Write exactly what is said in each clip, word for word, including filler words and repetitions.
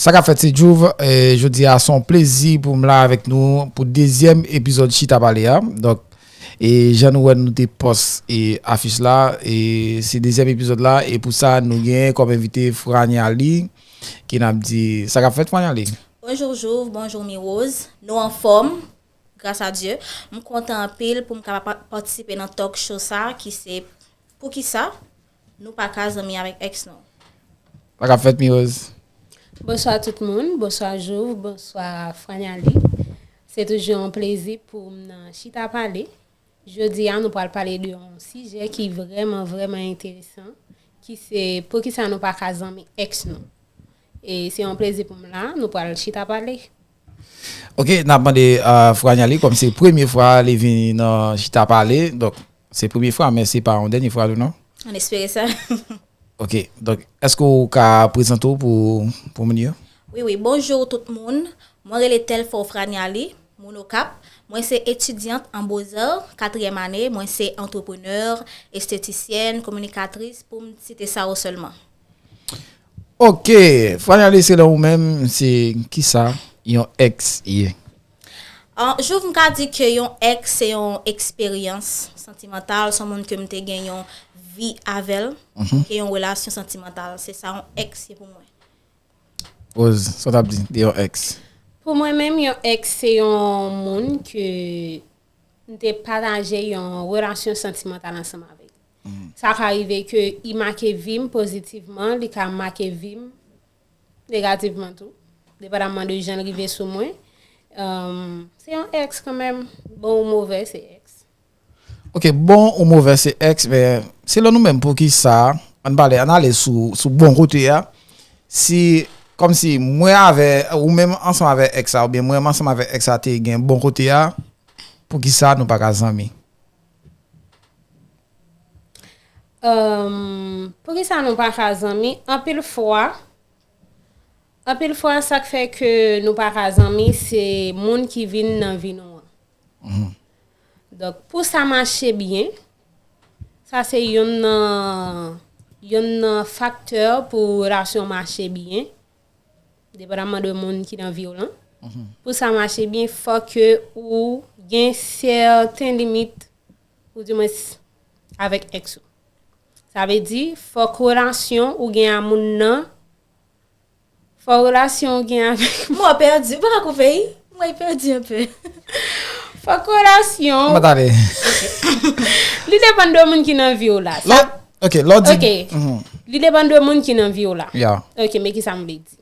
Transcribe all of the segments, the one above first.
Sa k ap fèt, se Djouf. E, jodi a, se yon plezi pou m la avèk nou pou dezyèm epizòd Chita Pale a. Donk, e jan nou wè, nou te pòs e afich la, e se dezyèm epizòd la, e pou sa, nou gen kòm envite Franialy, ki n ap di, sa k ap fèt, Franialy? Bonjou Jouv, bonjou Mi Rose. Nou anfòm, gras a Dye. M kontan anpil pou m kapab pa- patisipe nan talk show sa ki se Poukisa nou pa ka zanmi avèk ex nou. Sa k ap fèt, Mi Rose? Bonswa tout moun, bonswa Jouv, bonswa Franialy. Se toujou yon plezi pou m nan Chita Pale. Jodi a, nou pral pale de yon sijè ki vrèman, vrèman enteresan, ki se poukisa nou pa ka zanmi ex nou. E se yon plezi pou m la, nou pral chita pale. Ok, n ap mande a Franialy, kòm se premye fwa li vin nan Chita Pale, donk se premye fwa, men se pa yon dènye fwa tou, non? Ann espere sa. Ok, donk èske w ka prezante w pou, pou moun yo? Wi, wi, bonjou tout moun. Mwen rele Telfort Franialy, moun Okap. Mwen se etidyant an Beaux-Arts, katriyèm ane. Mwen se antreprenè, estetisyèn, kominikatris, pou m site sa yo sèlman. Ok, Franialy, selon ou menm, se kisa yon ex ye? An, Jouv, m ka di ke yon ex se yon eksperyans santimantal, se yon moun ke m te gen yon vi avè l, ke yon relasyon santimantal. Se sa yon ex ye pou mwen. Rose, sa w t ap di de yon ex? Pou mwen menm, yon ex se yon moun ke m te pataje yon relasyon santimantal ansanm avè l. Sa ka rive ke li make vi m pozitivman, li ka make vi m negativman tou, depandaman de jan l rive sou mwen. Ehm, se yon ex kanmenm, bon ou movè, se ex. Ok, bon ou movè se ex, men selon nou menm, poukisa, ann pale, ann ale sou, sou bon kote a, si, kòmsi mwen avè, ou menm ansanm avè ex la, oubyen mwen menm ansanm avè ex la te gen bon kote a, poukisa nou pa ka zanmi? Ehm, poukisa nou pa ka zanmi? Anpil fwa, anpil fwa sa k fè ke nou pa ka zanmi, se moun ki vin nan vi nou an. Donk, pou sa mache byen, sa se yonn nan, yonn nan faktè pou relasyon mache byen, depandaman de moun ki nan vi w lan. Pou sa mache byen, fòk ke ou gen sèten limit, ou di mwens avèk ex ou. Sa vle di, fòk relasyon ou gen a moun nan, fòk relasyon ou gen avèk Mwen pèdi, ou pa ka koupe, wi. Mwen pèdi anpe. Fòk relasyon Mwen tande. Li depann de moun ki nan vi w la. Lò, ok, lò di. Ok. Li depann de moun ki nan vi w la. Ya. Ok, men ki sa m vle di.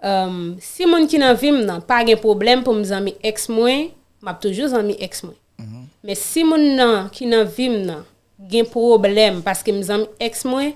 Ehm, si moun ki nan vi m nan pa gen pwoblèm pou m zanmi ex mwen, m ap toujou zanmi ex mwen. Men si moun nan ki nan vi m nan gen pwoblèm paske m zanmi ex mwen,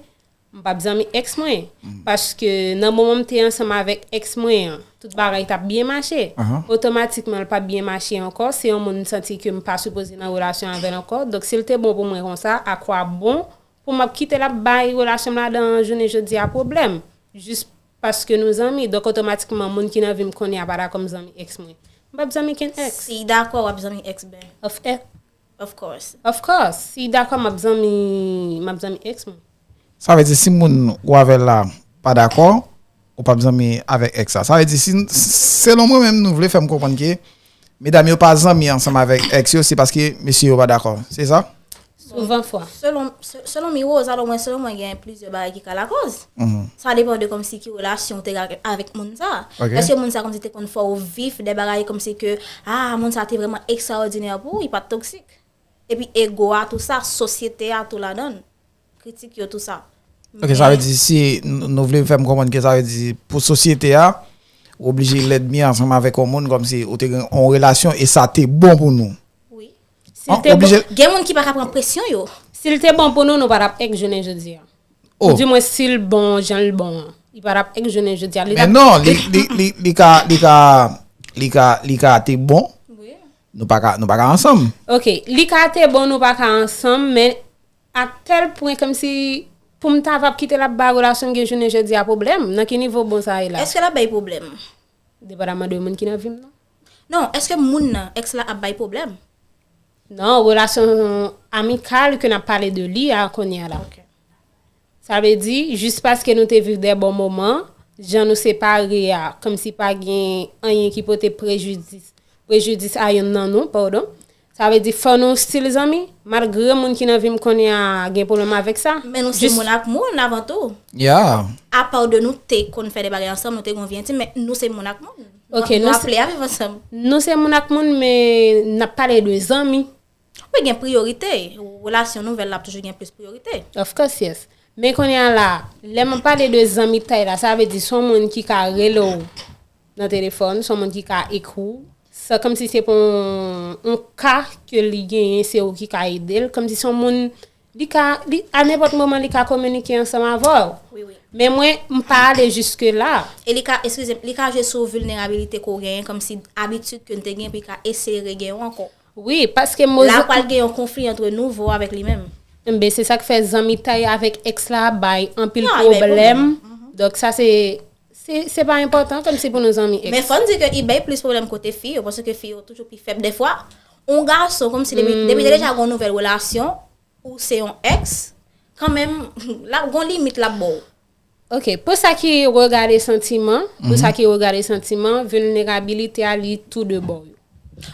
m p ap zanmi ex mwen. Paske nan moman m te ansanm avèk ex mwen an, tout bagay t ap byen mache. Otomatikman, l p ap byen mache ankò. Se yon moun m santi ke m pa sipoze nan relasyon avè l ankò. Donk, si l te bon pou mwen konsa, a kwa bon pou m ap kite l ap bay relasyon m ladan an jounen jodi a pwoblèm? Jis paske nou zanmi. Donk, otomatikman, moun ki nan vi m kounye a pa dakò m zanmi ex mwen. M p ap zanmi kenn ex. Si dakò, w ap zanmi ex ben. Of, eh, Of course. Of course, si dakò m ap zanmi, m ap zanmi ex mwen. Sa vle di si moun ou avè l la pa dakò, ou p ap zanmi avèk ex la. Sa vle di si, selon mwen menm, nou vle fè m konprann ke medam yo pa zanmi ansanm avèk ex yo, se paske mesye yo pa dakò. Se sa? Souvan fwa. Selon, se- selon Mi Rose, alò mwen, selon mwen, gen plizyè bagay ki ka lakòz. Sa depann de kòmsi ki relasyon ou te gen avèk moun sa. Ok. Èske moun sa kòmsi te konn fè w viv de bagay kòmsi ke, ah, moun sa te vrèman ekstraòdinè pou ou, li pa t toksik. Epi ego a, tou sa, sosyete a, tou ladan l. Kritik yo, tou sa. Ok, sa vle di si n- nou vle fè m konprann ke sa vle di pou sosyete a, ou oblije lèdmi ansanm avèk yon moun kòmsi ou te gen yon relasyon e sa te bon pou nou. Wi. Si l te bon, Oblije. Gen moun ki pa ka pran presyon yo. Si l te bon pou nou, nou pa t ap ex jounen jodi a. Oh. Di mwen si l bon, jan l bon an. Li pa t ap ex jounen jodi a. Li t Men ap- non, li, li, li, li ka, li ka, li ka, li ka te bon, Wi. nou pa ka, nou pa ka ansanm. Ok, li ka te bon, nou pa ka ansanm, men a tèl pwen kòmsi pou m ta va ap kite l ap bay relasyon m gen jounen jodi a pwoblèm. Nan ki nivo bon sa ye la? Èske l ap bay pwoblèm? Depandaman de moun ki nan vi m nan. Non, èske moun nan, ex la ap bay pwoblèm? Non, relasyon amikal ke n ap pale de li a kounye a la. Sa vle di, jis paske nou te viv de bon moman, jan nou separe a, kòmsi pa gen anyen ki pote prejidis, prejidis a yonn nan nou, padon. Sa vle di fò nou still zanmi, malgre moun ki nan vi m kounye a gen pwoblèm avèk sa. Men nou se moun ak moun avan tou. Yeah. Apa de nou te konn fè de bagay ansanm, nou te gon vi entim, men nou se moun ak moun. Ok, nou, nou aple a viv ansanm. Nou se moun ak moun, men n ap pale de zanmi. Wi, gen priyorite. Relasyon nouvèl la ap toujou gen plis priyorite. Of course, yes. Men kounye a la, lè m ap pale de zanmitay la, sa vle di se yon moun ki ka rele w nan telefòn, se yon moun ki ka ekri w, san kòmsi se pa yon, yon ka ke li genyen, se ou ki ka ede l, kòmsi se yon moun, li ka, li, a nenpòt moman, li ka kominike ansanm avè w. Wi, wi. Men mwen, m pa ale jiske la. E li ka, eskize m, li ka jwe sou vilnerabilite ke w genyen, kòmsi abitid ke n te gen, pou li ka eseye regenyen w ankò. Wi, paske mo. La pral gen yon konfli ant nouvo avèk li menm. Enben, se sa k fè zanmitay avèk ex la bay anpil pwoblèm. Donk, sa se, se, se pa enpòtan kòmsi pou nou zanmi ex. Men fò n di ke i bay plis pwoblèm kote fi yo, paske fi yo toujou pi fèb. Dèfwa, yon gason, kòmsi depi, depi te deja gen yon nouvèl relasyon, ou se yon ex, kanmenm, l ap gon limit l ap ba w. Ok, pou sa ki regade santiman, pou sa ki regade santiman, vilnerabilite a li tou de bò yo.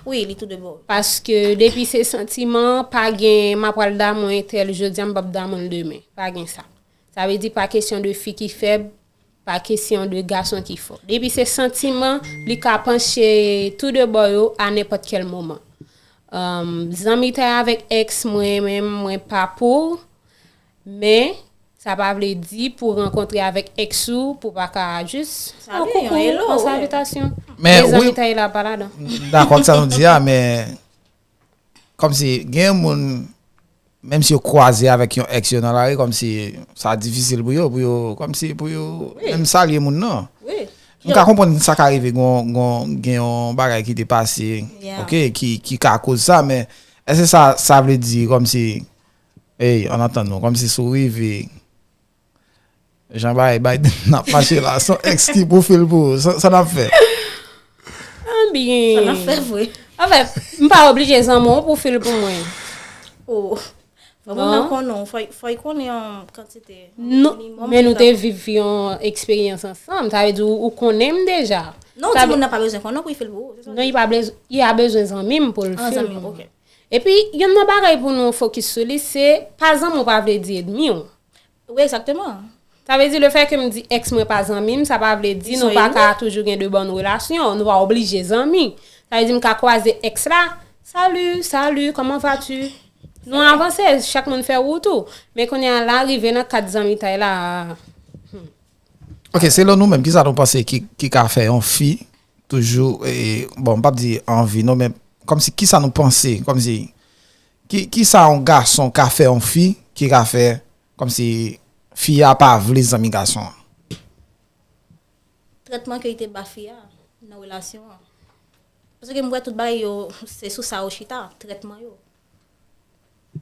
Wi, li tou de bò yo. Paske depi se santiman, pa gen m ap pral damou entèl jodi a, m p ap damou l demen. Pa gen sa. Sa vle di pa kesyon de fi ki fèb, pa kesyon de gason ki fò. Depi se santiman, li ka panche tou de bò yo a nenpòt kèl moman. Um, zanmitay avèk ex, mwen menm, mwen pa pou, men sa pa vle di pou rankontre avèk ex ou, pou pa ka jis an koukou, an salitasyon. Men zanmitay la pa ladan. M dakò ak sa nou di a, men kòmsi gen moun, menm si yo kwaze avèk yon ex yo nan lari, kòmsi sa difisil pou yo, pou yo, kòmsi pou yo menm salye moun nan. M ka konprann sa ka rive, gon, gon, gen yon bagay ki te pase, ok, ki, ki ka koz sa, men èske sa, sa vle di kòmsi, ey, ann antann nou, kòmsi si w rive, jan bagay, bagay n ap mache la, se yon ex ki pou fil pou ou, sa, sa n ap fè? Ebyen. Sa n ap fè vre. Anfèt, m pa oblije zanmi w pou fil pou mwen. Oh. Bon, moun nan konnen w, fò, fò y konnen yon kantite minimòm. Men nou te viv yon eksperyans ansanm, sa vle di ou, ou konnen m deja. Non, timoun nan pa bezwen konnen w pou y fil pou ou. Non, li pa bezwen, li a bezwen zanmi m pou l fil pou mwen. Epi, youn nan bagay pou nou fokis sou li, se pa zanmi w pa vle di ènmi w. Wi, egzakteman. Sa vle di, lefètke m di ex mwen pa zanmi m, sa pa vle di nou pa ka toujou gen de bòn relasyon, nou pa oblije zanmi. Sa vle di, m ka kwaze ex la, "Salut, salut, comment vas-tu?" Nou avanse, chak moun fè wout ou. Men kounye a la, rive nan kad zanmitay la. Ok, selon nou menm, kisa nou panse ki, ki ka fè yon fi toujou, e, bon, m p ap di anvi non, men kòmsi, kisa nou panse, kòmsi, ki, kisa yon gason ka fè yon fi, ki ka fè, kòmsi, fi a pa vle zanmi gason an? Trètman ke li te ba fi a nan relasyon an. Paske m wè tout bagay yo, se sou sa yo chita, trètman yo.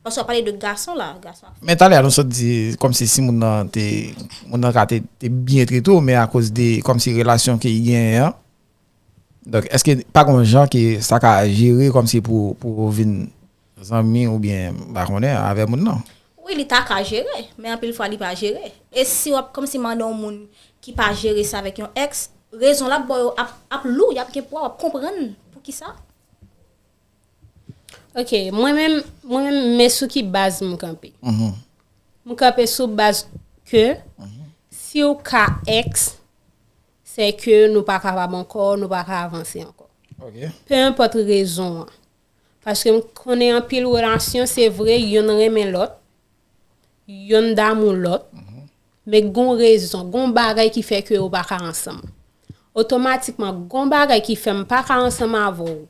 Paske w ap pale de gason la, gason ap. Men talè a nou sot di kòmsi si moun nan te, moun nan ka te, te byen trete w, men akoz de kòmsi relasyon ke li genyen an. Donk, èske pa gon jan ke sa ka jere kòmsi pou, pou w vin zanmi oubyen, m pa konnen, avè moun nan? Wi, li ta ka jere, men anpil fwa li pa jere. E si w ap kòmsi mande yon moun ki pa jere sa avèk yon ex, rezon l ap ba w yo ap, ap lou, y ap gen pwa, w ap konprann poukisa. Ok, mwen menm, mwen menm, men sou ki baz m kanpe. M kanpe sou baz ke si w ka ex, se ke nou pa kapab ankò, nou pa ka avanse ankò. Pe enpòt rezon an. Paske m konnen anpil relasyon, se vre, yonn renmen lòt, yonn damou lòt, men gon rezon, gon bagay ki fè ke yo pa ka ansanm. Otomatikman, gon bagay ki fè m pa ka ansanm avè w,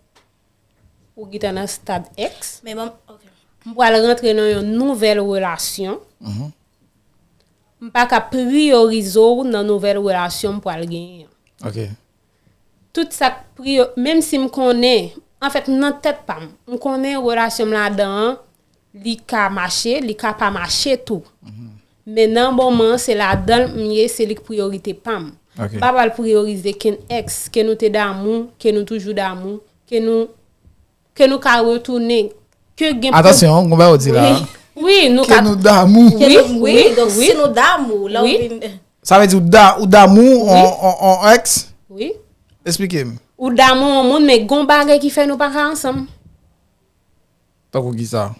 ou gentan nan stad ex. Men bon, ok. M pral rantre nan yon nouvèl relasyon. M pa ka priyorize w nan nouvèl relasyon m pral genyen an. Ok. Tout sa k priyo, menm si m konnen, anfèt, nan tèt pa m, m konnen relasyon m ladan an, li ka mache, li ka pa mache tou. Men nan moman an, se ladan l m ye, se li k priyorite pa m. M pa pral priyorize kenn ex, ke nou te damou, ke nou toujou damou, ke nou, ke nou ka retounen, ke gen. Atansyon, gon bagay ou di la. Wi, nou ka. Ke nou damou. Wi, wi, donk si nou damou, lè w vin. Sa vle di ou da, ou damou Wi. on, on, on ex? Wi. Esplike m. Ou damou yon moun, men gon bagay ki fè nou pa ka ansanm. Tankou ki sa?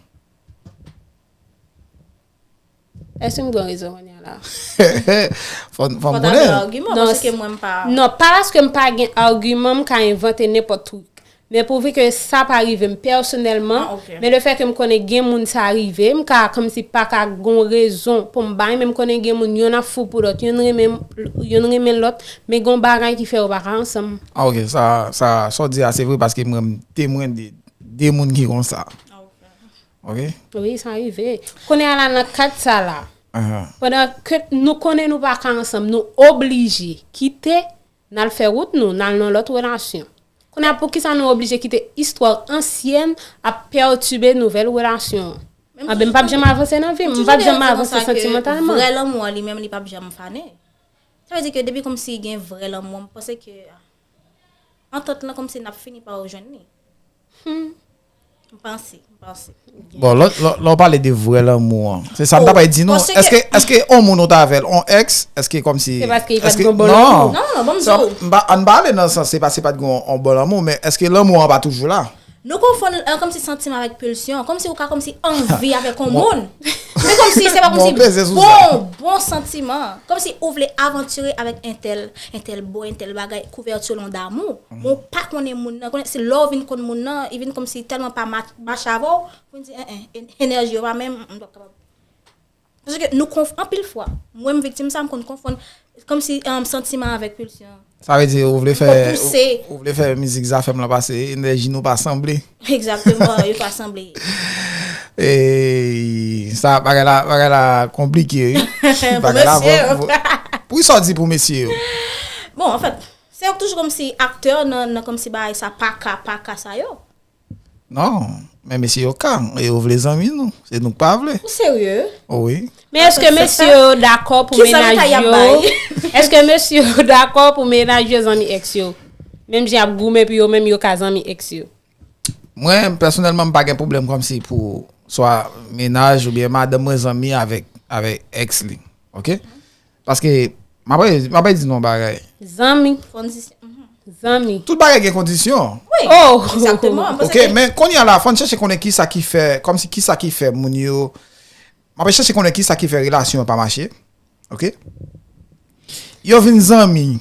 Èske m gen rezon kounye a la? Fò n fò Fò n ta gen konnen. agiman, Non, paske mwen m pa. Non, pa paske m pa gen agiman, m ka envante nenpòt trik. Men pouvi ke sa pa rive m pèsonèlman, Ah, ok. men le fè ke m konnen gen moun sa rive, m ka kòmsi pa ka gon rezon pou m bay, men m konnen gen moun, yonn ap fou pou lòt, yonn renmen, yonn renmen lòt, men gon bagay ki fè yo pa ka ansanm. Ah, ok, sa, sa, sa w di a, se vre paske mwen, m temwen de de moun ki konsa. Ok? Wi, sa rive. Kounye a la nan kad sa la, Ahan. pandan ke nou konnen nou pa ka ansanm, nou oblije kite, n al fè wout nou, n al nan lòt relasyon. Kounye a, poukisa nou oblije kite istwa ansyèn ap pètibe nouvèl relasyon an? Anben, m p ap janm avanse nan vi m, m p ap janm avanse santimantalman. Vrè lanmou an li menm, li p ap janm fane. Sa vle di ke depi kòmsi gen vrè lanmou, m panse ke antant lan kòmsi n ap fini pa rejwenn li. M panse, m panse. Bon, lè lè- lè w pale de vrè lanmou an, se sa m ta pral di nou. Paske Èske èske on moun ou t avè l, on ex, èske kòmsi Se paske li pa t èske- gen bon non. lanmou. Non, non, non, ban m di Sa, w. m pa- an pale nan sans, se pa, se pa t gen on, on bon lanmou, men èske lanmou an pa toujou la? Nou konfonn euh, kòmsi santiman avèk pilsyon, kòmsi ou ka kòmsi anvi avèk yon moun. Men kòmsi se pa Bon, kòmsi peze sou sa. Bon, bon santiman. Kòmsi ou vle avantire avèk entèl, entèl bò, entèl bagay, kouvèti lon damou. Men ou pa konnen moun nan, konnen se lè ou vin konn moun nan, li vin kòmsi tèlman pa match avè w, pou n di en en, en- enèji yo pa menm, m p ap kapab. Paske nou konf anpil fwa, mwen m viktim sa, m konn konfonn kòmsi um, santiman avèk pilsyon. Sa vle di ou vle fè Pou pouse. Ou, ou vle fè mizik Zafèm lan pase, enèji nou pa sanble. Egzakteman, yo pa sanble. E sa bagay la, bagay la konplike wi. Bagay la Mesye. vre- vre- Poukisa w di pou mesye yo? Bon, anfèt, se yo k toujou kòmsi aktè nan, nan kòmsi bagay sa, pa ka, pa ka sa yo. Non, men mesye yo ka, e yo vle zanmi nou, se nou k pa vle. Ou serye? O wi. Men èske mesye yo dakò pou Ki zanmi menaj ta y ap yo? Bay? Èske mesye yo dakò pou menaj yo zanmi ex yo? Menm jan y ap goumen pou yo, menm yo ka zanmi ex yo. Mwen, pèsonèlman, m pa gen pwoblèm kòmsi pou swa menaj oubyen madanm mwen zanmi avèk, avèk ex li. Ok? Paske, m ap, m ap di nou yon bagay. Zanmi, Fò n di se- mhm. Zanmi. Tout bagay gen kondisyon. Wi, Oh! Egzakteman. Ok, men kounye a la, fò n chèche konnen kisa ki fè, kòmsi kisa ki fè moun yo, m ap chèche konnen kisa ki fè relasyon an pa mache. Ok? Yo vin zanmi,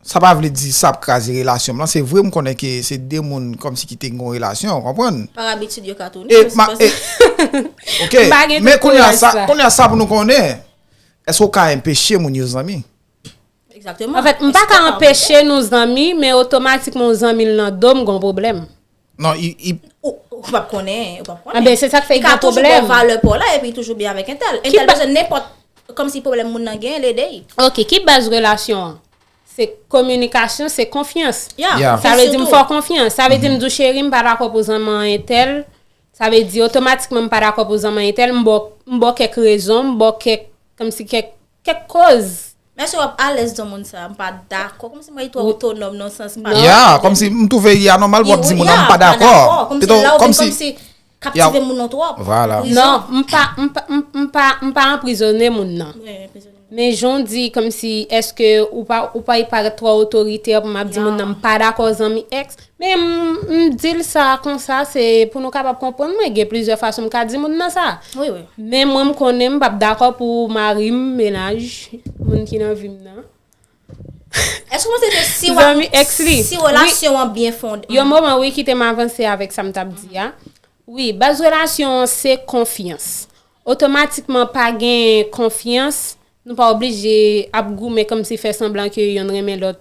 sa pa vle di sa ap kraze relasyon lan. Se vre, m konnen ke se de moun kòmsi ki te gen yon relasyon, w konprann? Par abitid, yo ka tounen. E, Men se ma, pa e, sa. ok, M pa gen men tout kounye a kouraj sa, sa. Kounye a sa pou nou konnen, èske w ka enpeche moun yo zanmi? Egzakteman. Anfèt, m pa ka anpeche nou zanmi, men otomatikman yon zanmi l nan do m gon pwoblèm. Non, i, i, Ou ou p ap konnen, ou p ap konnen. Anben, se sa k fè Li l ka gen toujou pwoblèm. Ba w valè pa w la, epi toujou byen avèk entèl. Ki Entèl ba- bezwen nenpòt, kòmsi pwoblèm moun nan gen, l ede l. Ok, ki baz relasyon an? Se kominikasyon, se konfyans. Ya, Ya. Sa vle di m fè w konfyans. Sa vle di m di w cheri, m pa dakò pou zanmi an entèl. Sa vle di otomatikman m pa dakò pou zanmi an entèl. M ba w, m ba w kèk rezon, m ba w kèk, kòmsi kèk, kèk koz. Men èske w ap alèz di yon moun sa, m pa dakò. Kòmsi mwen li twò otonòm nan sans pa. Ya, kòmsi m twouve li anòmal pou w ap di moun nan m pa dakò. Kòmsi la ou vin kòmsi kaptive moun nan twòp. Vwala. Non, m pa, m pa, m, m pa, m pa anprizone moun nan. Wi, anprizone. Men jan w di, kòmsi, èske ou pa, ou pa parèt twò otoritè pou m ap di moun nan m pa dakò zanmi ex? Men m, m di l sa konsa, se pou nou kapab konprann mwen, gen plizyè fason m ka di moun nan sa. Wi, wi. Men mwen, m konnen m p ap dakò pou mari m, menaj, moun ki nan vi m nan. Èske w panse ke si w Zanmi ex li. Si relasyon an byen fonde. Yon moman, wi, kite m avanse avèk sa m t ap di a. Wi, baz relasyon an se konfyans. Otomatikman, pa gen konfyans, nou pa oblije ap goumen kòmsi fè sanblan ke yonn renmen lòt.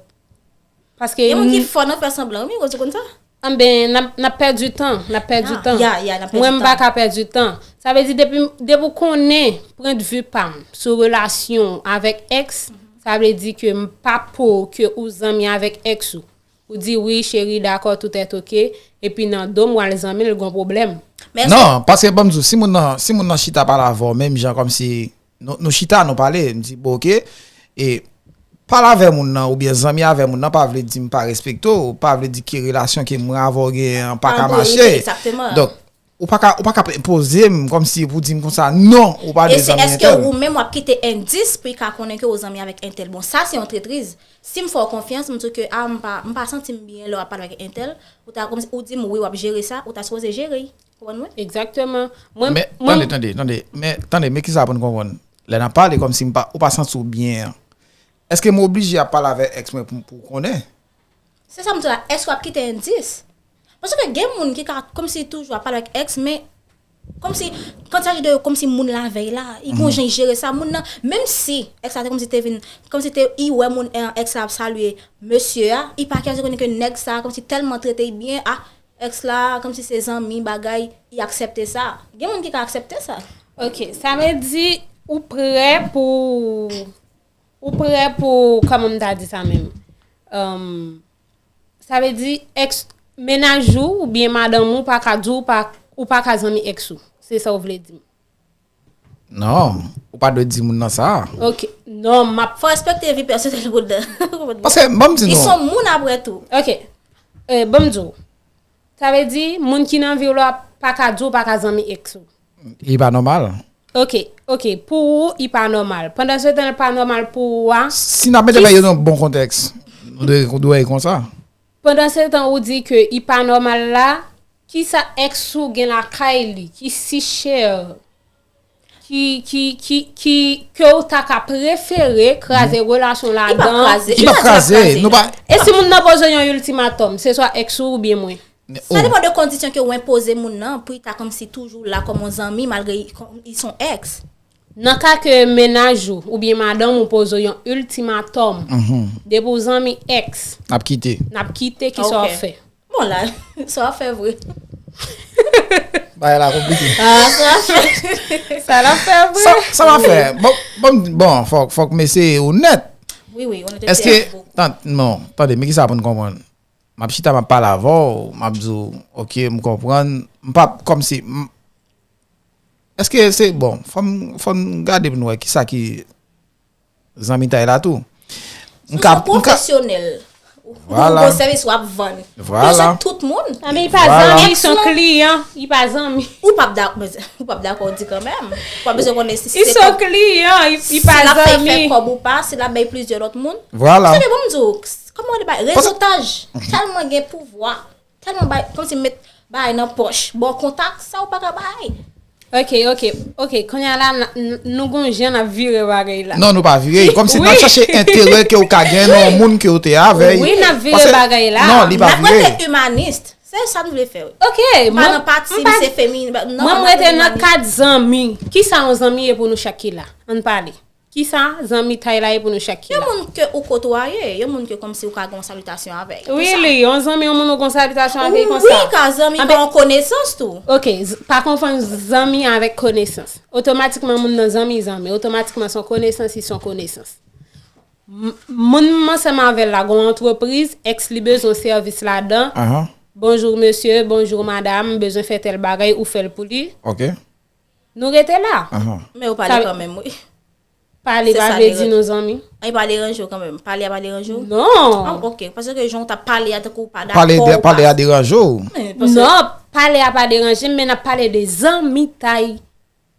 Paske Gen moun ki fò nan fè sanblan, wi, Rose, ou konn sa? Anben, n ap, n ap pèdi tan, n ap pèdi Ah, tan. ya, ya, n ap pèdi Mwen, m pa tan. ka pèdi tan. Sa vle di, depi, depi w konnen pwennvi pa m sou relasyon avèk ex, sa vle di ke m pa pou ke ou zanmi avèk ex ou. Ou di, "Wi, cheri, dakò, tout est ok." Epi nan do m, w al zanmi l, gon pwoblèm. Men Non, paske ban m di w, si moun nan, si moun nan chita pale avè w, menm jan kòmsi nou, nou chita, nou pale, m di, "Bon, ok." E pale avè moun nan, oubyen zanmi avè moun nan, pa vle di m pa respekte w, pa vle di ke relasyon ke mwen avè w genyen an pa ka mache. Egzakteman. Donk, ou pa ka, ou pa ka enpoze m kòmsi pou di m konsa, non, ou pa dwe zanmi entèl. E se èske ou menm w ap kite endis pou y ka konnen ke ou zanmi avèk entèl? Bon, sa se yon tretriz. Si m fè w konfyans, m di w ke a, m pa, m pa santi m byen lè w ap pale avèk entèl, ou ta kòmsi, ou di m wi, w ap jere sa, ou ta sipoze jere l. Konprann mwen? Egzakteman. Mwen, men, mwen, tande, tande, tande. Men, tande, men kisa pou n konprann. Lè n ap pale kòmsi m pa, ou pa santi w byen an, èske m oblije ap pale avèk èks mwen pou, pou w konnen? Se sa m di w la, èske w ap kite endis? Paske gen moun ki ka kòmsi toujou ap pale avèk èks, men kòmsi, kan il s'agit de kòmsi moun lavèy la, li gon jan li jere sa, moun nan, menm si èks la te kòmsi te vin, kòmsi te, li wè moun, eh, èks la ap salye mesye a, li pa ka rekonèt ke nèg sa kòmsi tèlman trete l byen, a, èks la, kòmsi se zanmi, bagay, li aksepte sa. Gen moun ki ka aksepte sa. Ok, sa vle di ou prè pou Ou prè pou, kòman m ta di sa menm? Sa vle di, èks, mennaj ou oubyen madanm ou pa ka di w pa, ou pa ka zanmi èks ou. Se sa w vle di m? Non, ou pa dwe di moun nan sa. Ok, non, m ap. Fò respekte vi pèsonèl moun nan. Paske, ban m di nou. Li se yon moun apre tou. Ok, ban m di w. Sa vle di, moun ki nan vi w la pa ka di w pa ka zanmi èks ou. Li pa nòmal. Ok, ok, pou ou, li pa nòmal. Pandansetan, li pa nòmal pou ou a. Si n ap mete bagay yo nan bon kontèks, nou dwe, nou dwe wè l konsa. Pandansetan, ou di ke li pa nòmal la, kisa èks ou gen lakay li, ki si chè, ki, ki, ki, ki, ke ou ta ka prefere kraze relasyon ladan? Li p ap kraze. Li p ap kraze. Nou pa. E si moun nan poze yon iltimatòm, se swa èks ou oubyen mwen? Sa depann de kondisyon ke w enpoze moun nan pou li ta kòmsi toujou la kòm yon zanmi malgre li se yon èks. Nan ka ke mennaj ou oubyen madanm ou poze w yon iltimatòm, depi w zanmi èks, n ap kite. N ap kite, kisa w ap fè? Bon la, sa w ap fè vre. Bagay la konplike. Ah, sa w ap fè. Sa l ap fè vre. Sa, sa w ap fè. Bon, bon, bon fòk, fòk mesye onèt. Wi, wi, onètete. Èske, non, tande, men kisa pou n konprann. M ap chita, m ap pale avè w, m ap di w, oke, m konprann. M p ap, kòmsi, m, èske se, bon, fò m, fò n gade pou n wè kisa ki zanmitay la tou. M ka, m ka. Ou se yon pwofesyonèl. Ou gen yon sèvis w ap vann. Vwala. Ou bezwen tout moun. A, men li pa zanmi, li se yon kliyan. Li pa zanmi. Ou p ap dakò, ou p ap dakò di kanmenm. Ou pa bezwen konnen si se yon kliyan, li pa zanmi. Si l ap fè kòb ou pa, si l ap bay plizyè lòt moun. Vwala. Sa vle bon m di w, Kòman w di bagay? Rezotaj tèlman gen pouvwa, tèlman bay, kòmsi met bagay nan pòch, ba w kontak, sa ou pa ka bay. Ok, ok, ok. Kounye a la, nou gon jan n ap vire bagay la. Non, nou pa vire. Kòmsi n ap chache enterè ke w ka gen nan yon moun ke w te avè l. Wi, n ap vire bagay la. Non, li pa vire. N ap rete imanis. Se sa n vle fè, wi. Ok, m pa nan pati, m se feminen. Non, mwen, m rete nan kad zanmi. Kisa yon zanmi ye pou nou chak ki la? Ann pale. Kisa zanmitay la ye pou nou chak ki la? Yon moun ke ou kotwaye, yon moun ke kòmsi ou ka gen yon salitasyon avè l. Really? Yon zanmi, yon moun ou gen yon salitasyon avè l konsa? Wi, ka zanmi, ka yon konesans tou. Ok, pa konfonn zanmi avèk konesans. Otomatikman, moun nan zanmi, zanmi. Otomatikman, se yon konesans, li se yon konesans. Moun m ansanm avè l la, gen yon antrepriz, èks li bezwen sèvis ladan. Bonjou mesye, bonjou madanm, m bezwen fè tèl bagay, ou fè l pou li. Ok. Nou rete la. Men ou pale kanmenm, wi. Pale pa vle di nou zanmi. An, li pa deranje w kanmenm. Pale a pa deranje w? Non. Ah, ok. Paske jan w t ap pale a, tankou w pa dakò. Pale, pale a deranje w? Non, pale a pa deranje m, men n ap pale de zanmitay.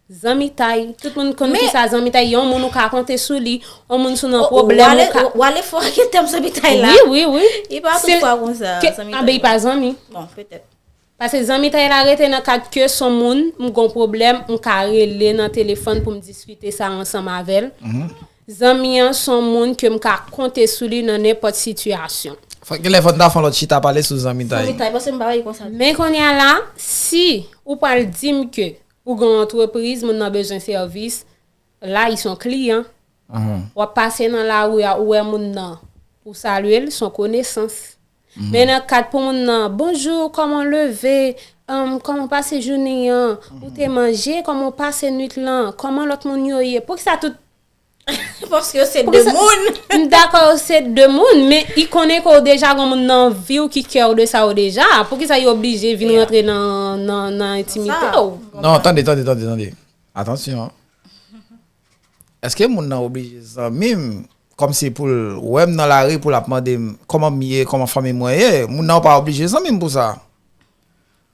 Zanmitay. Tout moun konn kisa zanmitay ye, yon moun ou ka konte sou li, yon moun si w nan pwoblèm ou ka. W ale fò ak tèm zanmitay la. Wi, wi, wi. Li pa tout fwa konsa, zanmitay. Anben, li pa zanmi. Bon, petèt. Paske zanmitay la rete nan kad ke s on moun, m gon pwoblèm, m ka rele nan telefòn pou m diskite sa ansanm avè l. Zanmi an s on moun ke m ka konte sou li nan nenpòt sitiyasyon. Fò, genlè fò n ta fè yon lòt chita pale sou zanmitay. Zanmitay, paske m pa wè l konsa. Men kounye a la, si ou pral di m ke ou gen yon antrepriz, moun nan bezwen sèvis, la, li s on kliyan. W ap pase nan lari a, ou wè moun nan, ou salye l, s on konesans. Men nan kad pou moun nan, bonjou, kòman w leve, kòman w pase jounen an, ou te manje, kòman w pase nwit lan, kòman lòt moun yo ye, poukisa tout. Paske yo se de moun. M dakò, yo se de moun, men li konnen ke w deja gen moun nan vi w ki kè w de sa yo deja, poukisa yo oblije vin rantre nan, nan, nan entimite w? Non, tande, tande, tande, tande. Atansyon. Èske moun nan oblije zanmi m kòmsi pou l wè m nan lari pou l ap mande m kòman m ye, kòman fanmi mwen ye? Moun nan pa oblije zanmi m pou sa.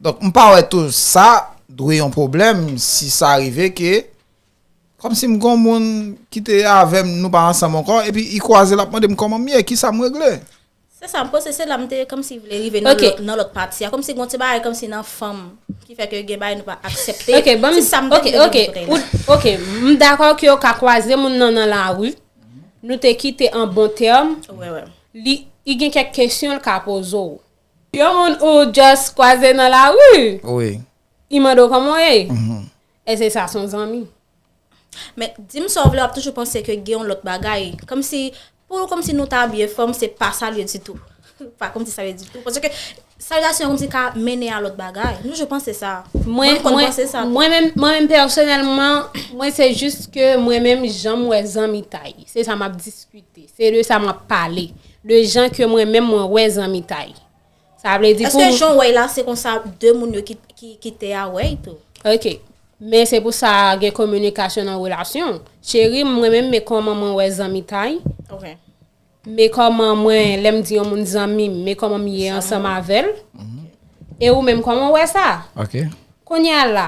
Donk, m pa wè tou sa dwe yon pwoblèm si sa rive ke, kòmsi m gon moun ki te avè m, nou pa ansanm ankò, epi i kwaze l ap mande m kòman m ye, kisa m regle. Se sa, m panse se la m te kòmsi vle rive nan Ok. lòt- nan lòt pati a. Kòmsi gon ti bagay kòmsi nan fanm ki fè ke gen bagay nou pa aksepte. Ok, ban m. Se sa m te Ok, vle ok. gen kote la. Ou- Ok, m dakò ke w ka kwaze moun nan nan lari. Nou te kite an bon tèm. Wè, wè. Li, li gen kèk kesyon l ka poze w. Yon moun ou just kwaze nan lari. Wi. Li mande w kòman w ye. Mhm. Èske sa se yon zanmi? Men di m sa w vle, w ap toujou panse ke gen yon lòt bagay. Kòmsi, pou kòmsi nou ta byen fanm, se pa salye ditou. Pa kòmsi salye ditou. Paske salyasyon kòmsi ka mennen a lòt bagay. M toujou panse sa. Mwen, m konn mwen, panse sa. Mwen menm, mwen menm pèsonèlman, mwen se jis ke mwen menm jan m wè zanmitay. Se sa m ap diskite. Se de sa m ap pale. De jan ke mwen menm mwen wè zanmitay. Sa vle di pou Èske jan w wè la, se konsa de moun yo ki, ki, ki te a wè tou? Ok. Men se pou sa gen kominikasyon nan relasyon. Cheri, mwen menm, men kòman mwen wè zanmitay. Ok. Men kòman mwen, lè m di yon moun zanmi m, men kòman m ye ansanm avè l. E ou menm, kòman w wè sa? Ok. Kounye a la,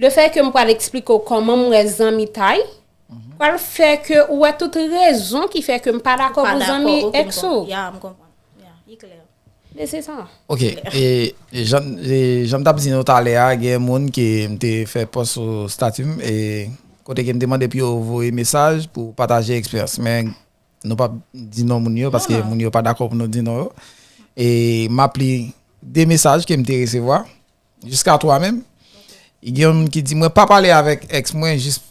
le fè ke m pral eksplike w kòman m wè zanmitay, pral fè ke ou wè tout rezon ki fè ke m pa dakò Pa pou dakò, zanmi ok, m eks ou. konprann. Ya, m konpran. Ya, li klè. Men se sa. Ok, e, e jan, e jan m t ap di nou talè a, gen moun ke m te fè pòs sou stati m, e kote ke m te mande pou yo voye mesaj pou pataje eksperyans. Men nou p ap di non moun yo, paske moun yo pa dakò pou nou di non yo. E m ap li de mesaj ke m te resevwa, jiska twa menm. Gen yon moun ki di, mwen pa pale avèk eks mwen jis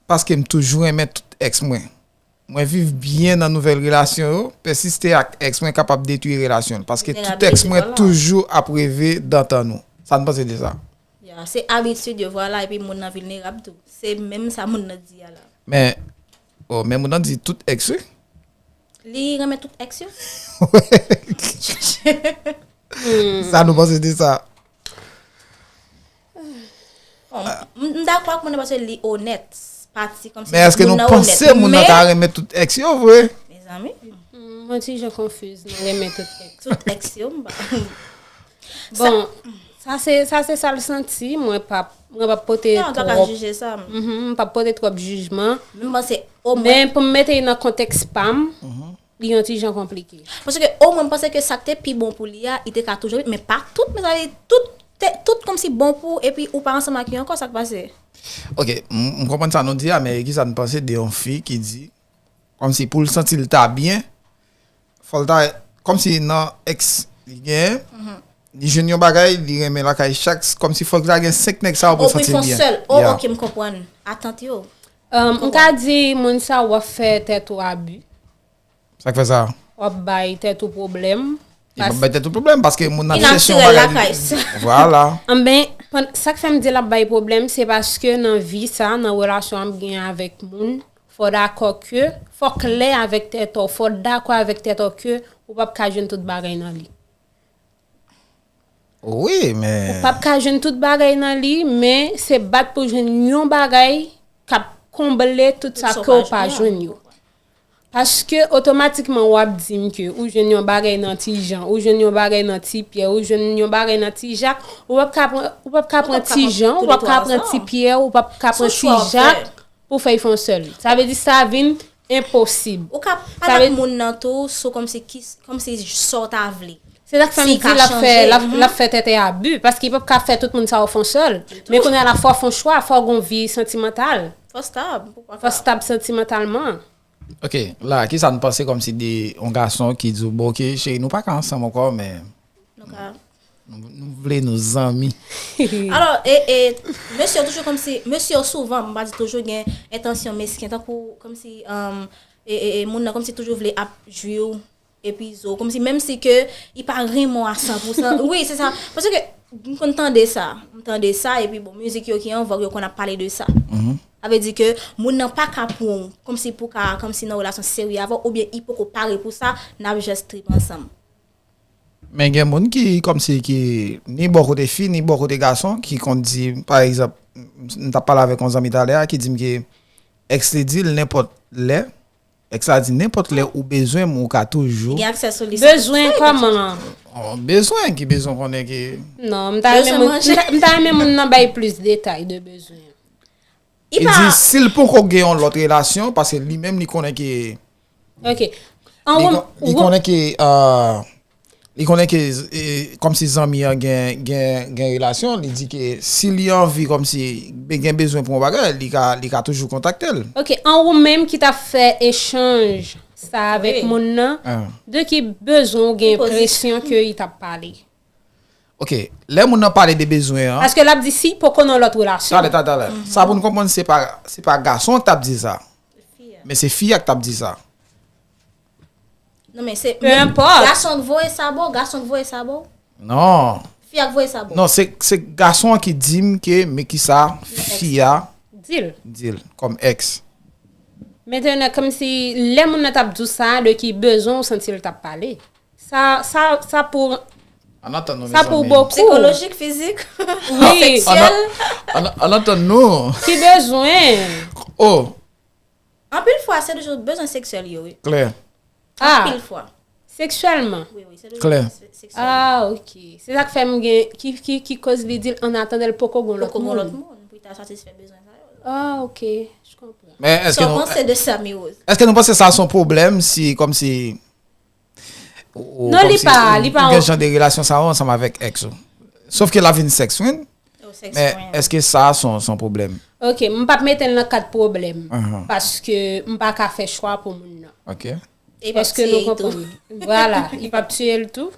paske m toujou renmen tout eks mwen. Mwen viv byen nan nouvèl relasyon yo, pèsiste ak eks mwen kapab detwi relasyon l, paske tout eks mwen toujou ap reve dantan nou. Sa n panse de sa? Ya, se abitid yo, vwala, epi moun nan vilnerab tou. Se menm sa moun nan di a la. Men, oh, men moun nan di tout eks wi. Li renmen tout eks yo? Sa nou panse de sa? Bon, m m dakò ak moun nan paske li onèt. Pati kòmsi Men èske nou panse moun nan ka renmen tout eks yo vre? Mezanmi, Mm, mwen ti jan konfiz nan renmen tout eks. Tout eks yo, m pa. Bon, sa se sa se sa l santi, mwen p ap mwen p ap pote Non, m pa ka twòp jije sa. Mhm, m p ap pote twòp jijman. Men m panse omwen. Men pou m mete l nan kontèks pa m, li yon ti jan konplike. Paske omwen m panse ke sa k te pi bon pou li a, li te ka toujou, men pa tout, mezanmi, tout te, tout kòmsi bon pou ou, epi ou pa ansanm ak yo ankò, sa k pase? Ok, m m konprann sa nou di a, men kisa n panse de yon fi ki di, kòmsi pou l santi l ta byen, fò l ta, kòmsi nan eks li genyen, li jwenn yon bagay, li renmen lakay chak, kòmsi fò l ta gen senk nèg sa yo pou l Ou pou santi l fon byen. Sèl. Oh, Yeah. Ok, m konprann. Atant yo. Um, m ka di moun sa w ap fè tèt ou abi, Sa k fè sa? W ap bay tèt ou pwoblèm. Li p ap bay tèt ou pwoblèm paske moun nan Li chèche yon natirèl bagay. Lakay. Vwala. Anben, sa k fè m di l ap bay pwoblèm, se paske nan vi sa, nan relasyon ap gen avèk moun, fò dakò ke, fò klè avèk tèt ou, fò dakò avèk tèt ou ke ou p ap ka jwenn tout bagay nan li. Wi, men. Ou p ap ka jwenn tout bagay nan li, men se bat pou jwenn yon bagay k ap konble tout sa ke w pa jwenn yo. Paske otomatikman w ap di m ke ou jwenn yon bagay nan Ti Jan, ou jwenn yon bagay nan Ti Pyè, ou jwenn yon bagay nan Ti Jak, ou p ap ka pran, ou p ap ka pran Ti Jan, ou p ap ka pran Ti Pyè, ou p ap ka pran Ti Jak pou fè y fè yon sèl. Sa vle di sa vin enposib. Ou ka pale ak moun nan tou sou kòmsi ki, kòmsi sa w ta vle. Se sa k fè m di l ap fè, l ap, l ap fè tèt e abi, paske li p ap ka fè tout moun sa yo fè yon sèl. Men kounye a la fò w fè yon chwa, fò w gen yon vi santimantal. Fò w stab, poukwa Fò w stab santimantalman. Ok, la, kisa n panse kòmsi de yon gason ki di w, bon, ok, cheri, nou pa ka ansanm ankò, men Nou ka. nou, nou vle nou zanmi. Alò, e, e, mesye yo toujou kòmsi, mesye yo souvan, m pa di toujou, gen entansyon mesken, tankou kòmsi, um, e, e, e, moun nan kòmsi toujou vle ap jwi w, epi zo, kòmsi menm si ke li pa renmen w a san pou san. Wi, se sa. Paske m konn tande sa. M tande sa, epi bon, mizik yo ki an vòg, yo konn ap pale de sa. Sa vle di ke moun nan pa ka pran w, kòmsi pou ka, kòmsi nan relasyon serye avè w, oubyen li poko pare pou sa, n ap just trip ansanm. Men gen moun ki, kòmsi ki, ni bò kote fi, ni bò kote gason, ki konn di, pa egzanp, m, m t ap pale avèk yon zanmi talè a, ki di m ke eks li di l nenpòt lè, Èks la di nenpòt lè ou bezwen m, ou ka toujou. Gen aksè sou li. Bezwen kòman? Oh, bezwen ki bezwen konnen ki. Non, m ta renmen moun, m ta- m ta renmen moun nan bay plis detay de bezwen. Li di si l poko gen yon lòt relasyon, paske li menm li konnen ki. Ok. Li konnen ki. Li konnen ke kòmsi zanmi an gen gen gen relasyon, li di ke si li anvi kòmsi gen bezwen pou yon bagay, li ka li ka toujou kontakte l. Ok, an ou menm ki t ap fè echanj sa avèk moun nan, de ki bezwen ou gen enpresyon ke li t ap pale? Ok, lè moun nan pale de bezwen an. Paske l ap di si poko nan lòt relasyon. Talè, talè, talè. Sa pou n konprann se pa se pa gason an k t ap di sa. Men se fi a k t ap di sa. Non men se Peu importe. Gason k voye sa ba w, gason k voye sa ba w. Non. Fi a k voye sa ba w. Non, se se gason an ki di m ke men kisa fi a Di l. di l kòm èks. Mentenan kòmsi lè moun nan t ap di w sa, de ki bezwen ou santi l t ap pale. Sa sa sa pou Ann antann nou sa pou mezanmi. Bokou. Sikolojik, fizik, Wi. seksyèl. Ann antann nou. Ki bezwen? Oh, Anpil fwa se toujou bezwen seksyèl yo wi. Klè. Ah, Anpil fwa. Seksyèlman. Wi wi, se Klè. toujou seksyèl. Ah, ok. Se sa k fè m gen ki ki ki koz li di l an atandan l poko gon lòt Poko gon lòt moun. Moun pou ta satisfè bezwen sa yo. Ah, ok. Je comprends. Men Sa èske w nou panse de sa, Miwoz? Èske nou panse sa se yon pwoblèm si kòmsi ou- ou- Non, li kòmsi pa- ou- li pa- ou gen jan de relasyon sa yo ansanm avèk èks ou? Sòf ke la vin sèks wi. Oh, sèks Men mwen. Èske sa se yon se yon pwoblèm? Ok, m p ap mete l nan kad pwoblèm. Ahan. Paske m pa ka fè chwa pou moun nan. Ok. E pa Èske nou konprann? Vwala, li p ap tiye l tou.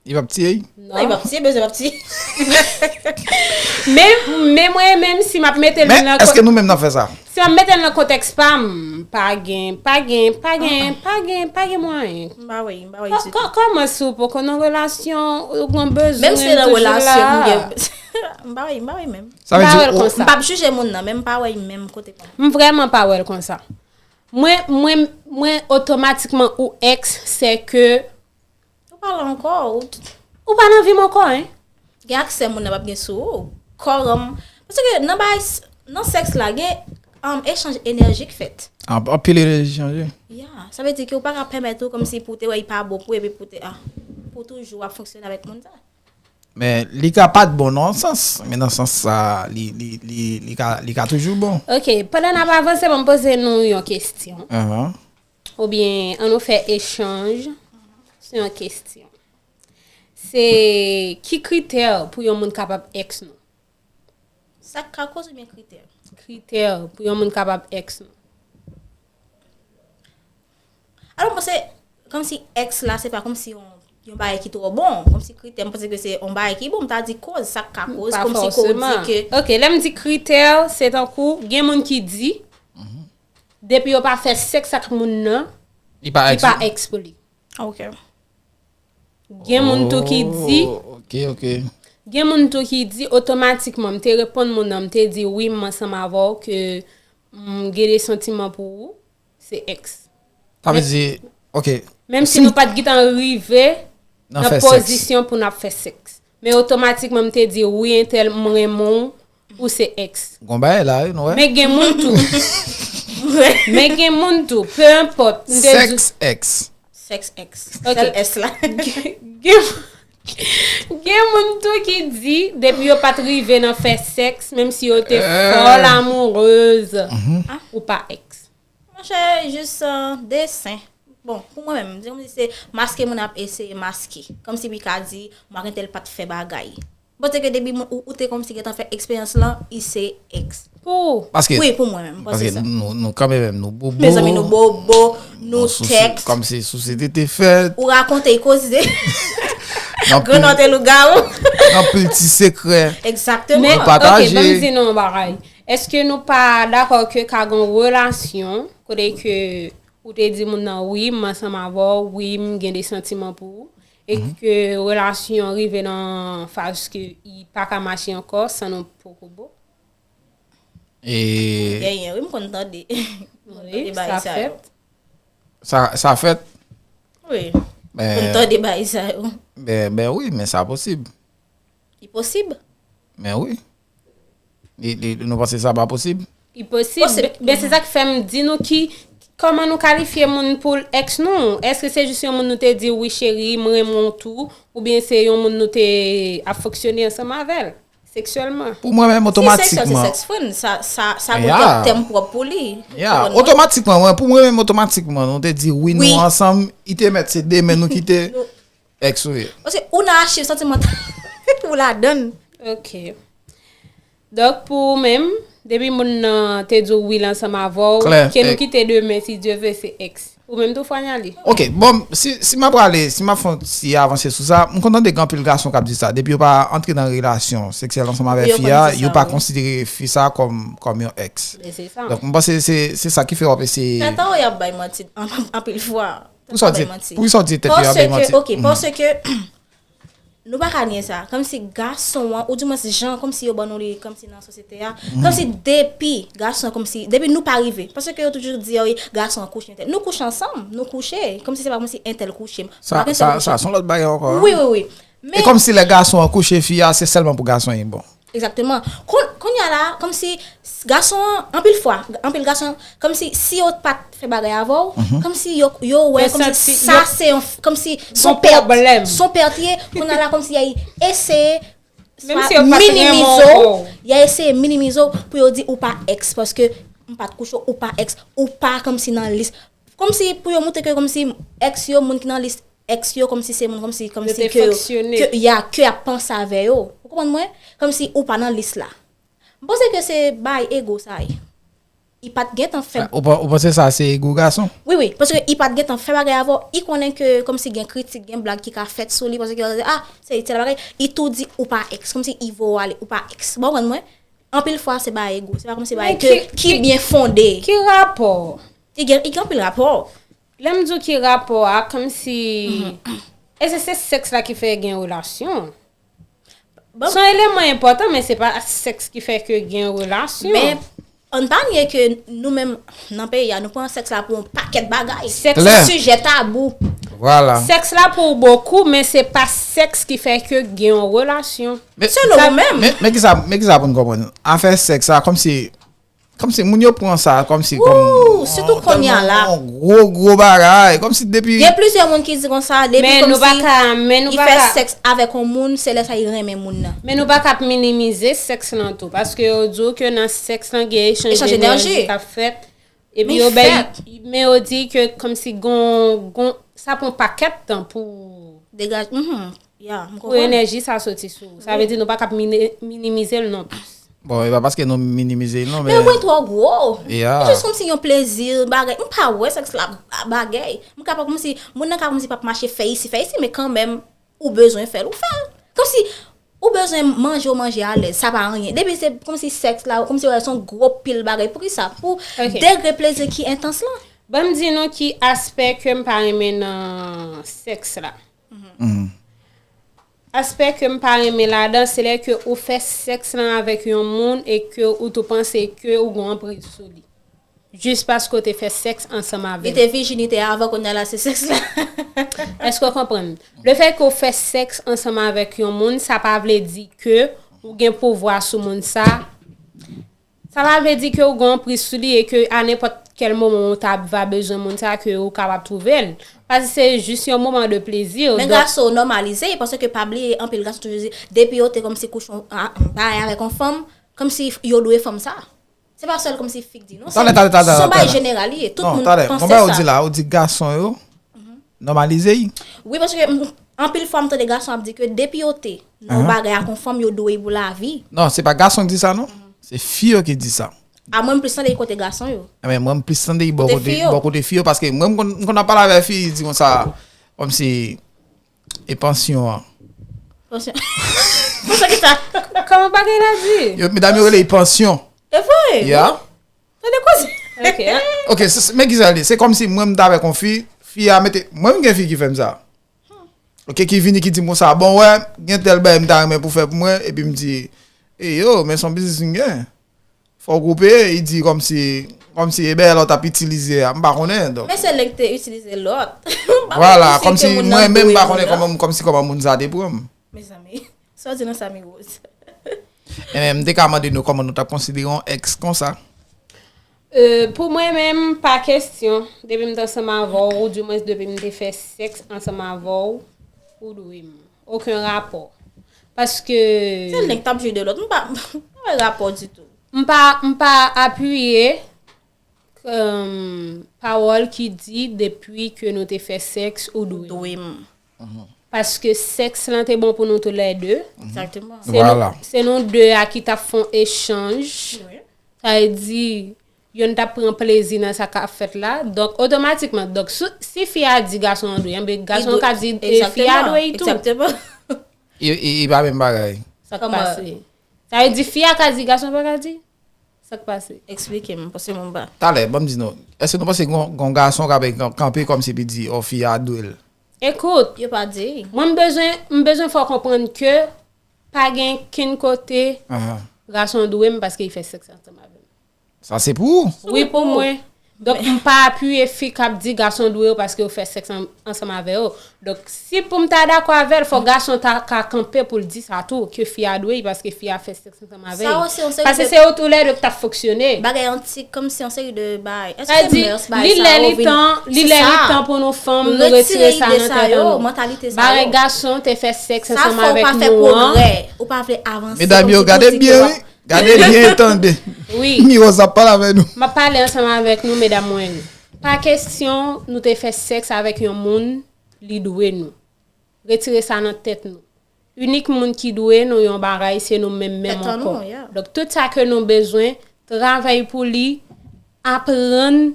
Li p ap tiye? Non, li p ap tiye, bezwen p ap tiye. Men men mwen menm si m ap mete l Men nan èske nou menm n ap fè sa? Si m ap mete l nan kontèks pa m, pa gen, pa gen, pa gen, pa gen, pa gen mwayen. M pa wè, m pa wè Kò- ditou. kò- Kòman si w poko nan relasyon, ou gen bezwen Menm si se nan toujou relasyon, la? m gen. M pa wè, m pa wè menm. Sa vle M pa di wè l ou- konsa. M p ap jije moun nan, men m pa wè menm kote pa m. M vrèman pa wè l konsa. Mwen, mwen, mwen otomatikman ou èks, se ke Ou pa la ankò, ou t- ou pa nan vi m ankò, hein? Gen aksè moun nan p ap gen sou ou. Kòranm. Paske nan bay nan sèks la, gen um, echanj enèji k fèt. An- Anpil enèji chanje. Ya, sa vle di ke ou pa ka pèmèt ou kòmsi pou te wè li pa bon pou epi pou te ah, pou toujou ap fonksyone avèk moun sa. Men li ka pa t bon nan sans, men nan sans sa li li li li ka li ka toujou bon. Ok, pandan n ap avanse, ban m poze nou yon kesyon. Ahan. Oubyen, an nou fè echanj sou yon kesyon. Se ki kritè pou yon moun kapab èks nou? Sa k ka koz oubyen kritè? Kritè pou yon moun kapab èks nou. Alò, m panse, kòmsi èks la, se pa kòmsi yon, yon bagay ki twò bon. Kòmsi kritè, m panse ke se yon bagay ki bon. M ta di koz, sa k ka koz, Pa kòmsi ke w di fòseman. ke. Ok, lè m di kritè, se tankou, gen moun ki di, depi yo pa fè sèks ak moun nan, Li pa li pa èks. Èks pou li. Ok. Gen moun tou ki di, Oh, ok, ok. Gen moun tou ki di otomatikman, m te reponn moun nan, m te di wi, m ansanm avè w, ke m gen de santiman pou ou, se èks. Sa vle di, ok. Menm si nou pa t gentan rive Nan nan fè sèks. Pozisyon pou n ap fè sèks. Men otomatikman, m te di wi, entèl, m renmen w, ou se èks. Gon bagay la, wi, nou wè. Men gen moun tou. Men gen moun tou, peu importe. M te di Sèks èks. Sèks èks. Ok. Sèl èks la. Gen, gen moun tou ki di, depi yo pa t rive nan fè sèks, menm si yo te Euh. folle amoureuse, ou pa èks. Monchè, jis euh, desen. Bon, pou mwen menm, di kòmsi se maske moun ap eseye maske. Kòmsi pi ka di, mwen ak entèl pa t fè bagay. Bon, se ke depi moun, ou, ou te kòmsi gentan fè eksperyans lan, i se èks. Pou Paske, Wi, pou mwen menm, m panse paske sa. Nou, nou kanpe menm, nou bobo. Mezanmi, nou bobo, nou souse- tèk, Kòmsi souse tete fèt. ou rakonte, koze. Nan Granòt e lougawou. Nan pil ti sekrè. Egzakteman. Men, Nou pataje. Ok, ban m di nou yon bagay. Èske nou pa dakò ke ka gen yon relasyon, kote ke ou te di moun nan, wi, m ansanm avè w, wi, m gen de santiman pou ou, e ke relasyon rive nan faz ke i pa ka mache ankò san nou poko bo? E Genyen, wi, m konn tande. M konn Wi, tande bagay sa sa yo. Fèt. Sa, sa fèt? Wi. Ben, M konn tande bagay sa yo. Ben, ben wi, men sa posib. Li posib? Men wi. Li, li, nou panse sa pa posib? Li posib. Posib. Ben, ben, se sa k fè m di nou ki, Kòman nou kalifye moun pou ex nou? Èske se jis yon moun nou te di, "Wi, cheri, m renmen w tou," oubyen se yon moun nou te ap fonksyone ansanm avè l seksyèlman? Pou mwen menm, Si sex, se otomatikman. Sex friend, sa, sa, sa gon Yeah. lòt tèm pwòp pou li. Yeah. Ou konprann mwen? Otomatikman, mwen, pou mwen menm, otomatikman, nou te di wi, nou Wi. Ansanm, i te mèt se demen nou kite ex ou ye. Paske ou nan achiv santimantal ou ladann. Ok. Donk, pou ou menm, depi moun nan te di w wi l ansanm avè w, Klè, ke nou eh. kite demen, si Dye vle, se ex. Ou menm tou, Fwanyali. Ok, bon, si, si m ap prale, si m ap fè yon ti avanse sou sa, m kontan de gen anpil gason k ap di sa. Depi yo pa antre nan relasyon seksyèl ansanm avè Yo fi a, konn di sa, yo pa wi. Konsidere fi sa kòm, kòm yon ex. E se sa. Donk, m panse se, se sa ki fè w ap eseye. Tèt an w y ap bay manti an- anpil fwa. Pou sa w di, pou sa w di tèt yo y ap bay manti. Ok, paske nou pa ka nye sa. Kòmsi gason an, ou di mwen jan, kòmsi yo ban nou li, kòmsi nan sosyete a. Kòmsi depi gason, kòmsi, depi nou pa rive. Paske yo toujou di, wi, gason an kouche entèl. Nou kouche ansanm, nou kouche. Kòmsi se pa kòmsi entèl kouche m. Sa, Pa gen sa, sèl sa kouche. Se yon lòt bagay ankò. Wi, wi, wi. E kòmsi lè gason an kouche fi a, se sèlman pou gason li bon. Egzakteman. Kon, kounye a la, kòmsi gason an, anpil fwa, anpil gason, kòmsi si yo pa t fè bagay avè w, kòmsi yo, yo wè, Yo kòmsi santi- sa yo- se yon, kòmsi se Yon yon pèt, pwoblèm. Se yon pèt ye, kounye a la, kòmsi y a eseye Menm swa si yo pa t renmen minimize w w, ankò. Y a eseye minimize w pou yo di ou pa ex, paske m pa t kouche w, ou pa ex, ou pa kòmsi nan lis. Kòmsi pou yo montre ke kòmsi ex yo, moun ki nan lis ex yo, kòmsi se moun kòmsi, kòmsi te ke, fonksyone. Ke, ya, ke y ap panse avè yo. Ou konprann mwen? Kòmsi ou pa nan lis la. M panse ke se bay ego sa ye. I pa t gentan fè Ou pa- ou panse sa se ego gason? Wi, wi, paske i pa t gentan fè bagay avè w, i konnen ke kòmsi gen kritik, gen blag ki ka fèt sou li, paske yo di, ah, se tèl bagay, i tou di ou pa ex, kòmsi i voye w ale, ou pa ex. Bon, konprann mwen? Anpil fwa se bagay ego, se pa kòmsi bagay Men ke, ki- ki byen fonde. Ki rapò? I gen, i gen anpil rapò. Lè m di w ki rapò a, kòmsi. Èske se sèks la ki fè gen relasyon? Bon. Se yon eleman enpòtan, men se pa sèks ki fè ke gen relasyon. Men, ann pa nye ke nou menm nan peyi a, nou pran sèks la pou yon pakèt bagay. Sèks Klè. Sijè tabou. Vwala. Sèks la pou bokou, men se pa sèks ki fè ke gen yon relasyon. Men- Selon Sa- ou menm. Men men ki sa, men ki sa pou n konprann. Afè sèks sa, kòmsi, kòmsi moun yo pran sa, kòmsi, Wou, kòm, sitou oh, kounye a tèlman la. Yon gwo, gwo bagay. Kòmsi depi. Gen plizyè moun ki di konsa, depi Men nou pa kòmsi ka, men nou i pa fè ka. Sèks avèk yon moun, se lè sa i renmen moun nan. Men nou pa ka ap minimize sèks lan tou, paske yo di w ke nan sèks lan gen echanj Echanj enèji enèji. K ap fèt. Epi Men yo bay, fèt. Men yo di ke kòmsi gon, gon, sa pran pakèt tan pou Degaj, mhm. Ya, m pou konprann. Enèji sa soti sou ou. Sa vle di nou pa ka ap mini- minimize l non plis. Bon, e pa paske nou minimize l non, Men yo men. pran twò gwo. Ya. Se jis kòmsi yon plezi, bagay. M pa wè sèks la bagay. M ka pa kòmsi, moun nan ka kòmsi p ap mache fè isi, fè isi, men kanmenm, ou bezwen fè l, ou fè l. Kòmsi, ou bezwen manje, ou manje alèz, sa pa anyen. Depi se kòmsi sèks la, kòmsi wè se yon gwo pil bagay. Poukisa? Pou Ok. Degre plezi ki entans lan. Ban m di nou ki aspè ke m pa renmen nan sèks la. Aspè ke m pa renmen ladan, se lè ke ou fè sèks lan avèk yon moun e ke ou tou panse ke ou gon anpriz sou li. Jis paske ou te fè sèks ansanm avè Li l. Te vijinite avan, kounye a la se sèks la. Èske w konprann? Lefètke w fè sèks ansanm avèk yon moun, sa pa vle di ke ou gen pouvwa sou moun sa. Sa pa vle di ke ou gen anpriz sou li e ke a nenpòt kèl moman ou ta va bezwen moun sa ke ou kapab twouve l. Paske se jis yon moman de plezi. Men Donk, gason nòmalize, paske pa bliye, anpil gason toujou di, depi yo te kòmsi kouche yon, a, bay avèk yon fanm, kòmsi yo dwe fanm sa. Se pa sèl kòmsi fi k di, non. Talè, talè, talè, Se yon bagay talè. Jeneral li ye. Tout Non, moun talè. panse Konpa ou sa. Di la, ou di gason yo nòmalize yi. Wi, paske m- anpil fwa m tande gason ap di ke depi yo te nan yon bagay ak yon fanm, yo dwe pou lavi. Non, se pa gason ki di sa, non. Se fi yo ki di sa. A mwen, m plis tande kote gason yo. Ebyen, mwen, m plis tande yi bò Kote kote, fi yo. Bò kote fi yo, paske mwen, m konn, m konn ap pale avè fi, yi di konsa, kòmsi, e pansyon an. Pansyon. Pansyon ki sa? Kòman bagay la di? Yo, medam yo rele yi pansyon. E vre? Ya. Tande koze. Ok, a. Ok, se- se- men ki sa li. Se kòmsi mwen, m ta avèk yon fi, fi a mete, mwen, m gen fi ki fè m sa. Ok, ki vini, ki di m konsa, bon, wè, gen tèl bagay m ta renmen pou fè pou mwen, epi m di, e yo, men se yon biznis m gen. Fò w koupe, yi di kòmsi, kòmsi, e bèyè lòt ap itilize a, m pa konnen, donk. Men se lè k te itilize lòt. Vwala, kòmsi mwen menm m pa konnen kòman, kòmsi kòman moun sa te pran m. Mezanmi, sa w di nan sa, mi Rose? Ebyen, m te ka mande nou kòman nou t ap konsidere yon ex konsa. Euh, pou mwen menm, pa kesyon, depi m t ansanm avè w, ou di mwens depi m te fè sèks ansanm avè w, ou dwe m. Okenn rapò. Paske Se nèg k ap jwe de lòt. M pa, m pa wè rapò ditou. M pa, m pa apiye um, pawòl ki di depi ke nou te fè sèks ou dwe. Dwe m. Paske sèks lan te bon pou nou toulède. Exactement. Se nou, se nou de a ki t ap fè yon echanj. Sa vle di, yonn t ap pran plezi nan sa k ap fèt la. Donk, otomatikman, donk, si fi a di gason an dwe, enben gason an ka di fi a dwe tou. Exactement. E pa menm bagay. Sa k pase. Sa vle di, fi a ka di, gason pa ka di. Sa k pase. Eksplike m, paske mwen pa. Talè, ban m di nou. Èske nou panse gon gason k ap kanpe kòmsi epi di, o, fi a dwe l? Ekout. Yo pa di. Mwen, m bezwen, m bezwen fè w konprann ke pa gen kenn kote gason dwe m paske li fè sèks ansanm avè m. Sa se pou ou? Wi, pou mwen. Donk, m pa apiye fi k ap di gason dwe yo paske yo fè sèks ansanm avè yo. Donk, si pou m ta dakò avè l, fò gason ta ka kanpe pou l di sa tou, ke fi a dwe li paske fi a fè sèks ansanm avè l. Paske se yo toulède k t ap fonksyone. Bagay antik, kòmsi yon seri de bagay. Èske mès bagay sa yo vin? Li lè li tan pou nou fanm nou retire sa nan tèt nou. Bagay gason te fè sèks ansanm avèk nou an. Ou pa vle avanse. Medam yo, gade byen, wi. Gade byen e tande. Wi. Miwoz ap pale avè nou. M ap pale ansanm avèk nou, medam mwen. Pa kesyon nou te fè sèks avèk yon moun, li dwe nou. Retire sa nan tèt nou. Inik moun ki dwe nou yon bagay, se nou menm menm ankò. Donk, tout sa ke nou bezwen, travay pou li, aprann,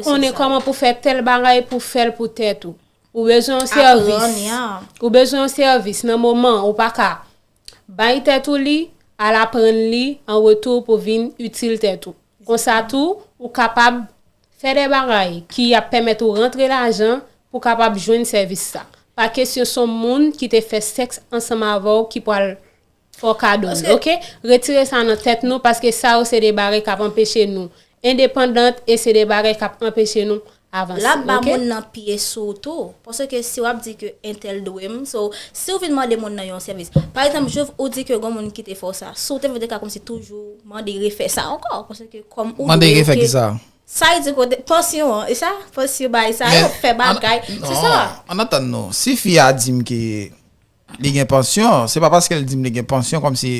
konnen kòman pou fè tèl bagay pou fè l pou tèt ou. Ou bezwen yon sèvis. Ou bezwen yon sèvis nan moman ou pa ka bay tèt ou li, al aprann li an retou pou vin itil tèt ou. Konsa tou, ou kapab fè de bagay ki ap pèmèt ou rantre lajan pou kapab jwenn sèvis sa. Pa kesyon se yon moun ki te fè sèks ansanm avè w ki pral fè w kado l, oke? Retire sa nan tèt nou paske sa yo se de bagay k ap anpeche nou endepandant e se de bagay k ap anpeche nou avanse. L ap ba moun nan pye sou ou tou. Paske si w ap di ke entèl dwe m, so, si w vin mande moun nan yon sèvis, pa egzanp, Juve, ou di ke gon moun ki te fè w sa, si w te vle te ka kòmsi toujou mande refè sa ankò, paske kòm ou dwe yo ke. Sa e di kote pansyon an, e sa? Pansyon bay sa yo, fè bagay, se sa. An atann non, si fi a di m ke li gen pansyon, se pa paske l di m li gen pansyon kòmsi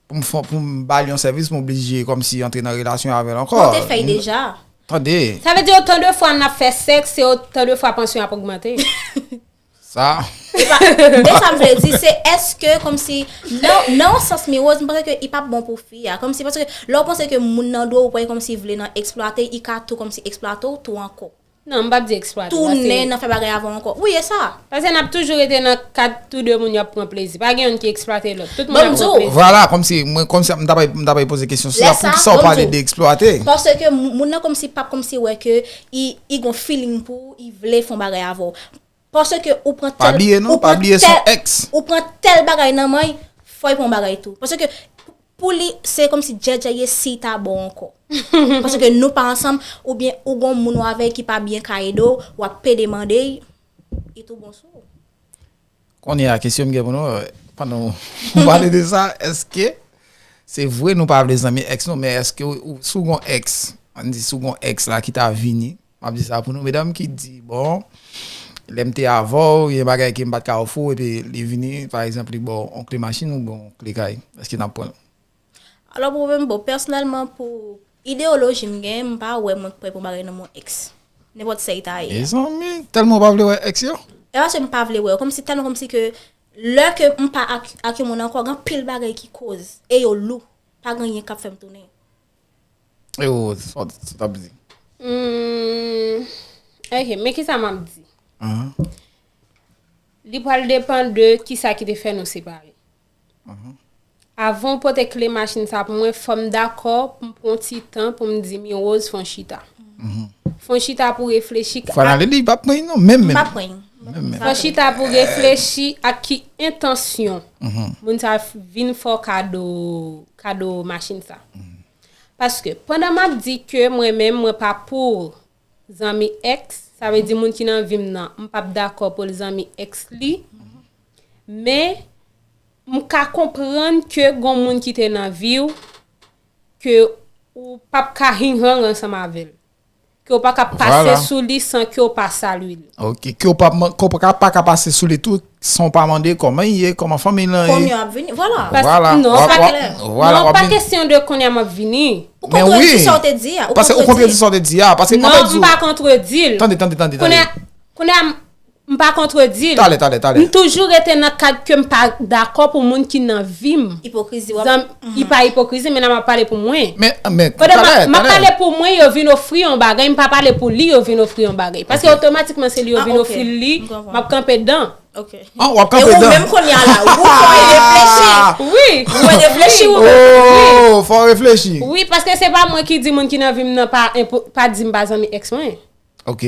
pou m fè, pou m ba l yon sèvis, m oblije kòmsi antre nan relasyon avè l ankò. Ou te fè l deja. Tande. Sa vle di otan de fwa n ap fè sèks, se otan de fwa pansyon ap ogmante. Sa. E pa, men sa m vle di, se èske kòmsi, nan, nan yon sans Miwoz, m panse ke li p ap bon pou fi a. Kòmsi, paske lè w panse ke moun nan dwe ou, ou pa kòmsi vle nan eksplwate, li ka tou kòmsi eksplwate w tou ankò. Non, m p ap di eksplwate. Tounen nan fè bagay avè w ankò. Wi, e sa. Paske n ap toujou rete nan kad tou de moun y ap pran plezi. Pa gen youn ki eksplwate lòt. Tout moun ap pran plezi. Vwala, kòmsi, mwen, kòmsi, m ta pral, m ta pral poze kesyon sila, poukisa w pale de eksplwate? Paske moun nan kòmsi p ap kòmsi wè ke li, li gon feeling pou ou, li vle fè yon bagay avè w. Paske ou pran tèl, ou pran tèl, ou pran tèl bagay nan men l, fò l pran yon bagay tou. Paske pou li, se kòmsi djèdjè ye si l ta ba w ankò. Paske nou pa ansanm, oubyen ou gon moun ou avè l ki pa byen ka ede w, w ap pede mande l, li tou bon sou ou. Kounye a, kesyon m gen pou nou, pandan w pale de sa, èske se vre nou pa vle zanmi èks nou, men èske ou, si w gon èks, ann di si w gon èks la ki ta vini, m ap di sa pou nou, medam ki di, bon, lè m te avè w, gen bagay ke m pa t ka ofri w, epi li vini, pa egzanp, li ba w yon kle machin ou ba w yon kle kay, èske n ap pran l? Alò, pou mwen, bon, pèsonèlman, pou ideyoloji m gen, m pa wè mwen prè pou bagay nan men yon èks. Nenpòt sa l ta ye. Mezanmi, tèlman w pa vle wè èks yo? E pa se m pa vle wè yo, kòmsi, tèlman kòmsi ke lè ke m pa ak, ak yon moun ankò, gen anpil bagay ki koz, e yo lou. Pa gen anyen k ap fè m tounen. E ou, sa w t ap di? Hmm, ok, men kisa m ap di? Li pral depann de kisa ki te fè nou separe. Avan w pote kle machin sa pou mwen, fò m dakò pou m pran yon ti tan pou m di Mirose fè yon chita. Fè yon chita pou reflechi. Fò n ale li, li p ap pran non, menm menm. M p ap pran. Fò w chita pou w reflechi ak ki entansyon moun sa vin fè w kado, kado machin sa. Paske pandan m ap di ke mwen menm mwen pa pou zanmi èks, sa vle di moun ki nan vi m nan, m p ap dakò pou l zanmi èks li. Men m ka konprann ke gon moun ki te nan vi w ke ou p ap ka hang hang ansanm avè l. Ke w pa ka pase sou li san ke w pa salye l. Ok, ke w pa, ke w pa, pa ka pase sou li tou san w pa mande kòman l ye, kòman fanmi l lan ye. Kòman y ap vini, vwala. Vwala, non, w ap, pa, w ap, vwala, non, w ap pa vin kesyon de kounye a m ap vini. Ou kontredi sa w te di a. Paske ou kontredi sa w te di a. Paske mwen pa di w. Non, m pa kontredi l. Tande, tande, tande, tande. Kounye a, kounye a, m pa kontredi l. Talè, talè, talè. M toujou rete nan kad ke m pa dakò pou moun ki nan vi m. Ipokrizi w ap. Zanm, li pa ipokrizi, men la m ap pale pou mwen. Men, men, talè, talè. Pandan m ap pale pou mwen, yo vin ofri yon bagay, m pa pale pou li, yo vin ofri yon bagay. Paske otomatikman se li yo vin ofri l li, m ap kanpe dan. Ok. An, w ap kanpe dan. E ou menm kounye a la, ou fò reflechi. Wi. Ou fò reflechi ou menm. Oh, fò reflechi. Wi, paske se pa mwen ki di moun ki nan vi m nan pa enpo-, pa di m pa zanmi ex mwen. Ok.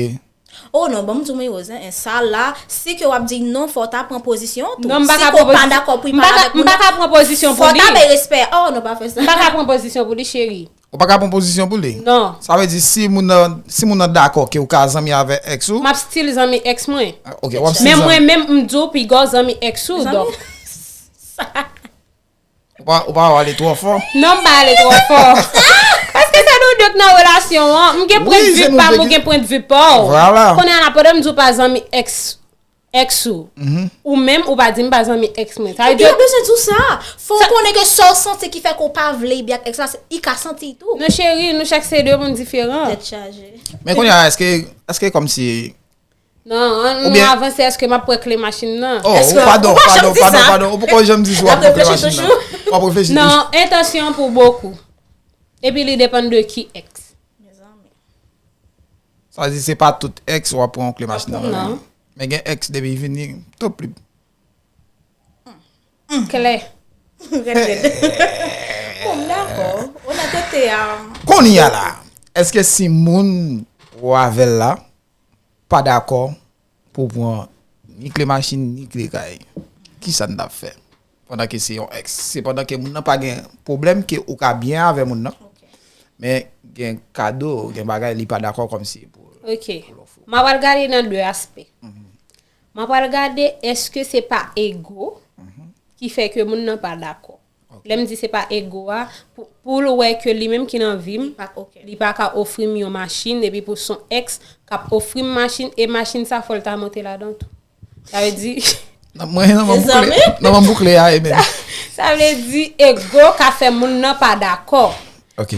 Oh non, ban m di w men Rose, en, sa la, si ke w ap di non, fò w ta pran pozisyon tou. Non, m pa ka pran pozisyon. Si ke w pa dakò pou li pale avèk moun nan, m pa ka pran pozisyon pou li. Fò w ta bay respè. Oh non, pa fè sa. M pa ka pran pozisyon pou li, cheri. Ou pa ka pran pozisyon pou li? Non. Sa vle di si moun nan, si moun nan dakò ke ou ka zanmi avèk ex ou? M ap still zanmi ex mwen. Ah, ok, w ap still zanmi. Men mwen menm, m di w piga w zanmi ex ou, donk. Sa. Ou pa, ou pa ale twò fò? Non, m pa ale twò fò. Paske se nou de k nan relasyon an. M gen pwendvi pa m, ou gen pwendvi pa w. Vwala. Kounye a la, pandan m di w pa zanmi ex, ex ou, ou menm ou pa di m pa zanmi ex mwen. Sa vle di. Ou pa bezwen di w sa. Fò w konnen ke sa w santi ki fè ke w pa vle li ak ex la, se, li ka santi tou. Non, cheri, nou chak se de moun diferan. Tèt chaje. Men kounye a, èske, èske kòmsi Non, an nou avanse, èske m ap pran kle machin nan? Oh, padon, padon, padon, padon. Ou poko janm di si w ap pran kle machin nan. W ap reflechi toujou. Non, entansyon pou bokou. Epi li depann de ki ex. Sa di se pa tout ex w ap pran yon kle machin nan. Non. Men gen ex depi vini, top li. Klè. Rèd, rèd. Bon, m dakò. Onètete a. Kounye a la, èske si moun ou avè l la pa dakò pou pran ni kle machin, ni kle kay, kisa n t ap fè? Pandan ke se yon ex, se pandan ke moun nan pa gen pwoblèm ke ou ka byen avè moun nan. Men gen kado, gen bagay li pa dakò kòmsi pou l ofri w. M ap al gade nan de aspè. M ap al gade èske se pa ego ki fè ke moun nan pa dakò. Lè m di se pa ego a, pou, pou l wè ke li menm ki nan vi m, li pa ka ofri m yon machin, epi pou son ex k ap ofri m machin, e machin sa fò l ta monte ladan tou. Sa vle di. Nan mwen, nan mwen boucle, nan mwen boucle a, e menm. Sa, sa vle di ego ka fè moun nan pa dakò.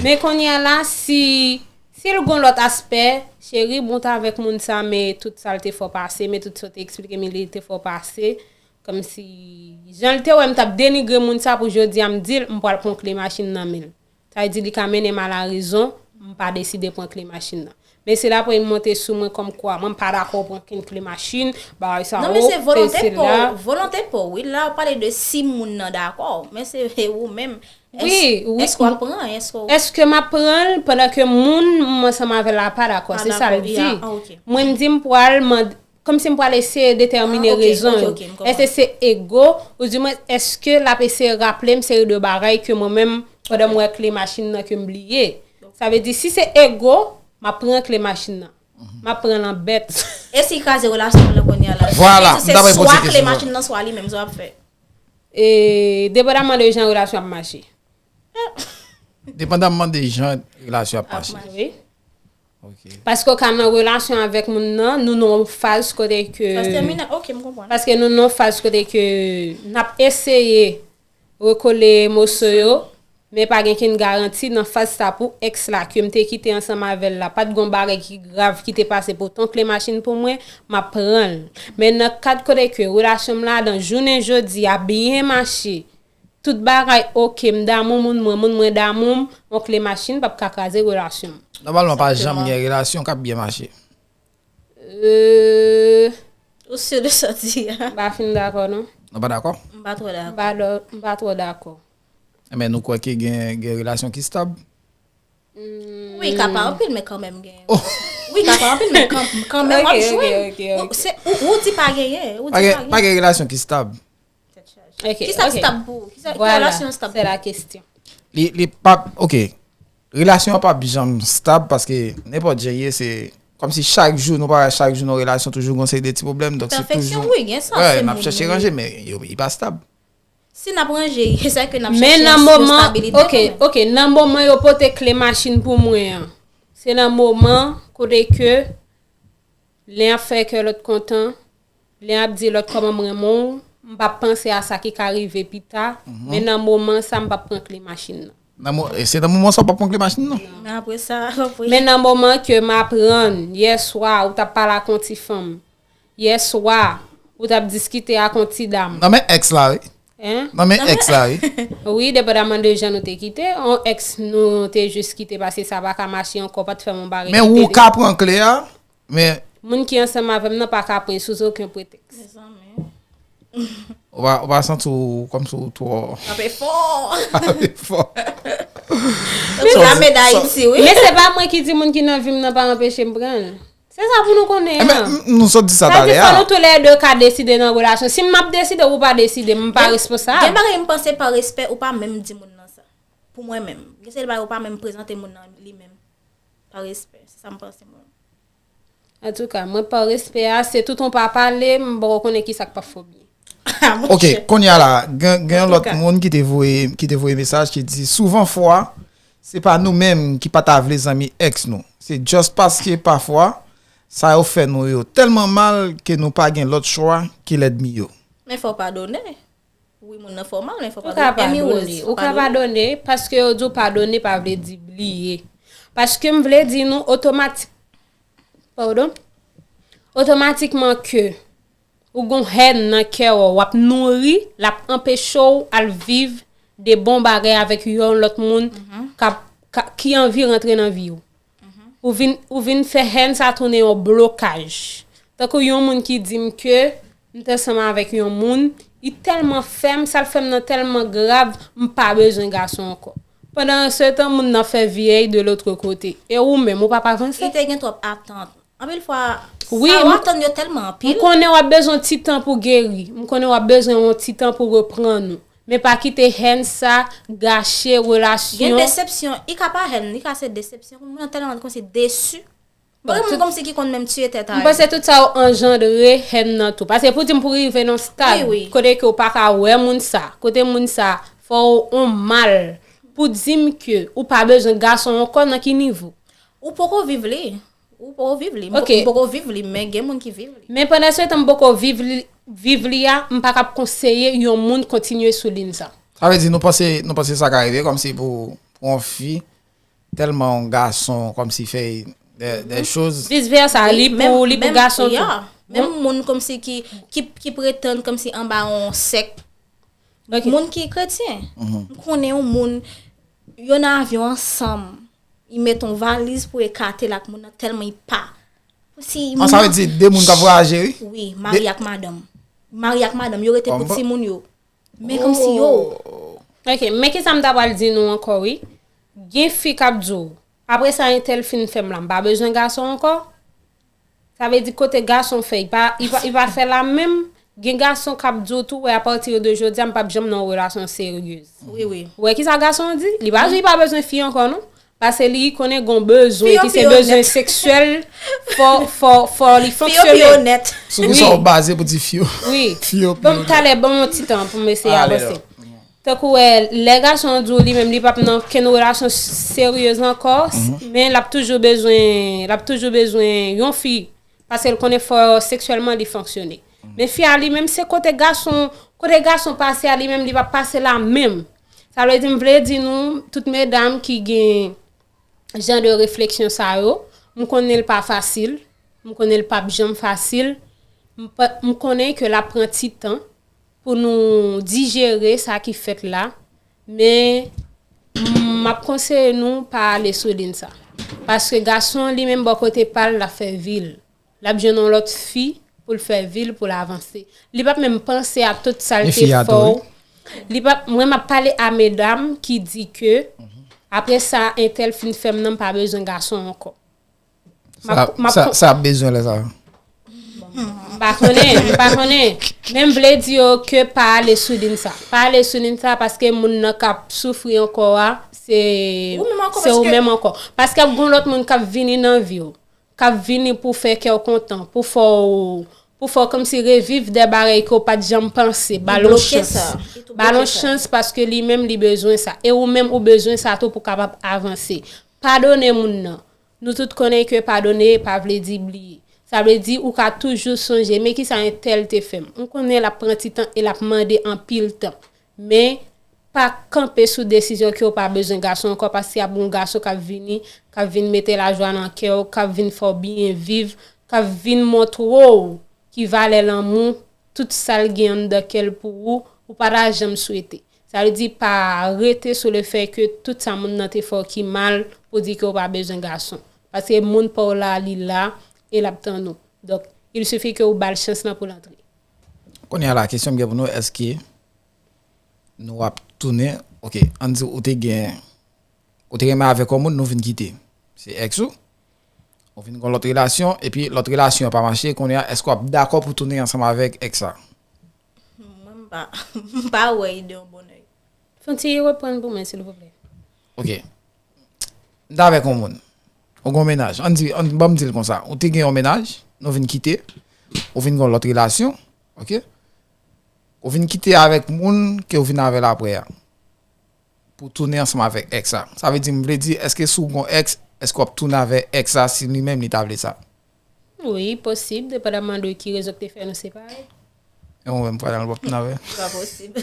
Men kounye a la, si, si l gon lòt aspè, cheri, bon, w t avèk moun sa, men tout sa l te fè w pase, men tout sa w te eksplike m, li te fè w pase. Kòmsi, jan l te wè m t ap denigre moun sa pou jodi a m di l, m pral pran kle machin nan men l. Sa vle di li ka mennen m a la rezon, m pa deside pran kle machin nan. Men se la pou l monte sou mwen kòmkwa, mwen m pa dakò pran kenn kle machin, bagay sa o, se la. Non, men se volonte pa w, volonte pa w, wi. La, w pale de si moun nan dakò, men se ou menm. Wi, wi. Èske w ap pran? Èske w... Èske m ap pran l pandan ke moun m ansanm avè l la pa dakò? Se sa l di. Mwen m di m pral mande, kòmsi m pral eseye detèmine rezon yo. Èske se ego, oudimwen èske l ap eseye raple m seri de bagay ke mwen menm, pandan m wè kle machin nan ke m bliye? Sa vle di, si se ego, m ap pran kle machin nan. M ap pran l an bèt. E si l kraze relasyon w lan kounye a la? Vwala, m ta pral poze kesyon sa. Swa kle machin nan, swa li menm, sa w ap fè? E, depandaman de jan relasyon ap mache. Depandaman de jan relasyon ap mache. Wi. Ok. Paske w ka nan relasyon avèk moun nan, nou nan yon faz kote ke... Faz tèminal, ok, m konprann. Paske nou nan yon faz kote ke n ap eseye rekole moso yo, men pa gen kenn garanti nan faz sa pou ex la ke m te kite ansanm avè l la, pa t gon bagay ki grav ki te pase pou ton kle machin pou mwen, m ap pran l. Men nan kad kote ke relasyon m ladan jounen jodi a byen mache, tout bagay oke, m damou moun mwen, moun mwen damou m, yon kle machin p ap ka kraze relasyon m. Nòmalman, pa janm gen relasyon k ap byen mache. Euh, ou si de sa w di a? M pa fin dakò, non. Nou pa dakò? M pa twò dakò. M pa dò-, m pa twò dakò. Enben, nou kwè ke gen, gen relasyon ki stab? Hmm. Wi, ka pa anpil, men kanmenm gen. Oh. Wi, ka pa anpil, men kan-, kanmenm w ap jwenn. Ok, ok, ok, ok. Ou, se, ou, ou di pa genyen, ou di pa genyen. Pa gen, pa gen relasyon ki stab. Ok, ok. Kisa k stab pou ou? Kisa, ki relasyon stab pou ou? Voilà, c'est la question. Li, li p ap, ok. Relasyon an p ap janm stab paske nenpòt jan l ye, se kòmsi chak jou, nou pa wè chak jou nan relasyon toujou gon seri de ti pwoblèm, donk se toujou... Enpèfeksyon, wi, gen sa, se moun. Wè, n ap chèche ranje, men yo, li pa stab. Si n ap ranje, se ke n ap chèche yon stabilite kanmenm. Men nan moman, ok, ok, nan moman yo pote kle machin pou mwen an, se nan moman kote ke lè y ap fè kè lòt kontan, lè y ap di lòt kòman m renmen w, m p ap panse a sa ki ka rive pita, men nan moman sa, m p ap pran kle machin nan. Nan mo- e se nan moman sa w p ap pran kle machin nan? Men apre sa, apre. Men nan moman ke m aprann, yè swa, ou t ap pale ak yon ti fanm, yè swa, ou t ap diskite ak yon ti dam. Nan men ex la, wi. Hein? Nan men ex la, wi. Wi, depandaman de jan nou te kite, yon ex nou te jis kite paske sa pa ka mache ankò, pa t fè m yon bagay ki te. Men ou ka pran kle a, men. Moun ki ansanm avè m nan pa ka pran sou okenn pretèks. Mezanmi. Ou pa, ou pa santi w kòmsi w twò. Frape fò. Frape fò. Donk, lame Dayiti, wi. Men se pa mwen ki di moun ki nan vi m nan pa anpeche m pran l. Se sa pou nou konnen an. Ebyen, m- nou sot di sa talè a. Sa di fò nou toulède ka deside nan relasyon. Si m ap deside ou pa deside, m pa responsab. Gen bagay m panse pa respè ou pa menm di moun nan sa. Pou mwen menm. Gen seri bagay ou pa menm prezante moun nan li menm. Pa respè. Se sa m panse mwen. Antouka, mwen pa respè a, se tout on pa pale, m poko konnen kisa k p ap fè w byen. Ok, kounye a la, gen, gen yon lòt moun ki te voye, ki te voye mesaj ki di, souvan fwa, se pa nou menm ki pa ta vle zanmi ex nou. Se just paske pafwa, sa yo fè nou yo tèlman mal ke nou pa gen lòt chwa ke lènmi yo. Men fò w padone. Wi, moun nan fè w mal, men fò w padone. Ou ka padone, ou ka padone, paske yo di w padone pa vle di bliye. Paske m vle di nou otomatik, padon, otomatikman ke ou gon hèn nan kè w, w ap nouri, l ap anpeche w al viv de bon bagay avèk yon lòt moun k ap, ka- ki anvi rantre nan vi w. Ou vin, ou vin fè hèn sa tounen yon blokaj. Tankou yon moun ki di m ke m t ansanm avèk yon moun, li tèlman fè m, sa l fè m nan tèlman grav, m pa bezwen gason ankò. Pandan se tan, moun nan fè vye de l'autre côté. E ou menm, ou p ap avanse. Li te gen twòp atant. Anpil fwa, wi, sa w atann yo tèlman anpil. M konnen w ap bezwen yon ti tan pou geri. M konnen w ap bezwen yon ti tan pou reprann ou. Men pa kite hèn sa gache relasyon. Gen desepsyon. Li ka pa hèn, li ka se desepsyon. Moun nan tèlman kòmsi desi. Bon, gen moun kòmsi ki konn menm tiye tèt a yo. M panse tout sa yo anjandre hèn nan tou. Paske pou di m pou rive nan stad, kote ke w pa ka wè moun sa, kote moun sa fè w on mal, pou di m ke ou pa bezwen gason ankò nan ki nivo? Ou poko viv li. Ou poko viv li. M po- Ok. M poko viv li, men gen moun ki viv li. Men pandan se tan m poko viv li, viv li a, m pa kab konseye yon moun kontinye sou liy sa. Sa vle di nou panse, nou panse sa ka rive kòmsi pou, pou yon fi tèlman yon gason kòmsi fè de, de choz. Vis vèsa, li pou, li pou gason tou. Menm moun kòmsi ki, ki, ki pretann kòmsi anba yon sèk. Ok. Moun ki kretyen. M konnen yon moun, yo nan avyon ansanm. Li met yon valiz pou ekate l ak moun nan tèlman li pa. Si an, sa vle di de moun k ap vwayaje, wi. Wi, mari ak madanm. Mari ak madanm, yo rete pou timoun yo. Men kòmsi yo. Ok, men kisa m ta pral di nou ankò, wi. Gen fi k ap di w, apre sa entèl fin fè m la, m pa bezwen gason ankò. Sa vle di kote gason fè, li pa, li pa, li pa fè la menm. Gen gason k ap di w tou, wè, apati de jodi a, m p ap janm nan yon relasyon seryez. Wi, wi. Ou wè kisa gason an di? Li pa di li pa bezwen fi ankò, non. Paske li konnen gon bezwen ki se bezwen seksyèl, fò, fò, fò li fonksyone. Sou kisa w baze pou di fi yo? Wi. Fi yo pi onèt. Bon, talè, ban m yon ti tan pou m eseye avanse. Tankou wè, lè gason an di w li menm li p ap nan kenn relasyon seryez ankò, men l ap toujou bezwen, l ap toujou bezwen yon fi, paske l konnen fò seksyèlman li fonksyone. Men fi a li menm, se kote gason, kote gason pase a li menm, li p ap pase la menm. Sa vle di, m vle di nou, tout medam ki gen jan de refleksyon sa yo, m konnen l pa fasil, m konnen l p ap janm fasil, m pa, m konnen ke l ap pran ti tan pou nou dijere sa ki fèt la, men m ap konseye nou pa ale sou liy sa. Paske gason an li menm bò kote pa l, l ap fè vi l. L ap jwenn yon lòt fi pou l fè vi l, pou l avanse. Li p ap menm panse a tout sa l te fè w. Li p ap, mwen m ap pale a medam ki di ke, apre sa entèl fin fè m nan, m pa bezwen gason ankò. Sa, sa, sa ap bezwen lè sa yo. M pa konnen, m pa konnen. Men m vle di yo ke pa ale sou liy sa. Pa ale sou liy sa paske moun nan k ap soufri ankò a, se, se ou menm ankò. Paske ap gon lòt moun k ap vini nan vi w, k ap vini pou fè kè w kontan, pou fè w, pou fè w kòmsi reviv de bagay ke w pa t janm panse. Ba l yon chans. Ba l yon chans paske li menm li bezwen sa. E ou menm ou bezwen sa tou pou w kapab avanse. Padone moun nan. Nou tout konnen ke padone pa vle di bliye. Sa vle di ou ka toujou sonje, men kisa entèl te fè m. M konnen l ap pran ti tan e l ap mande anpil tan. Men, pa kanpe sou desizyon ke w pa bezwen gason ankò, paske ap gen yon gason k ap vini, k ap vin mete lajwa nan kè w, k ap vin fè w byen viv, k ap vin montre w ki valè lanmou, tout sa l gen anndan kè l pou ou, ou pa ta janm swete. Sa vle di pa rete sou le fè ke tout sa moun nan te fè w ki mal pou di ke w pa bezwen gason. Paske moun pa w la, li la, e l ap tann ou. Donk, il suffit ke w ba l chans lan pou l antre. Kounye a la, kesyon m gen pou nou, èske nou ap tounen, ok, ann di ou te gen, ou te renmen avèk yon moun, nou vin kite. Se èks ou, ou vin gen lòt relasyon, epi lòt relasyon an pa mache, kounye a, èske w ap dakò pou tounen ansanm avèk èks la? Mwen, m pa, m pa wè ide yon bonnèy. Fon ti reprann pou mwen, silvouplè. Ok. M t avèk yon moun. Ou gen yon mennaj. Ann di, ann, ban m di l konsa. Ou te gen yon mennaj, nou vin kite, ou vin gen yon lòt relasyon, ok? Ou vin kite avèk moun ke w vin avè l apre a. Pou tounen ansanm avèk èks la. Sa vle di, m vle di, èske si w gen yon èks, èske w ap tounen avè èks la si li menm li ta vle sa? Wi, posib, depandaman de ki rezon ki te fè nou separe. E mwen menm, Fran Aly, w ap tounen avè l? Pa posib.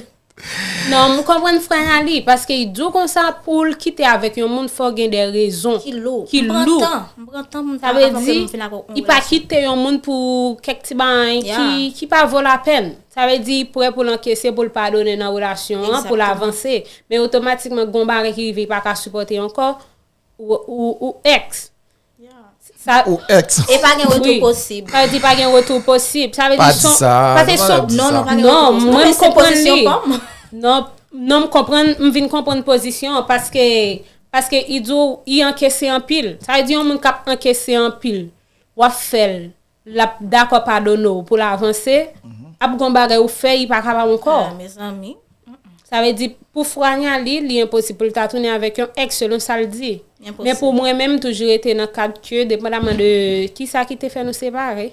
Non, m konprann Fran Aly, paske li di w konsa pou l kite avèk yon moun, fò gen de rezon ki lou. Ki lou. M pran tan, m pran tan pou m ta avanse pou m fin ak yon relasyon. Sa vle di, li pa kite yon moun pou kèk ti bagay ki, ki pa vo lapèn. Sa vle di, li prè pou l ankese, pou l padone nan relasyon an, pou l avanse. Men otomatikman, gen yon bagay ki rive, li pa ka sipòte ankò, ou, ou, ou èks. Sa, ou èks. E pa gen retou posib. Sa vle di pa gen retou posib. Sa vle di son. Pa di sa, pa di sa. Non, non, pa gen retou posib. Non, mwen m konprann li. Non, non, m konprann, m vin konprann pozisyon an paske, paske li di w li ankese anpil. Sa vle di yon moun k ap ankese anpil, w ap fè l, l ap dakò padone w pou l avanse, ap gen yon bagay ou fè, li pa kapab ankò. Mezanmi. Sa vle di, pou Fran Aly, li enposib pou l ta tounen avèk yon èks selon sa l di. Men pou mwen menm, m toujou rete nan kad ke, depandaman de kisa ki te fè nou separe.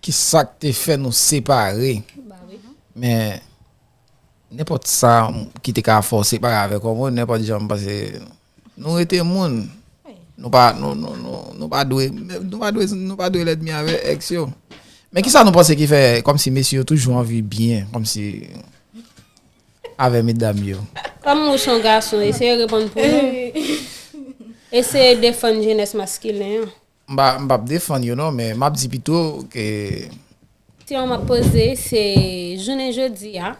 Kisa k te fè nou separe? Men, nenpòt sa ki te ka fè w separe avèk yon moun, nenpòt jan, m panse, nou rete moun. Nou pa, nou, nou, nou, nou pa dwe, nou pa dwe, nou pa dwe lènmi avè èks yo. Men kisa nou panse ki fè, kòmsi mesye yo toujou anvi byen, kòmsi avè medam yo. Kòm ou se yon gason, eseye reponn pou nou. Eseye defann jenès maskilen an. M pa, m p ap defann yo non, men m ap di pito ke. Kesyon m ap poze, se jounen jodi a,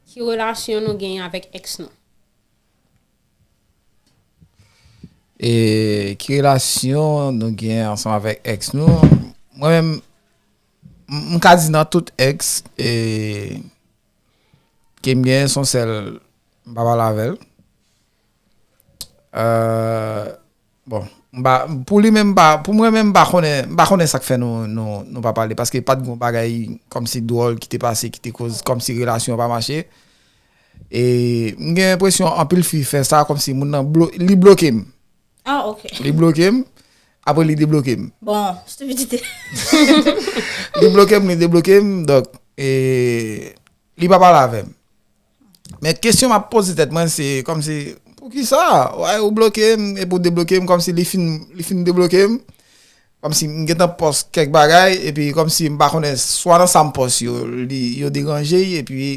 ki relasyon nou genyen avèk èks nou? E ki relasyon nou genyen ansanm avèk èks nou? Mwen menm, m, m ka di nan tout èks, e, ke m genyen, se yon sèl, m pa pale avè l. Euh, bon, m pa, pou li menm, m pa, pou mwen menm, m pa konnen, m pa konnen sa k fè nou, nou, nou pa pale, paske pa t gen yon bagay kòmsi dwòl ki te pase, ki te koz kòmsi relasyon an pa mache. E m gen enpresyon anpil fi fè sa, kòmsi moun nan blo-, li bloke m. Ah, ok. Li bloke m, apre li debloke m. Bon, stupidite. Li bloke m, li debloke m, donk, e, li pa pale avè m. Men kesyon m ap poze tèt mwen, se kòmsi, poukisa? Why ou bloke m, epi w debloke m, kòmsi li fin, li fin debloke m. Kòmsi m gentan pòs kèk bagay, epi kòmsi m pa konnen, swa nan sa m pòs yo, li, yo deranje, epi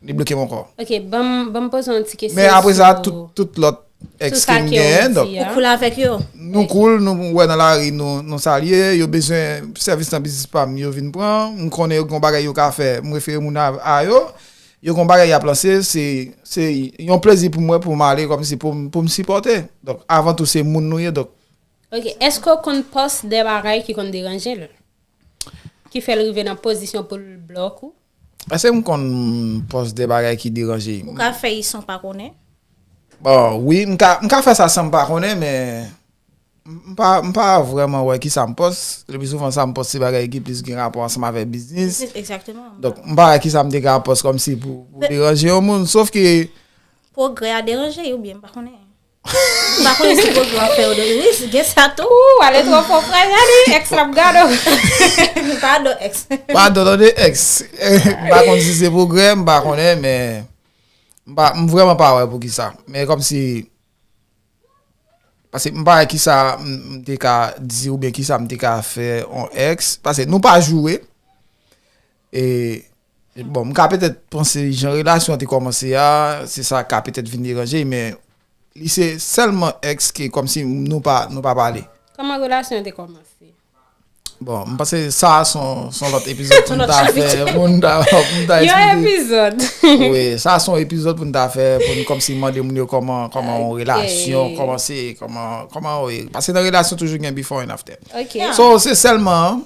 li bloke m ankò. Ok, ban m, ban m poze yon ti kesyon. Men apre sa, tout, tout lòt èks ke m genyen, donk. Ou cool avèk yo? Nou cool, nou wè nan lari, nou, nou salye, yo bezwen sèvis nan biznis pa m, yo vin pran, m konnen yo gen bagay yo ka fè, m refere moun a, a yo, yo gen bagay y ap lanse, se, se yon plezi pou mwen, pou m ale, kòmsi pou m, pou m sipòte. Donk, avan tou, se moun nou ye, donk. Ok, èske w konn pòs de bagay ki konn deranje l? Ki fè l rive nan pozisyon pou l blòk ou? Èske m konn pòs de bagay ki deranje? Ou ka fè l san pa konnen? Bon, wi, m ka, m ka fè sa san m pa konnen, men m pa, m pa vrèman wè kisa m pòs. Le pli souvan, sa m pòs, se bagay ki plis gen rapò ansanm avèk biznis. Biznis, egzakteman. Donk, m pa wè kisa m te ka pòs kòmsi pou, pou deranje yon moun. Sof ke. Pwogrè a deranje, oubyen m pa konnen. M pa konnen si pwogrè w ap fè yo de wi, gen sa tou. Ou ale twò fò frè, gade, ex l ap gade w. Padon, ex. Padon, tande, ex. M pa konn si se pwogrè, m pa konnen, men m pa, m vrèman pa wè poukisa. Men kòmsi, paske m pa wè kisa m, m te ka di oubyen kisa m te ka fè on ex, paske nou pa joure. E, bon, m ka petèt panse jan relasyon an te kòmanse a, se sa ka petèt vin deranje, men li se sèlman ex ke kòmsi nou pa, nou pa pale. Kòman relasyon an te kòmanse? Bon, m panse sa a se yon, se yon lòt epizòd pou n ta fè, pou n ta, pou n ta eksplike. Yon epizòd. Wi, sa a se yon epizòd pou n ta fè, pou n kòmsi mande moun yo kòman, kòman yon relasyon kòmanse, kòman, kòman, wi. Paske nan relasyon toujou gen before and after. Ok. So, se sèlman.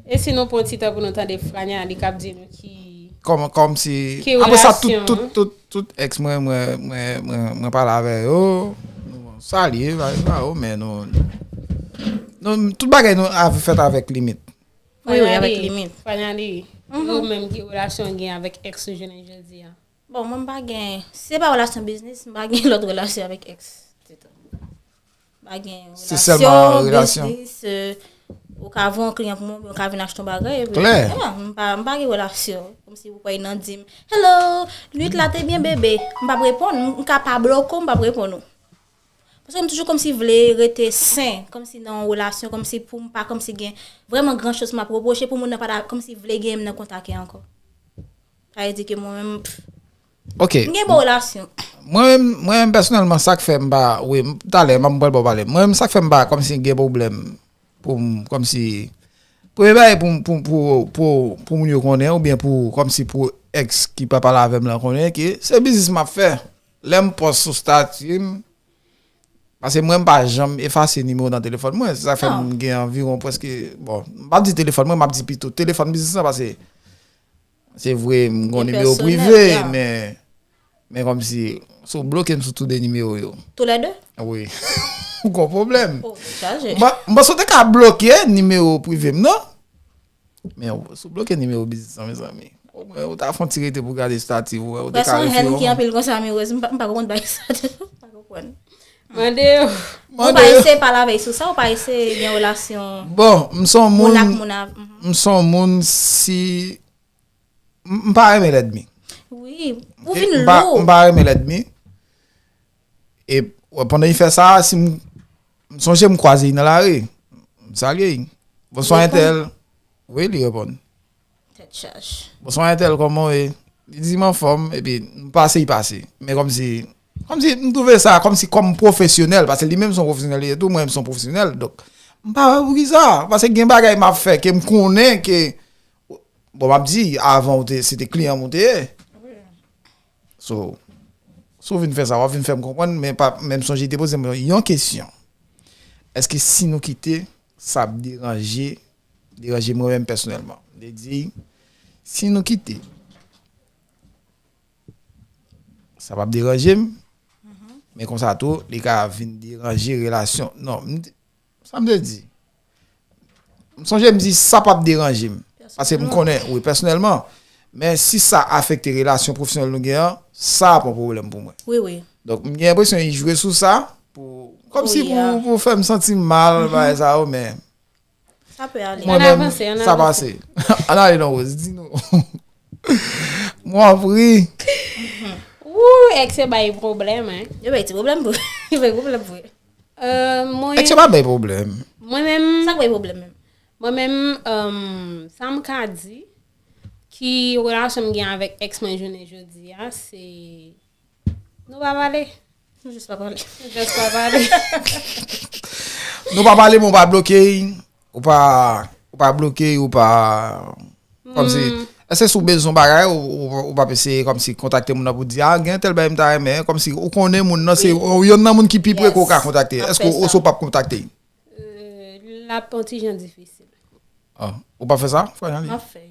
E si nou pran ti tan pou nou tande Frania, li k ap di nou ki, kòman, kòmsi, ki apre sa, tout, relasyon, tout, tout, tout ex mwen, mwen, mwen, mwen, mwen pale avè yo. Nou salye, pa, pa yo, men nou, nou, tout bagay nou ap fèt avèk limit. Wi, wi, avèk limit. Frania, li, ou menm ki relasyon w gen avèk ex ou jounen jodi a? Bon, mwen m pa gen, si se pa relasyon biznis, m pa gen lòt relasyon avèk ex ditou. M pa gen relasyon, biznis, euh, ou ka voye yon kliyan pou mwen, ou ka vin achte yon bagay, epi, klè, yeah, m pa, m pa gen relasyon. Kòmsi ou kwè nan di m, "Hello, nuit la te byen, bebe." M p ap reponn, m, m ka pa bloke w, m p ap reponn ou. Paske m toujou kòmsi vle rete sen, kòmsi nan yon relasyon, kòmsi pou m pa kòmsi gen vrèman gran choz m ap repwoche, pou moun nan pa ta kòmsi vle gen m nan kontak ankò. Sa vle di ke mwen menm, pff, ok, m gen bon relasyon. Mwen menm, mwen menm pèsonèlman, sa k fè m pa, wi, m, talè, m ap pral ba w pale. Mwen menm, sa k fè m pa kòmsi gen pwoblèm pou m, kòmsi, premye bagay pou, pou, pou, pou, pou moun yo konnen, oubyen pou, kòmsi pou ex ki pa pale avè m lan konnen, ke se biznis m ap fè. Lè m pòs sou stati m, paske mwen, m pa janm efase nimewo nan telefòn mwen. Se sa k fè m gen anviwon prèske, bon, m p ap di telefòn mwen, m ap di pito telefòn biznis lan, paske se vre, m gen yon nimewo prive, men, men kòmsi, si w bloke m sou tou de nimewo yo. Tou lè de? Wi. Ou gon pwoblèm. Oh, chaje. M pa, m panse w te ka bloke nimewo prive m, non? Men w, si w bloke nimewo biznis lan, mezanmi. Ou, ou ta fè yon ti rete pou gade estati, ou wè, ou te ka refere yon moun. Pèsonn ki anpil konsa, mi Rose, m pa, m pa konprann bagay sa tou. M pa konprann. Mande yo. Ou pa eseye pale avè l sou sa, ou pa eseye gen relasyon. Bon, m se yon moun, moun ak moun av-, mhm, m se yon moun si, m, m pa renmen lènmi. Wi, ou vin lou. M pa, m pa renmen lènmi. E, wè, pandan li fè sa, si m, m sonje m kwaze li nan lari, m salye li. "Bonswa, entèl." Wi, li reponn. Tèt chaje. "Bonswa, entèl, kòman w ye?" Li di m anfòm, epi m pase, li pase. Men kòmsi, kòmsi m twouve sa, kòmsi kòm pwofesyonèl, paske li menm se yon pwofesyonèl li ye tou, mwen menm se yon pwofesyonèl, donk, m pa wè poukisa, paske gen bagay m ap fè ke m konnen ke, bon, m ap di, avan ou te, se te kliyan m ou te ye. So, si w vin fè sa, w ap vin fè m konprann, men pa, men m sonje li te poze m yon kesyon. Èske si nou kite, sa ap deranje, deranje mwen menm pèsonèlman? Li di, si nou kite, sa p ap deranje m, men konsa tou, li ka vin deranje relasyon. Non, m, sa m te di? M sonje m di sa p ap deranje m. Paske m konnen, wi, pèsonèlman. Men si sa afekte relasyon pwofesyonèl nou gen an, sa ap yon pwoblèm pou mwen. Wi, wi. Donk, m gen enpresyon li jwe sou sa, pou, kòmsi pou, pou fè m santi m mal, bagay sa yo, men sa pe ale. Mwen menm, sa pase. Ann ale non, Rose, di nou. Mwen ap ri. Wou, ex yo bay pwoblèm, hein. Yo bay ti pwoblèm pou, yo bay pwoblèm pou. Euh, mwen, ex yo pa bay pwoblèm. Mwen menm, sa k bay pwoblèm menm? Mwen menm, euh, sa m ka di, ki relasyon m gen avèk ex mwen jounen jodi a, se nou pa pale. Nou jis pa pale. Nou jis pa pale. Nou pa pale, men w pa bloke, ou pa, ou pa bloke, ou pa, kòmsi, èske si w bezwen bagay, ou, ou, ou p ap eseye kòmsi kontakte moun nan pou di, "Ah, gen tèl bagay m ta renmen," kòmsi ou konnen moun nan, se yonn nan moun ki pi pre ke w ka kontakte. Èske w, oswa w p ap kontakte? Euh, l ap yon ti jan difisil. Ah, ou p ap fè sa, Frania? M ap fè.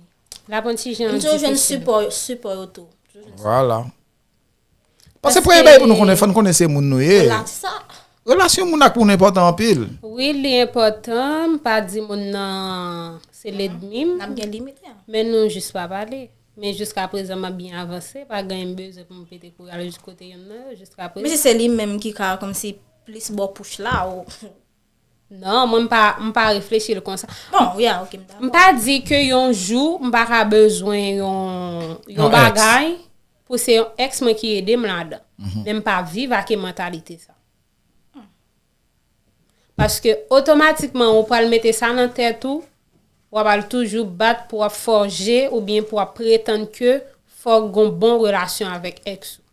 L ap yon ti jan difisil. M toujou jwenn sipò, sipò yo tou. Vwala. Paske premye bagay pou nou konnen, fò n konnen se moun nou ye. Vwala, se sa. Relasyon moun ak moun enpòtan anpil. Wi, li enpòtan. M pa di moun nan se lènmi m. N ap gen limit, ya. Men nou jis pa pale. Men jiska prezan, m ap byen avanse. Pa gen anyen m bezwen pou m pete kouri al jis kote yonn nan yo, jiska prezan. Men si se li menm ki ka kòmsi plis bò pouch la ou... Non, mwen m pa, m pa reflechi l konsa. Bon, yeah, ok, m dakò. M pa di ke yon jou m pa ka bezwen yon, yon bagay pou se yon ex mwen ki ede m ladan. Men m pa viv ak e mantalite sa. Paske otomatikman ou pral mete sa nan tèt ou, w ap al toujou bat pou w ap fòje oubyen pou w ap pretann ke fòk gon bon relasyon avèk ex ou.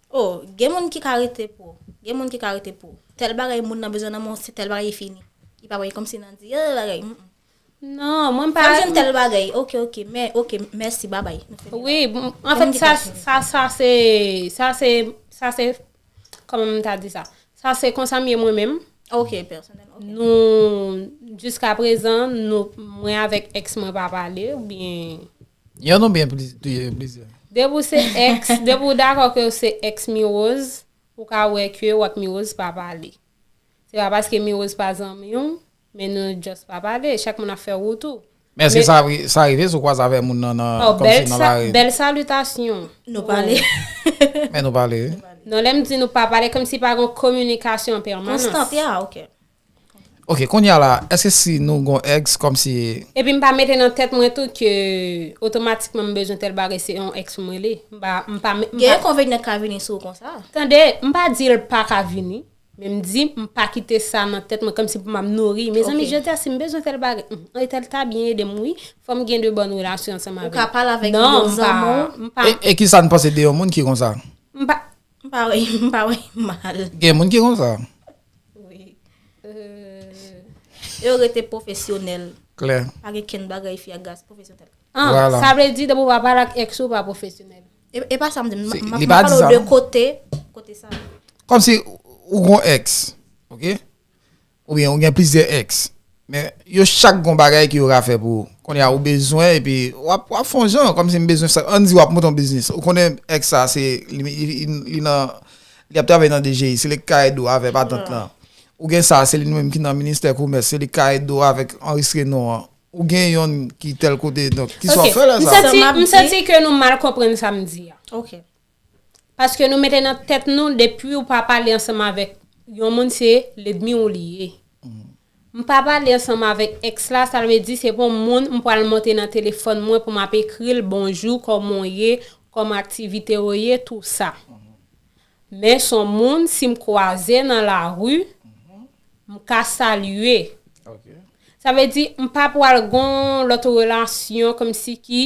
Oh, gen moun ki ka rete pou. Gen moun ki ka rete pou. Tèl bagay moun nan bezwen nan men w, se tèl bagay e fini. Li pa wè kòmsi nan di, oh, bagay. Mm, mm. Non, mwen pa. Fè m jwenn tèl bagay. Ok, ok. Mè, ok, mèsi, babay. Wi, anfèt, sa, sa, sa se, sa se, sa se, kòman m ta di sa? Sa se konsa m ye mwen menm. Ok, pèsonèl. Ok. Nou, jiska prezan, nou, mwen avèk ex mwen pa pale, oubyen Yonn oubyen plizyè? Depi w se ex, depi w dakò ke w se ex Mirose, ou ka wè ke w ak Mirose pa pale. Se pa paske Mirose pa zanmi w, men nou just pa pale. Chak moun ap fè wout ou. Men èske sa sa rive si w kwaze avèk moun nan nan kòmsi nan lari? Bèl salitasyon. Nou pale. Men nou pale wi. Non, lè m di nou pa pale, kòmsi pa gen kominikasyon an pèmanans. Konstant, ya, ok. Ok, kounye a la, èske si nou gon ex kòmsi. Epi m pa mete nan tèt mwen tou ke otomatikman m bezwen tèl bagay, se yon ex m rele. M pa, m pa, m pa. Gen enkonvenyan k ka vini sou ou konsa. Tande, m pa di l pa ka vini, men m di m pa kite sa nan tèt mwen kòmsi pou m ap nouri. Mezanmi, jodi a si m bezwen tèl bagay, hmm, Aritel ta byen ede m wi. Fò m gen de bòn relasyon ansanm avè l. Ou ka pale avèk li yon zanmi w. Non, m pa, m pa. E, e kisa n panse de yon moun ki konsa? M pa, M pa wè, m pa wè mal. Gen moun ki konsa. Wi. Yo rete pwofesyonèl. Klè. Pa gen kenn bagay fi ak gason pwofesyonèl. An, sa vle di depi w pa pale ak ex ou, w pa pwofesyonèl. E, e pa sa m di, m, m, m ap pale w de kote, kote sa. Kòmsi ou gon ex, ok? Oubyen ou gen plizyè ex. Men yo chak gon bagay ke yo ka fè pou ou. Kounye a ou bezwen epi w ap, w ap fè yon jan, kòmsi m bezwen sa. Ann di w ap monte yon biznis. Ou konnen ex sa, se li, li, li, li nan, li ap travay nan D G I, se li k ka ede w avè patant lan. Ou gen sa, se li menm ki nan ministè komès, se li k ka ede w avèk anrejistre non an. Ou gen yonn ki tèl kote, donk, kisa w ap fè lè sa? M santi, m santi ke nou mal konprann sa m di a. Ok. Paske nou mete nan tèt nou, depi w pa pale ansanm avèk yon moun, se lènmi w li ye. M pa pale ansanm avèk ex la, sa vle di se pa yon moun m pral monte nan telefòn mwen pou m ap ekri l bonjou, kòman w ye, kòman aktivite w ye, tou sa. Men se yon moun, si m kwaze nan lari, m ka salye. Sa vle di, m pa pral gon lòt relasyon kòmsi ki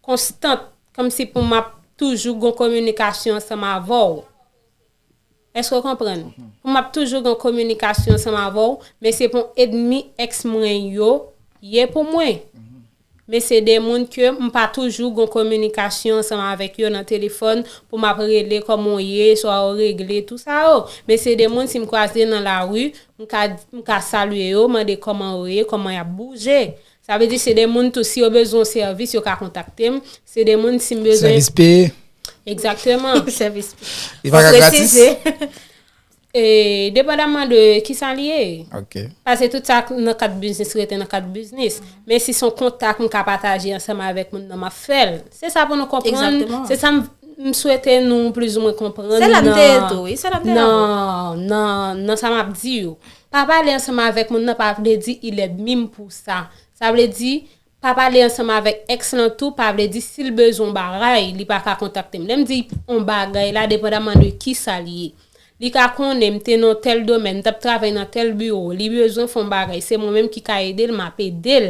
konstant, kòmsi pou m ap toujou gon kominikasyon ansanm avè w. Èske w konprann? Pou m ap toujou gon kominikasyon ansanm avè w, men se pou ènmi ex mwen yo ye pou mwen. Men se de moun ke m pa toujou gon kominikasyon ansanm avèk yo nan telefòn pou m ap rele kòman w ye, sa w regle, tou sa yo. Men se de moun si m kwaze nan lari, m ka, m ka salye yo, mande kòman yo ye, kòman y ap bouje. Sa vle di se de moun tou, si yo bezwen yon sèvis, yo ka kontakte m. Se de moun si m bezwen. Sèvis peye. Egzakteman. Sèvis peye. Li pa ka gratis. E, depandaman de kisa l ye. Ok. Paske tout sa nan kad biznis rete nan kad biznis. Men si se yon kontak m ka pataje ansanm avèk moun nan, m ap fè l. Se sa pou nou konprann. Egzakteman. Se sa m, m swete nou plizoumwen konprann. Se la m te ye tou, wi. Se la m te ye avè w. Nan, nan, nan sa m ap di yo. Pa pale ansanm avèk moun nan pa vle di il ènmi m pou sa. Sa vle di, pa pale ansanm avèk ex lan tou, pa vle di si l bezwen yon bagay, li pa ka kontakte m. Lè m di yon bagay la, depandaman de kisa l ye. Li ka konnen m te nan yon tèl domèn, m t ap travay nan tèl biwo, li bezwen fè yon bagay, se mwen menm ki ka ede l, m ap ede l.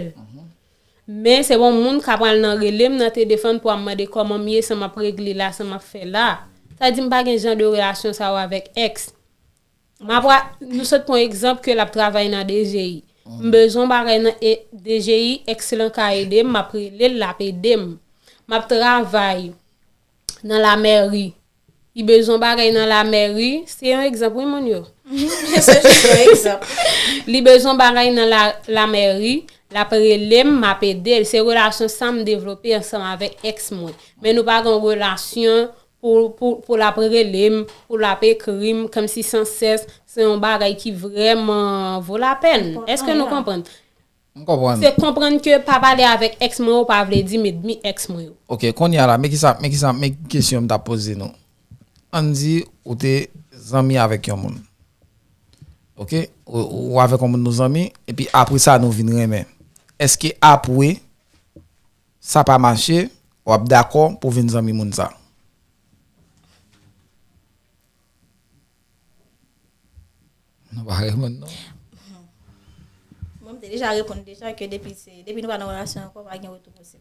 Men se pa yon moun k ap pral nan rele m nan telefòn pou al mande kòman m ye, sa m ap regle la, sa m ap fè la. Sa di m pa gen jan de relasyon sa yo avèk ex. M ap, nou sot pran egzanp ke l ap travay nan D G I. M bezwen yon bagay nan e, D G I, ex lan ka ede m, m ap rele l, l ap ede m. M ap travay nan lamèri. Li bezwen yon bagay nan lamèri, se yon egzanp wi moun yo. Se jis yon egzanp. Li bezwen yon bagay nan la, lamèri, l ap rele m, m ap ede l. Se relasyon sa m devlope ansanm avèk ex mwen. Men nou pa gen yon relasyon pou, pou, pou l ap rele m, pou l ap ekri m, kòmsi sansès, se yon bagay ki vrèman vo lapèn. Èske nou konprann? M konprann. Se konprann ke pa pale avèk ex mwen yo pa vle di m ènmi ex mwen yo. Ok, kounye a la, men kisa, men kisa, men kesyon m t ap poze nou. Ann di ou te zanmi avèk yon moun. Ok, ou, ou avèk yon moun nou zanmi, epi apre sa nou vin renmen. Èske apre sa pa mache, w ap dakò pou vin zanmi moun sa? Nou pa reponn non. Mwen, m te deja reponn deja ke depi se, depi nou pa nan relasyon ankò, pa gen retou posib.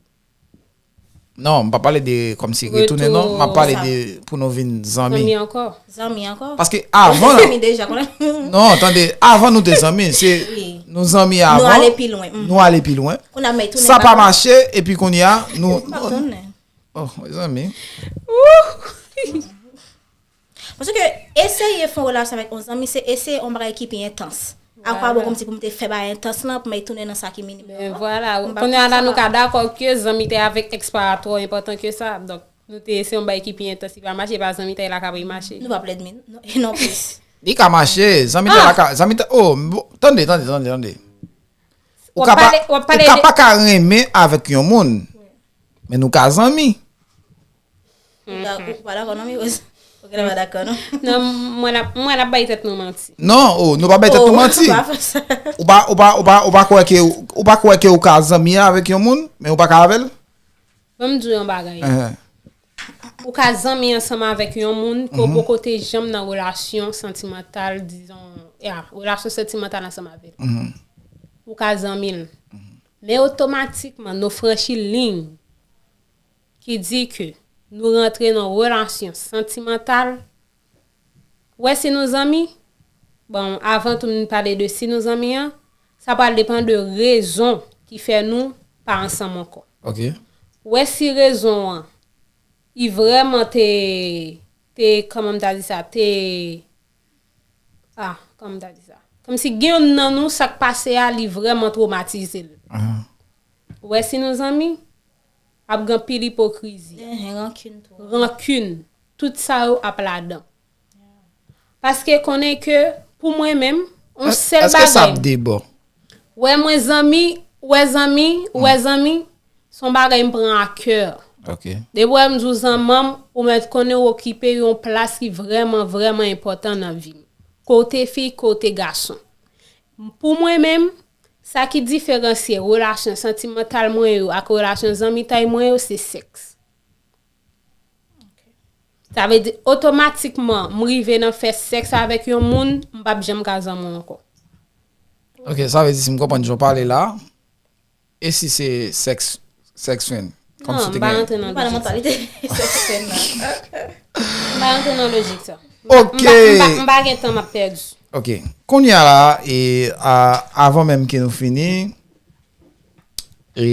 Non, m pa pale de kòmsi retounen non, m ap pale de pou nou vin zanmi. Zanmi ankò. Zanmi ankò. Paske avan la, Zanmi deja, konnen. Non, tande, avan nou te zanmi, se Wi. Nou zanmi Nou avan, ale pi lwen. Mm. Nou ale pi lwen. Kounye a, men tounen Sa pa la. Mache, epi kounye a, nou, Pa tounen. Oh, zanmi. Paske eseye fè yon relasyon avèk yon zanmi, se eseye yon bagay ki pi entans. Akwabò kòmsi pou m te fè bagay entans lan, pou m tounen nan sa ki minim. Men vwala, kounye a la nou ka dakò ke zanmitay avèk ex pa twò enpòtan ke sa. Donk, nou te se yon bagay ki pi entans, li pa mache, pa zanmitay la ka pi mache. Nou pa plèd min, non, e non plis. Li ka mache, zanmitay la ka, zanmitay, oh, bon, tande, tande, tande, tande. Ou W ap ka pa, pale- w ap pale ou ka de- pa ka renmen avèk yon moun, men nou ka zanmi. Ou da- ou pa dakò non, mi Rose? Ou genlè pa dakò non? Non, mwen ap, mwen ap bay tèt nou manti. Non, oh, nou pa bay tèt nou manti. Pa fè sa. Ou pa, ou pa, ou pa, ou pa kwè ke, ou pa kwè ke ou ka zanmi avèk yon moun, men ou pa ka avè l? Ban m di w yon bagay. Ehe. Ou ka zanmi ansanm avèk yon moun ke w poko te janm nan relasyon santimantal, dizon, ya, relasyon santimantal ansanm avè l. Ou ka zanmi l. Men otomatikman, nou franchi liy ki di ke nou rantre nan relasyon santimantal. Wè si nou zanmi, bon, avan tou m pale de si nou zanmi an, sa pral depann de rezon ki fè nou pa ansanm ankò. Ok. Wè si rezon an, li vrèman te, te, kòman m ta di sa, te, ah, kòman m ta di sa? Kòmsi gen youn nan nou, sa k pase a, li vrèman twomatize l. Wè si nou zanmi, ap gen anpil ipokrizi. Ehe, rankin tou. Rankin, tout sa yo ap ladan. Paske konnen ke, pou mwen menm, yon sèl Èske sa ap bagay. Debò? Wè mwen zanmi, wè zanmi, wè zanmi, se yon bagay m pran a kè. Ok. Depi wè m di w zanmi m, ou mèt konnen w okipe yon plas ki vrèman, vrèman enpòtan nan vi m. Kote fi, kote gason. Pou mwen menm, sa ki diferansye relasyon santimantal mwen yo ak relasyon zanmitay mwen yo, se sèks. Sa vle di, otomatikman, m rive nan fè sèks avèk yon moun, m p ap janm ka zanmi w ankò. Ok, sa vle di si m konprann jan w pale la, e si se sèks, sèks friend? Kòmsi Non, te m pa gen rantre nan Nou pa nan lojik sa. Mantalite sèks friend nan. M pa rantre nan lojik sa. Ok. M pa, m pa, m pa gen tan m ap pèdi. Ok. Kounye a la, e, a, avan menm ke nou fini, e,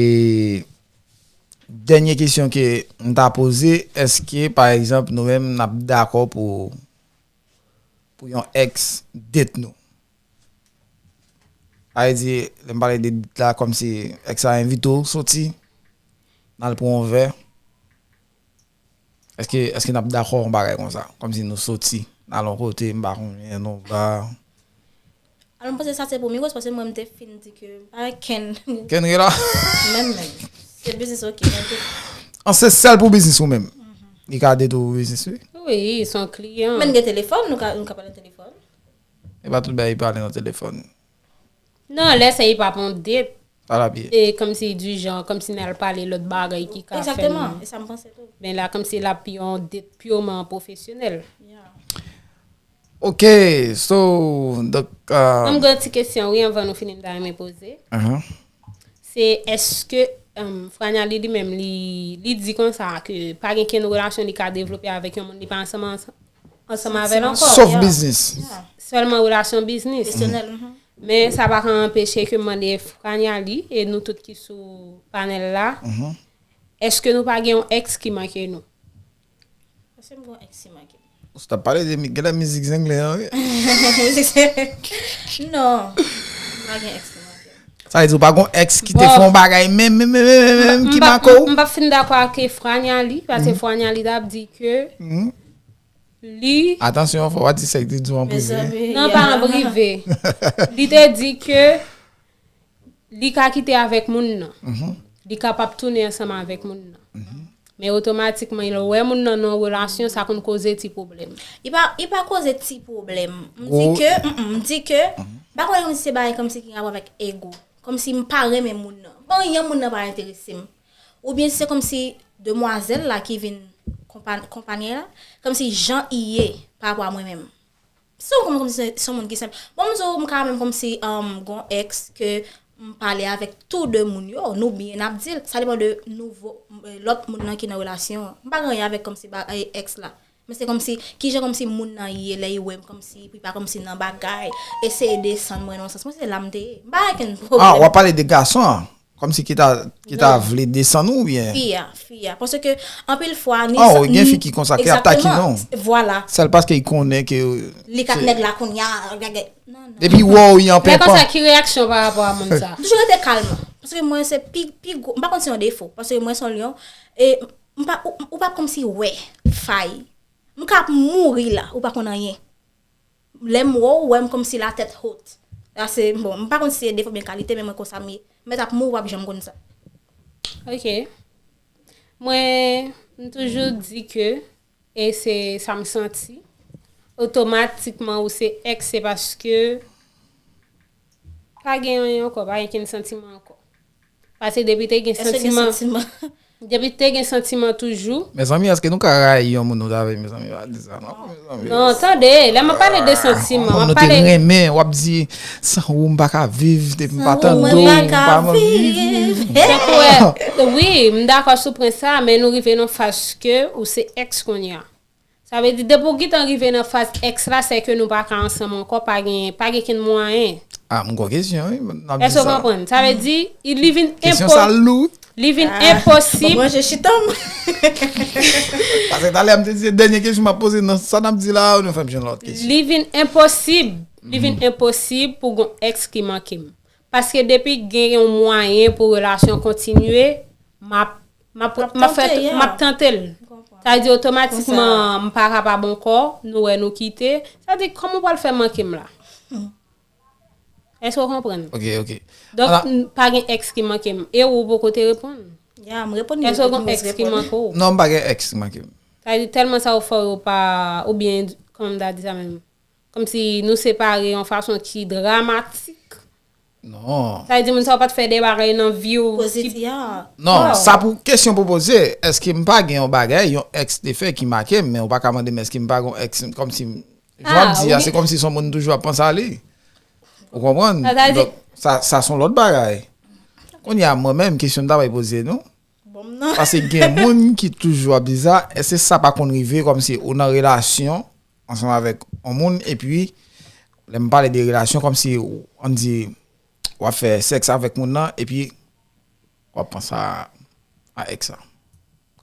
dènye kesyon ke m ta poze, èske, pa egzanp, nou menm, n ap dakò pou, pou yon èks date nou? Sa vle di, lè m pale de date la, kòmsi èks la envite w soti, n al pran yon vè. Èske, èske n ap dakò yon bagay konsa? Kòmsi nou soti, n al yon kote, m pa konnen, nou va. Alò, m panse sa se pou Migos, paske mwen, m te fin di ke m pa wè kenn. Kenn gen la? Menm, menm. Se biznis, ok. Men tout. An se sèl pou biznis ou menm. Li ka date ou pou biznis, wi. Wi, se yon kliyan. Men gen telefòn, nou ka, nou ka pale nan telefòn. E pa tout bagay pale nan telefòn. Non, lè sa e pa pon date. Pale a pye. E kòmsi di jan, kòmsi n al pale lòt bagay ki ka fè Egzakteman, n. E sa m panse tou. Men la, kòmsi l ap yon date purement pwofesyonèl. Yeah. Ok, so, donk, Mwen uh, gen yon ti kesyon, wi, anvan nou fini, m ta renmen poze. uh-huh. Se èske um, Franyali li menm, li, li di konsa ke pa gen kenn relasyon li ka devlope avèk yon moun li pa ansanm, ansanm avè l ankò. Sof biznis. Sèlman relasyon biznis. Pwofesyonèl. Mhm. Men sa pa ka anpeche ke m mande Franyali, e nou tout ki sou panèl la, èske nou pa gen yon èks ki manke nou? Paske m gen yon èks ki manke. Ou t ap pale de mi- gen lè mizik zenglen an, wi. Non. M pa gen èks ki manke. Sa vle di ou pa gen yon èks ki te fè yon bagay menm, menm, menm, menm, menm, ki M pa- make w? M pa fin dakò ak Franyali, paske Franyali t ap di ke li Atansyon, fò w pa di sa, li di w an prive. Non, pa an prive. Li te di ke li ka kite avèk moun nan. Li kapab tounen ansanm avèk moun nan. Men otomatikman, lè w wè moun nan nan yon relasyon, sa konn koze ti pwoblèm. Li pa, li pa koze ti pwoblèm. M di ke, mm, m di ke, m pa konnen kòmsi se bagay kòmsi ki gen rapò avèk ego. Kòmsi m pa renmen moun nan. M pa renmen moun nan pa enterese m. Oubyen se kòmsi demwazèl la ki vin konpa- konpanyè la, kòmsi jan i ye pa rapò a mwen menm. Si w konn kòmsi se yon moun ki senp. Bon, m di w, m ka menm kòmsi um, gon ex ke m pale avèk tou de moun yo, nou byen ap di l. Sa depann de nouvo, eh, lòt moun nan ki nan relasyon an. M pa gen anyen avèk kòmsi ba- eh, ex la. Men se kòmsi, kijan kòmsi moun nan ye lè li wè m kòmsi, pou li pa kòmsi nan bagay, eseye desann mwen nan yon sans. Mwen se la m te ye. M pa gen okenn Ah, pwoblèm. w ap pale de gason an. Kòmsi ki ta, ki ta vle desann ou oubyen? Fi a, fi a. Paske anpil fwa, ni Oh, sa- gen ni- fi ki konsa, ki ap takinnen w. Exactement. Vwala. Sèl paske li konnen ke. Li kat nèg la kounye a. Non, non. Depi wè w, li an Lè konsa, penpan. Ki reyaksyon pa rapò a moun sa? Toujou rete kalm. Paske mwen se pi, pi gwo. M pa konn si yon defo. Paske mwen se yon lyon. E m pa, ou, ou pa kòmsi wè fay. M ka ap mouri la, ou pa konn anyen. Lè m wè w, ou wè m kòmsi la tèt hot. La se, bon, m pa konn si se defo byen kalite, men mwen konsa m ye. Mèt ap mouri, w ap janm konn sa. Ok. Mwen, m toujou di ke, e se sa m santi, otomatikman ou se ex, se paske pa gen anyen ankò, pa gen kenn santiman ankò. Paske depi te gen Èske gen santiman, santiman? Depi te gen santiman toujou. Mezanmi, èske nou ka rayi yon moun nou ta vle, mezanmi, pa di sa non, mezanmi. Non, tande, lè m ap pale de santiman, Moun m nou ap te pale renmen, w ap di, san ou m pa ka viv, depi m pa San ou tande mwen w, pa m ka pa anvi viv. viv. Tankou, wi, m dakò sou pwen sa, men nou rive nan faz ke ou se ex kounye a. Sa vle di, depi w gentan rive nan faz ex la, se ke nou pa ka ansanm ankò, pa gen, pa gen kenn mwayen. Ah, m gon kesyon, wi. N ap di Èske w sa. Konprann? Sa vle di, li vin Kesyon sa enpo- lou. Li vin Bon, enposib. Mwen, je chita m. Paske talè m te di, se dènye kesyon m ap poze nan sa n ap di la, nou fè m jwenn lòt kesyon. Li vin enposib. Li vin enposib pou gon ex ki manke m. Paske depi gen yon mwayen pou relasyon kontinye, m ap, m ap, M ap m ap fè, tante, yeah. M ap tante l. Sa vle di otomatikman, m pa kapab ankò, nou wè nou kite. Sa vle di, kòman w pral fè manke m la? Èske w konprann? Ok, ok. Donk, Ala- n- pa gen ex ki manke m. E ou poko te reponn? Ya, m reponn. Èske w gon ex ki manke w? Non, m pa gen ex ki manke m. Sa vle di, tèlman sa w fè w pa, oubyen, kòman m ta di sa menm? Kòmsi nou separe yon fason ki dramatik. Non. Sa vle di, moun sa w pa t fè de bagay nan vi w. Pozitif, ya. Non, Wow. Sa pou kesyon pou poze, èske m pa gen yon bagay, yon ex te fè ki make m, men ou pa ka mande m èske m pa gen yon ex, kòmsi, jan w ap Ah, di a, wi. Se kòmsi se yon moun toujou ap panse a li. Ou konprann? Sa, sa di- Donk, sa, sa se yon lòt bagay. Kounye a, mwen menm, kesyon m ta bay poze nou. Bon, non. Paske gen moun ki toujou ap di sa, èske sa pa konn rive kòmsi ou nan relasyon ansanm avèk yon moun, epi, lè m pale de relasyon, kòmsi, ann di, w ap fè sèks avèk moun nan, epi, w ap panse a, a ex la.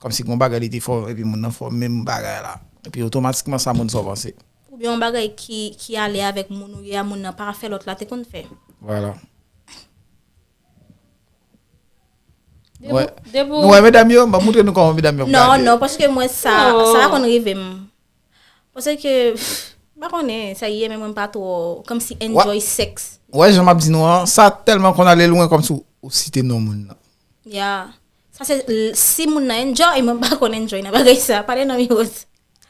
Kòmsi gon bagay li te fè w, epi moun nan fè w menm bagay la. Epi otomatikman sa moun sa w panse. Oubyen yon bagay ki, ki ale avèk moun ou ye a, moun nan pa fè lòt la te konn fè. Vwala. Depi, Wè. depi, Nou wè medam yo, m ap montre nou kòman medam yo ap Non, gade. Non, paske mwen sa, Non. Sa pa konn rive m. Paske, m pa konnen, sa ye, men mwen pa twò, kòmsi enjoy sèks. Wè, jan m ap di nou an, sa tèlman konn ale lwen kòmsi ou, ou site non moun nan. Ya. Sa se, l- si moun nan enjoy, mwen pa konn enjoy nan bagay sa. Pale non, mi Rose.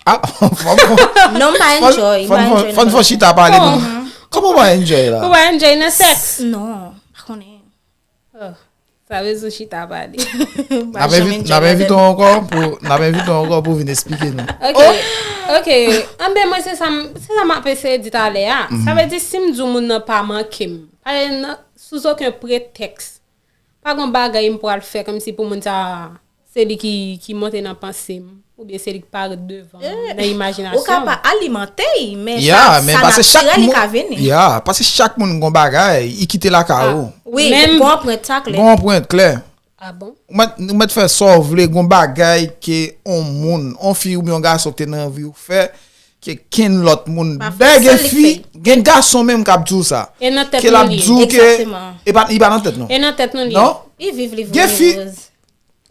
Ah, fò m fò m- Non, m pa fò- enjoy, m fò- pa fò- enjoy Fò n nan fò bagay. chita pale nou. Kòman w pa enjoy la? Ou pa enjoy nan sèks? Non, pa konnen. Oh, sa vle di w chita pale. M N pa ap janm envi- enjoy n ap envite ladan. w ankò pou, n ap envite w ankò pou vin eksplike nou. Ok, ok. Anben, mwen, se sa m, se sa m ap eseye di talè a. Sa vle di, si m di w moun nan pa manke m, pa nan, sou okenn pretèks, pa gon bagay m pral fè kòmsi pou moun sa, se li ki, ki monte nan panse m, oubyen se li ki parèt devan m, nan imajinasyon Ou ka pa alimante, men Ya, sa, men sa paske chak natirèl li moun, ka vini. Ya, paske chak moun gon bagay, i kite lakay ou. Wi, Menm- gon pwen ta klè. Gon pwen klè. Ah bon? Ou mèt, ou mèt fè sa w vle, gon bagay ke on moun, on fi oubyen on gason ki te nan vi w fè, ke kenn lòt moun. Pa Dayè gen fòse li fi, fè. Gen gason menm k ap di w sa. E nan tèt Ke l nou ap li ye. di w ke Exactement. e pa, e pa nan tèt nou. E nan tèt nou li ye. Non? Li viv, li Gen fi- Rose.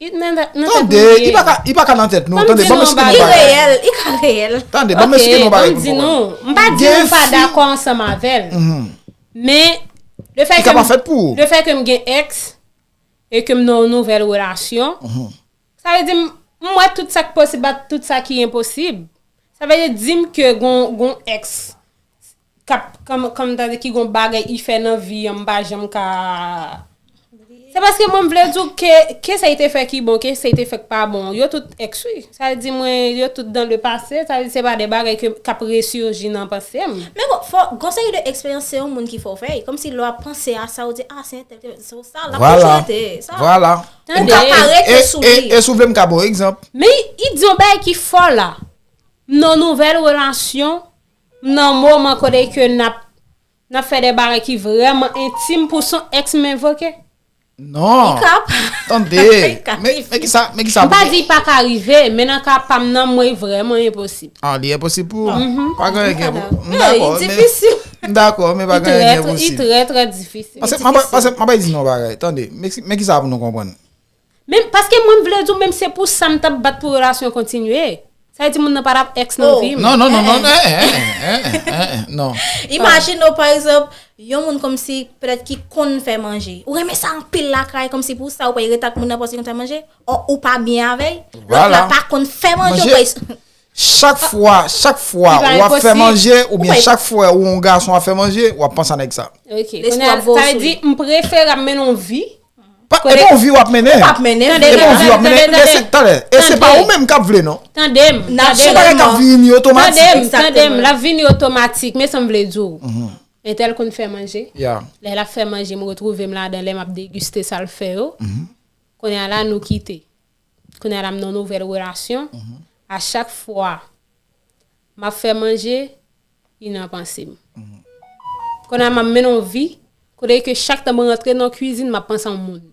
Li nan tèt, nan Tande, tèt nou li i pa ye. ka, i pa ka nan tèt nou. Ban m Tande, di ban m nou eksplike yon nou Li bagay. bagay. Reyèl, li ka reyèl. Tande, ban m Ok, eksplike nou ban bagay m pou di konprann. nou. M pa di Gen nou pa fi- dakò ansanm avè l. Mhm. Men, le fè Li ke ka pa m, fèt pou ou. Le fè ke m gen ex, e ke m nan yon nouvèl relasyon, Mhm. sa vle di m, M wè tout sa k posib ak tout sa ki enposib. Sa vle di, di m ke gon, gon ex k ap, kòm, kòm ta di ki gon bagay li fè nan vi an, m pa janm ka. Se paske mwen m vle di w ke, ke sa li te fè ki bon, ke sa li te fè k pa bon. Yo tout ex, wi. Sa vle di mwen, yo tout dans le passé. Sa vle di se pa de bagay ke, k ap resurji nan panse m. Men bon, fò, gon seri de eksperyans, se yon moun ki fè w fè. Kòmsi lè w ap panse a sa, ou di, ah, se entèl, se sa l ap toujou rete. Sa. Vwala. Ou ka pa rete sou li. E, e, e si w vle, m ka ba w egzanp. Men li di yon bagay ki fò la. M nan yon nouvèl relasyon, m nan yon moman kote ke n ap, n ap fè de bagay ki vrèman entim pou se yon ex m envoke. Non. Li ka pa. Tande. Li ka rive. Men, men ki sa, men ki sa. M pa di li pa ka rive, men nan ka pa m nan, mwen, li vrèman enposib. Ah, li enposib pou ou. Mhm. Pa gen anyen gen pou. M dakò, men. Li difisil. M dakò, men pa gen anyen ki enposib. Li trè, trè difisil. Paske, m ap, paske, m ap di nou yon bagay. Tande, men, men ki sa pou nou konprann. Men, paske mwen, m vle di w, menm se pou sa m t ap bat pou relasyon kontinye. Sa vle di moun nan pa t ap ex nan vi m. Non, non, non, non, eh, eh, eh, eh, eh, eh, non. Imajine w, pa egzanp, yon moun kòmsi, petèt ki konn fè manje. Ou renmen sa anpil lakay, kòmsi pou sa, ou pral rete ak moun nan paske li konn fè manje. Ò, ou pa byen avè l. Lòt la pa konn fè manje, ou pral. Chak fwa, chak fwa w ap fè manje, oubyen chak fwa ou yon gason ap fè manje, w ap panse a nèg sa. Ok. Kounye a, sa vle di, m prefere ap mennen yon vi. Pa, e pa yon vi w ap mennen. Ou p ap mennen. E pa yon vi w ap mennen. E se, tande, e se pa ou menm k ap vle, non. Tande m. Se yon bagay k ap vini otomatik. Tande m, tande m, l ap vini otomatik, men sa m vle di w. Entèl konn fè manje. Lè l ap fè manje, m retwouve m ladan lè m ap degiste sa l fè yo. Kounye a la, nou kite. Kounye a la, m nan yon nouvèl relasyon. A chak fwa m ap fè manje, li nan panse m. Kounye a, m ap mennen yon vi kote ke chak tan mwen rantre nan kwizin, m ap panse a yon moun.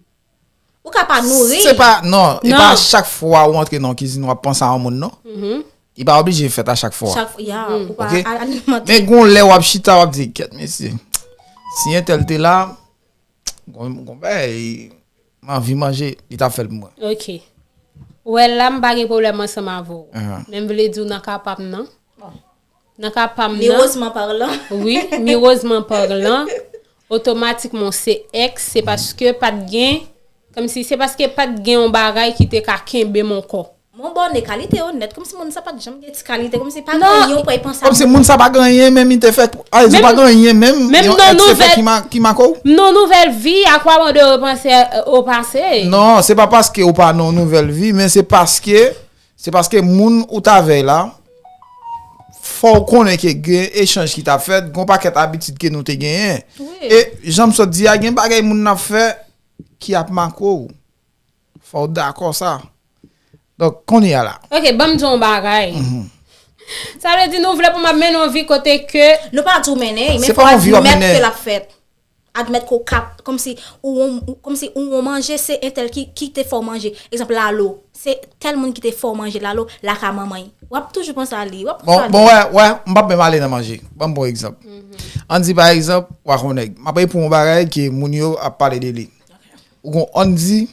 Ou ka pa nouri. Se pa, non, e pa chak fwa ou antre nan kwizin, w ap panse a yon moun, non. Li pa oblije fèt a chak fwa. Chak fwa, ya, ou pa alimante. Men gon lè w ap chita, w ap di, kèt, mesye, si entèl te la, gon, gon bagay, m anvi manje, li t ap fè l pou mwen. Ok. Ou wè la, m pa gen pwoblèm ansanm avè w. Men m vle di w nan ka pa m nan. Nan ka pa m nan. Mirozman palan. Wi, mirozman palan. Otomatikman, se ex, se paske pa t gen, kòmsi se paske pa t gen yon bagay ki te ka kenbe m ankò. Mon bòne kalite onèt, kòmsi moun sa pa t janm gen ti kalite, kòmsi pa gen anyen ou pral panse a moun. Kòmsi moun sa pa gen anyen, menm li te fè, a, li pa gen anyen, menm yon ex te fè ki ma-, ki make w. M nan yon nouvèl vi, à quoi bon de repenser au passé? Non, se pa paske ou pa nan yon nouvèl vi, men se paske, se paske moun ou t avè la, fò w konnen ke gen echanj ki t ap fèt, gen yon pakèt abitid ke nou te genyen. Wi. E, jan m sot di a, gen bagay moun nan ap fè ki ap make w. Fò w dakò sa. Donk, kounye a la. Ok, ban m di w yon bagay. Sa vle di nou vle pou m ap mennen yon vi kote ke. Nou pa di w mennen, men fò w admèt ke l ap fèt. Admèt ke w ka, kòmsi ou, ou, kòmsi ou, ou manje, se entèl ki, ki te fè w manje. Egzanp, Lalo. Se tèl moun ki te fè w manje, Lalo, lakay manman l. W ap toujou panse a li, w ap panse a li. Bon, bon, wè, wè, m p ap menm ale nan manje. Ban m bon egzanp. Ann di, pa egzanp, w ak yon nèg. M ap reponn yon bagay ke moun yo ap pale de li. Ou gon, ann di,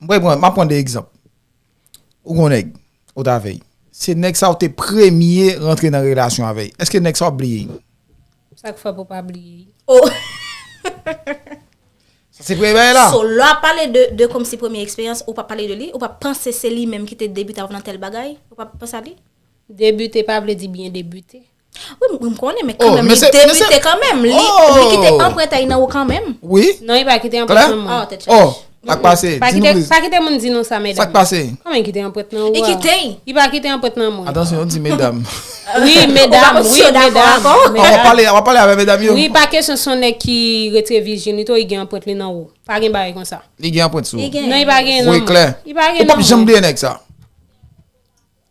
m pral pran, m ap pran de egzanp. Ou gon nèg, ou t avè l. Se nèg sa ou te premye rantre nan relasyon avè l. Èske nèg sa w ap bliye l? Sa k fè pou w pa bliye l? Oh. Sa se premye bagay la. So, lè w ap pale de, de kòmsi premye eksperyans, ou p ap pale de li, ou p ap panse se li menm ki te debite avè w nan tèl bagay, ou p ap panse a li? Debite pa vle di byen debite. Wi, m, m konnen, men kanmenm, li debite kanmenm. Li, li kite anprent a li nan ou kanmenm. Wi. Non, li pa kite anprent nan mwen. Oh, tèt chaje. Oh, sa k pase? Pa kite, pa kite moun di nou sa, medam. Sa k pase? Kòman li kite anprent nan ou a? Li kite. Li pa kite anprent nan mwen. Atansyon, yo di medam. Wi, medam, wi, medam. W ap pale, w ap pale avè medam yo? Wi, pa kesyon se yon nèg ki retire vijinite w, li gen anprent li nan ou. Pa gen bagay konsa. Li gen anprent sou ou. Non, li pa gen nan mwen. Wi, klè. Li pa gen nan mwen. Ou p ap janm bliye nèg sa.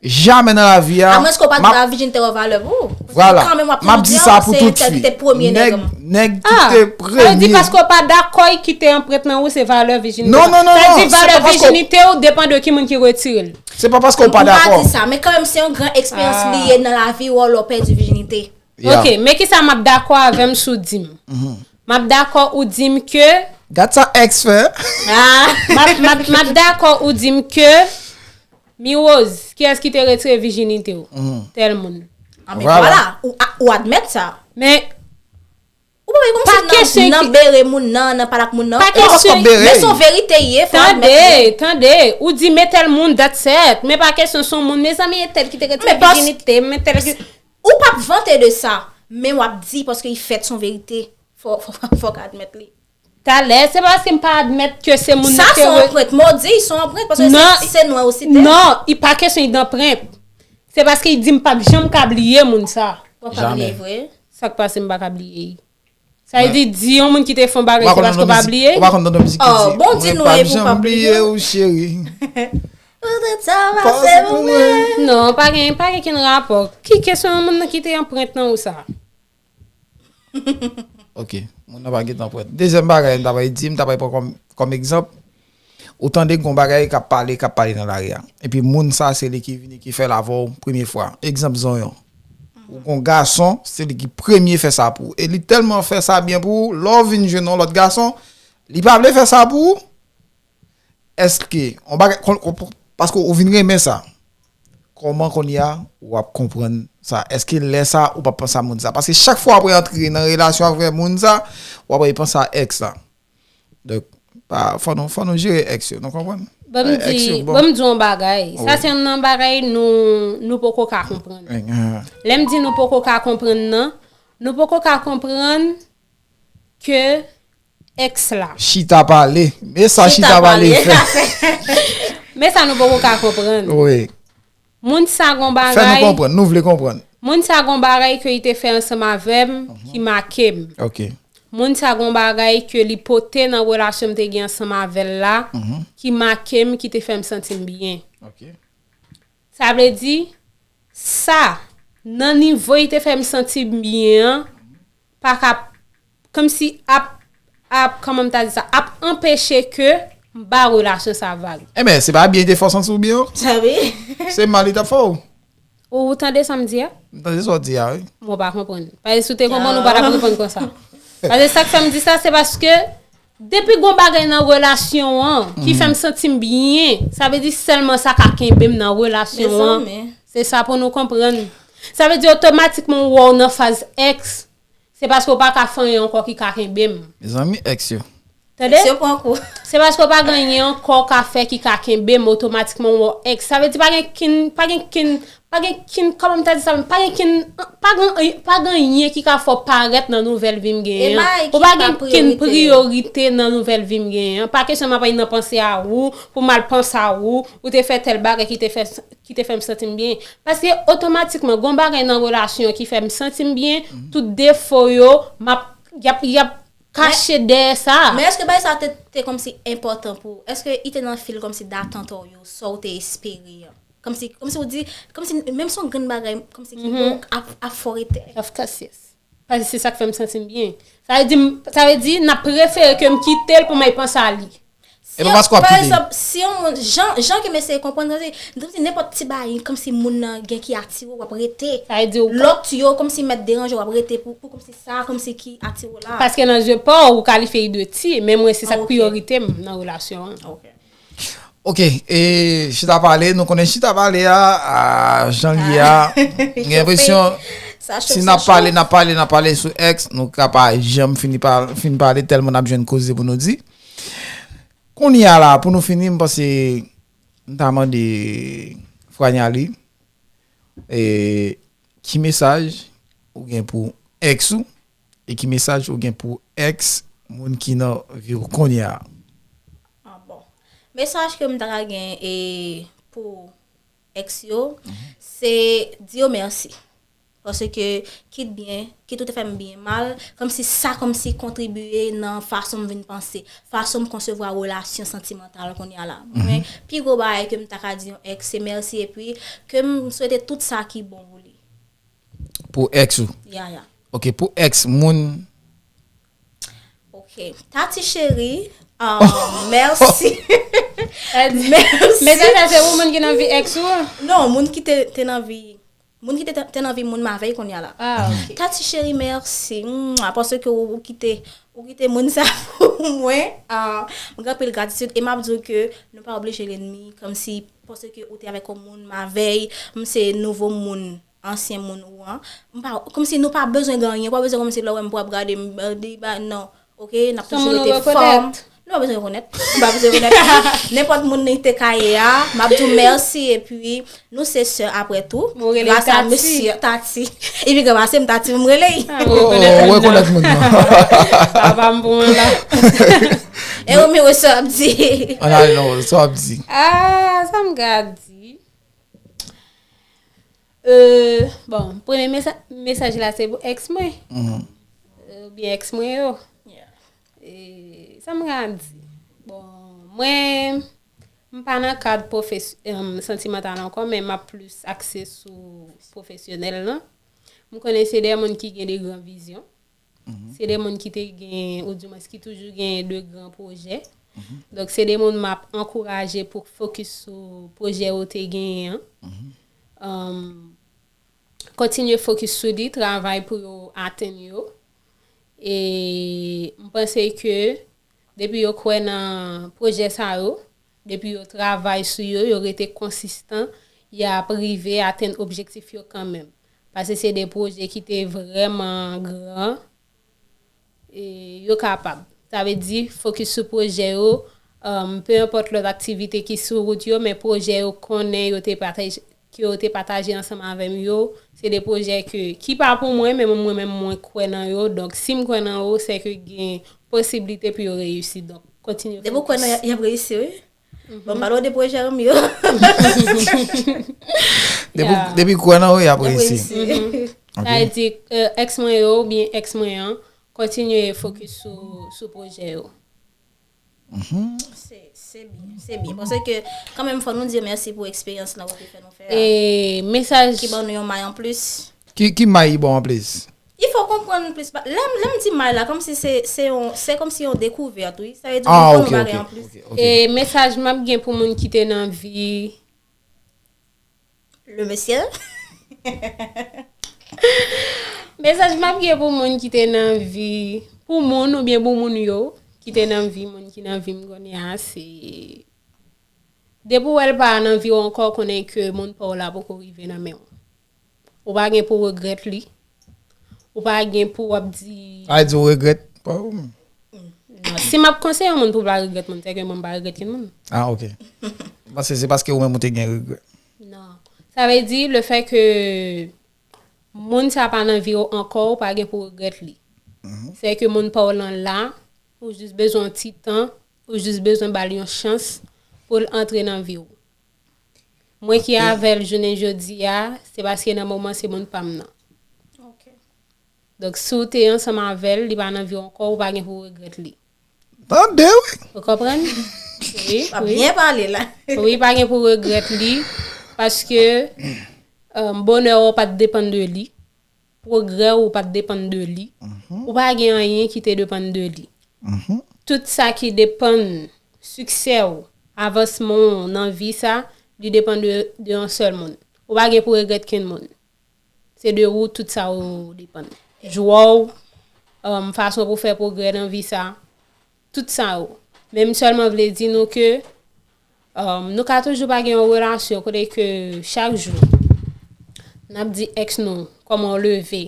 Jamè nan lavi a. Amwens ke w pa t ba vijinite w valè pou ou. Vwala. Kanmenm w ap toujou di, oh, se entèl ki te premye nèg mwen. Nèg, nèg ki te premye. Ah, sa vle di paske w pa dakò, li kite anprent nan ou, se valè vijinite. Non, non, non, non. Sa vle di valè vijinite w depann de ki moun ki retire l. Se pa paske w pa dakò. M pa di sa, men kanmenm se yon gran eksperyans li ye nan lavi w lè w pèdi vijinite. Ok, men kisa m ap dakò avè m si w di m? M ap dakò ou di m ke. Gad sa ex fè. M ap, m ap, m ap dakò ou di m ke Mirose, kiyès ki te retire vijinite w? Tèl moun. Ah, men vwala, ou, ou admèt sa. Men, ou Wi, kòmsi nan, nan bere moun nan, nan pale ak moun nan. Pa kesyon. Men se yon verite ye, fò admèt li. Tande, tande. Ou di men tèl moun, that's it. Men pa kesyon se yon moun. Mezanmi, e tèl ki te retire vijinite, men tèl ki. Ou p ap vante de sa, men w ap di paske li fèt se yon verite. Fò, fò, fò k admèt li. Talè, se paske m pa admèt ke se moun nan ki te. Sa se yon anprent. Modi, se yon anprent, paske se, se nwè osi te. Non, li pa kesyon li de anprent. Se paske li di m p ap janm ka bliye moun sa. W ap ka bliye vre. Sa k pase m pa ka bliye li. Sa vle di, di yon moun ki te fè yon bagay, se paske w pa bliye li? Ou pa konn nan mizik ki di, bon, di nou e pou pa bliye ou, cheri. Ou te sa pase pou mwen. Non, pa gen, pa gen kenn rapò. Ki kesyon yon moun nan ki te anprent nan ou sa? Ok, moun nan pa gen tan prèt. Dezyèm bagay m ta pral di, m ta pral pran kòm, kòm egzanp, ou tande gon bagay k ap pale, k ap pale nan lari a. Epi moun sa se li ki vini, ki fè l avè w premye fwa. Egzanp, zonyon. Ou gon gason, se li ki premye fè sa pou ou. E li tèlman fè sa byen pou ou, lè w vin jwenn yon lòt gason, li pa vle fè sa pou ou. Èske yon bagay, kon, kon, paske ou vin renmen sa, kòman kounye a w ap konprann sa? Èske lè sa ou p ap panse a moun sa? Paske chak fwa w ap rantre nan relasyon avèk moun sa, w ap panse a èks la. Donk, pa, fò nou, fò nou jere èks yo, nou konprann? Ban m di, ban m di yon bagay. Sa se youn nan bagay nou, nou poko ka konprann. Lè m di nou poko ka konprann nan, nou poko ka konprann ke èks la. Chita pale. Men sa chita pale fè. Men sa nou poko ka konprann. Wi. Moun sa gon bagay. Fè nou konprann, nou vle konprann. Moun sa gon bagay ke li te fè ansanm avè m ki make m. Ok. Moun sa gon bagay ke li pote nan relasyon m te gen ansanm avè l la ki make m, ki te fè m santi m byen. Ok. Sa vle di, sa, nan nivo li te fè m santi m byen an, pa ka, kòmsi ap, ap, kòman m ta di sa, ap anpeche ke m ba relasyon sa vag. Enben, se pa byen li te fè w santi w byen an? Sa wi. Se mal li t ap fè w? Ou, ou tande sa m di a? M tande sa w di a, wi. Mwen pa konprann. Paske si w te konprann, ou pa t ap reponn konsa. Paske sa k fè m di sa, se paske depi gon bagay nan relasyon an ki fè m santi m byen, sa vle di sèlman sa ka kenbe m nan relasyon an. Se sa pou nou konprann. Sa vle di otomatikman ou wè w nan faz èks, se paske w pa ka fè anyen ankò ki ka kenbe m. Mezanmi, èks yo. Tande? Èks yo pran kou. Se paske w pa gen anyen ankò w ka fè ki ka kenbe m otomatikman w wè w èks. Sa vle di pa gen kin, pa gen kin, pa gen kin, kòman m ta di sa menm? Pa gen kin, pa gen, pa gen anyen ki ka fè w parèt nan nouvèl vi m genyen an. Ou pa gen kin priyorite nan nouvèl vi m genyen an. Pa kesyon m ap nan panse a ou, pou m al panse a ou, ou te fè tèl bagay ki te fè, ki te fè m santi m byen. Paske otomatikman, gon bagay nan relasyon ki fè m santi m byen, tout defo yo, m ap, y ap, y ap kache dèyè sa. Men èske bagay sa te, te kòmsi enpòtan pou ou? Èske li te nan fil kòmsi datant ou yo, sa w te espere an? Kòmsi, kòmsi w di, kòmsi menm si yon grenn bagay, kòmsi ki bon, ap, ap fè w rete. Of course, yes. Paske se sa k fè m santi m byen. Sa vle di, m, sa vle di, n ap prefere ke m kite l pou m al panse a li. E pa paske w ap kite. Pa egzanp, si yon moun, jan, jan ke m eseye konprann, sa se, kòmsi nenpòt ti bagay, kòmsi moun nan gen ki atire w, w ap rete. Sa vle di w. Lòt yo, kòmsi mèt deranje w, w ap rete pou, pou kòmsi sa, kòmsi ki atire w la. Paske nan je pa w, ou kalifye li de ti, men mwen se sa k priyorite m nan relasyon an. Ok. Ok, e chita pale, nou konnen chita pale a, a, jan l ye a, gen enpresyon, si n ap pale, n ap pale, n ap pale sou èks, nou ka pa janm fini pa, fin pale, tèlman n ap jwenn koze pou nou di. Kounye a la, pou nou fini, m panse m ta mande Franyali, e, ki mesaj ou gen pou èks ou? E ki mesaj ou gen pou èks moun ki nan vi w kounye a? Ah, bon. Mesaj ke m ta ka gen, e, pou èks yo, se di yo mèsi. Paske, kit byen, kit ou te fè m byen mal, kòmsi sa, kòmsi kontribiye nan fason m vin panse, fason m konsevwa relasyon santimantal kounye a la. Men, pi gwo bagay ke m ta ka di yon èks, se mèsi, epi ke m swete tout sa ki bon pou li. Pou èks ou? Ya, ya. Ok, pou èks moun. Ok. Tati cheri, um, mèsi. Mèsi. Mesaj la se pou moun ki nan vi èks ou? Non, moun ki te, te nan vi, moun ki te, te nan vi moun m avè y kounye a la. Ah, ok. Tati cheri, mèsi. Mwa, paske ou, ou kite, ou kite moun sa pou mwen. Ah, m gen anpil gratitid e m ap di w ke nou pa oblije lènmi, kòmsi paske ou te avèk yon moun m avè y, m se nouvo moun. ansyen moun ou an. M pa, kòmsi nou pa bezwen gen anyen, pa bezwen kòmsi lè w wè m pou ap gade m, di ba non. Oke, n ap toujou rete fòm. Nou pa bezwen rekonèt. Nou pa bezwen rekonèt. Nenpòt moun li te ka ye a, m ap di w mèsi epi nou se sè apre tou. Gras a mesye Tati. Epi granmase m Tati m rele. Oh, ou rekonèt moun nan. Papa m pou mwen la. E ou mi wè sa w ap di. Ann ale non, sa w ap di. Ah, sa m ka di. Euh, bon, premye mesaj la se pou ex mwen. Oubyen ex mwen yo. E, sa m ka di? Bon, mwen, m pa nan kad pwofes- em, santimantal ankò, men m ap plis akse sou pwofesyonèl lan. M konnen se de moun ki gen de gran vizyon. Se de moun ki te gen, ou dimwens ki toujou gen de gran pwojè. Donk, se de moun m ap ankouraje pou fokis sou pwojè yo te genyen an. Em, kontinye fokis sou li, travay pou yo atenn yo. E m panse ke depi yo kwè nan pwojè sa yo, depi yo travay sou yo, yo rete konsistan, y ap rive atenn objektif yo kanmenm. Paske se de pwojè ki te vrèman gran. E yo kapab. Sa vle di, fokis sou pwojè yo, um, pe enpòt lòt aktivite ki sou wout yo, men pwojè yo konnen yo te pataje, ke yo te pataje ansanm avè m yo, se de pwojè ke, ki pa pou mwen, men mwen menm mwen kwè nan yo. Donk, si m kwè nan yo, se ke gen posiblite pou yo reyisi. Donk, kontinye fokis. Depi w kwè nan yo, y ap reyisi, wi. Bon, m pale w de pwojè m yo. Depi, depi kwè nan yo, y ap reyisi. Sa vle di, euh, ex mwen yo oubyen ex mwen an, kontinye fokis sou, sou pwojè yo. Se, se byen, se byen. Paske, kanmenm, fò nou di mèsi pou eksperyans lan ou te fè nou fè a. E mesaj. Ki ban nou yon may anplis. Ki, ki may li ba w anplis? Il faut konprann plis. Lè, lè m di may la, kòmsi se, se yon, se kòmsi yon dekouvèt, wi. Sa vle di, ah, ok, ok, ok. E mesaj m ap gen pou moun ki te nan vi. Le mesye. Mesaj m ap gen pou moun ki te nan vi, pou moun oubyen pou moun yo ki te nan vi, moun ki nan vi m kounye a, se depi w wè l pa nan vi w ankò, konnen ke moun pa w la poko rive nan men w. Ou pa gen pou regrèt li. Ou pa gen pou w ap di. A di w regrèt? Non, si m ap konseye yon moun pou l pa regrèt moun, se ke mwen m pa regrèt kenn moun. Ah, ok. Paske se paske ou menm ou te gen regrè. Non. Sa vle di, le fè ke moun sa pa nan vi w ankò, ou pa gen pou regrèt li. Se ke moun pa w lan la, ou jis bezwen yon ti tan, ou jis bezwen ba l yon chans pou l antre nan vi w. Mwen ki avè l jounen jodi a, se paske nan moman se moun pa m nan. Donk, si w te ansanm avè l, li pa nan vi w ankò, ou pa gen pou regrèt li. Tande, wi. Ou konprann? Wi, w ap byen pale la. Wi, pa gen pou regrèt li, paske, euh, bonè w pa t depann de li. Pwogrè ou pa t depann de li. Ou pa gen anyen ki te depann de li. Tout sa ki depann, siksè w, avansman w nan vi sa, li depann de, de yon sèl moun. Ou pa gen pou regrèt kenn moun. Se de ou tout sa yo depann. Jwa w, um, fason pou fè pwogrè nan vi sa, tout sa yo. Men m sèlman vle di nou ke, um, nou ka toujou pa gen yon relasyon kote ke chak jou n ap di ex nou kòman w leve,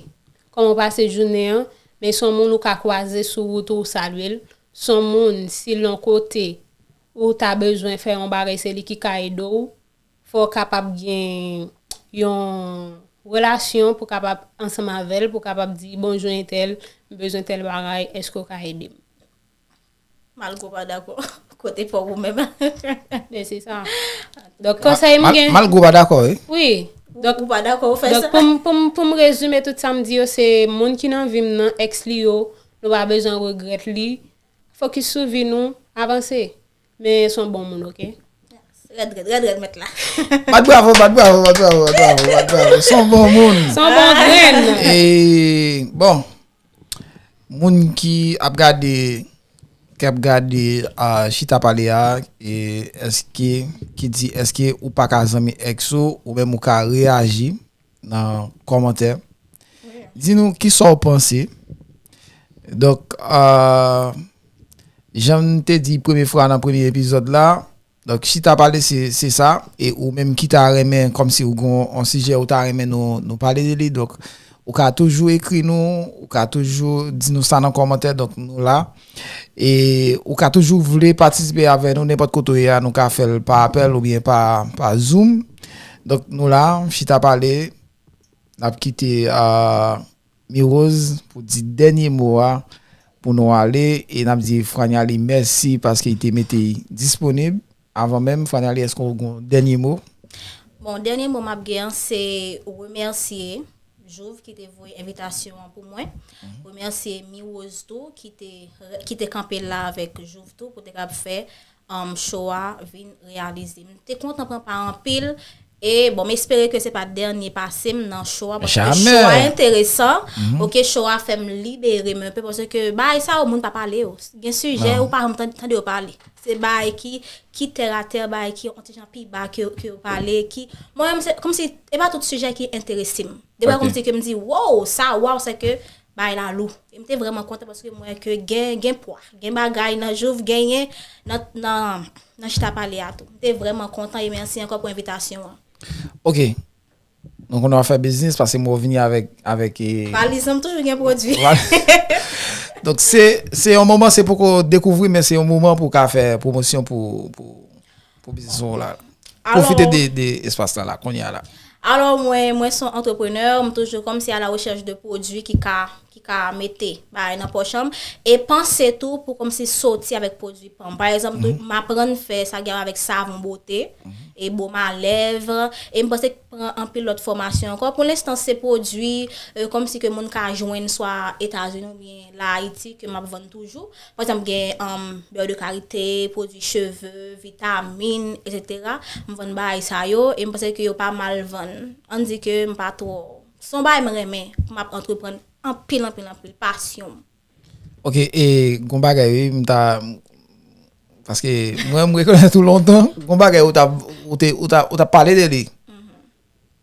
kòman w pase jounen an, men se yon moun ou ka kwaze sou wout ou, w salye l. Se yon moun, si l yon kote ou ta bezwen fè yon bagay, se li ki ka ede w. Fò w kapab gen yon relasyon pou w kapab ansanm avè l, pou w kapab di, bonjou entèl, m bezwen tèl bagay, èske w ka ede m? Malgre w pa dakò, kote fò ou menm. Men se sa. Donk, konsèy m gen. Malgre w pa dakò, wi. Wi. Donk, ou pa dakò, ou fè sa. Donk, pou m, pou m, pou m rezime tout sa m di yo, se moun ki nan vi m nan, ex li yo, nou pa bezwen regrèt li. Fokis sou vi nou, avanse. Men se yon bon moun, oke? Rèd, rèd, rèd, rèd, mèt la. Bat bravo, bat bravo, bat bravo, bat bravo, bat bravo. Se yon bon moun. Se yon bon grenn. E, bon, moun ki ap gade, ki ap gade, ah, chita pale a, e èske, ki di, èske ou pa ka zanmi ex ou, ou menm ou ka reyaji nan kòmantè. Di nou kisa w panse. Donk, ah, jan m te di premye fwa nan premye epizòd la, Donk, chita pale, se, se sa. E ou menm ki ta renmen, kòmsi ou gen yon sijè ou ta renmen nou, nou pale de li. Donk, ou ka toujou ekri nou, ou ka toujou di nou sa nan kòmantè, donk nou la. E ou ka toujou vle patisipe avè nou, nenpòt kote ou ye a, nou ka fè l pa apèl oubyen pa, pa Zoom. Donk, nou la, chita pale, n ap kite, ah, Mirose pou di dènye mo a pou nou ale, e n ap di Franyali mèsi paske li te mete li disponib. Avan menm, Franyali, èske w gen yon dènye mo? Bon, dènye mo m ap gen an se remèsye Jouv ki te voye envitasyon an pou mwen. Remèsye Mirose tou ki te, ki te kanpe la avèk Jouv tou pou te kab fè um, show a vin reyalize. M te kontan pran pa anpil. E bon, m espere ke se pa dènye pase m nan show a, paske show a enteresan. Oke, show a fè m libere m enpe, paske bagay sa yo, moun pa pale yo. Gen sijè ou pa janm tande yo pale. Se bagay ki, ki tè a tè, bagay ki yon ti jan pi ba ke, ke yo pale, ki, mwen menm, se kòmsi, e pa tout sijè ki enterese m. De bagay kòmsi ke m di, wow, sa, wow, se ke bagay la lou. E m te vrèman kontan paske m wè ke gen, gen pwa, gen bagay nan Jouv genyen nan, nan, nan chita pale a tou. M te vrèman kontan e mèsi ankò pou envitasyon an. Ok. Donk, nou ap fè biznis paske m wè w vini avèk, avèk e, Valiz lan, m toujou gen pwodui. Donk, se, se yon moman, se poko dekouvri, men se yon moman pou w ka fè pwomosyon pou, pou, pou biznis ou la. Pwofite de, de espas la, la, kounye a la. Alò, mwen, mwen se yon antreprenè, m toujou kòmsi a la rechèch de pwodui ki ka, ki ka mete bagay nan pòch an m. E panse tou pou kòmsi soti avèk pwodui pa m. Pa egzanp, tou, m aprann fè sa gen avèk savon bote, e baume à lèvres, e m panse pran anpil lòt fòmasyon ankò. Pou lenstan, se pwodui, e, kòmsi ke moun ka jwenn swa Etazini oubyen la Ayiti ke m ap vann toujou. Pa egzanp, gen, um, beurre de karité, pwodui cheve, vitamin, etsetera. M vann bagay sa yo e m panse ke yo pa mal vann. Ann di ke m pa twò. Se yon bagay m renmen pou m ap antreprann anpil, anpil, anpil. Pasyon m. Ok, e gon bagay, wi, m ta, paske mwen, m rekonèt ou lontan, gon bagay ou ta, ou te, ou ta, ou ta pale de li.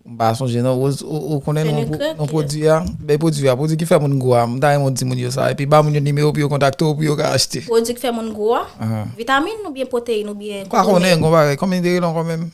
M pa sonje non, ou, ou, ou konnen non, non pwodui a, bay pwodui a, pwodui ki fè moun gwo a, m ta renmen w di moun yo sa, epi ba moun yo nimewo pou yo kontakte w, pou yo ka achte. Pwodui ki fè moun gwo a? Vitamin oubyen pwoteyin oubyen. M pa konnen, gon bagay, kòman li te rele ankò menm?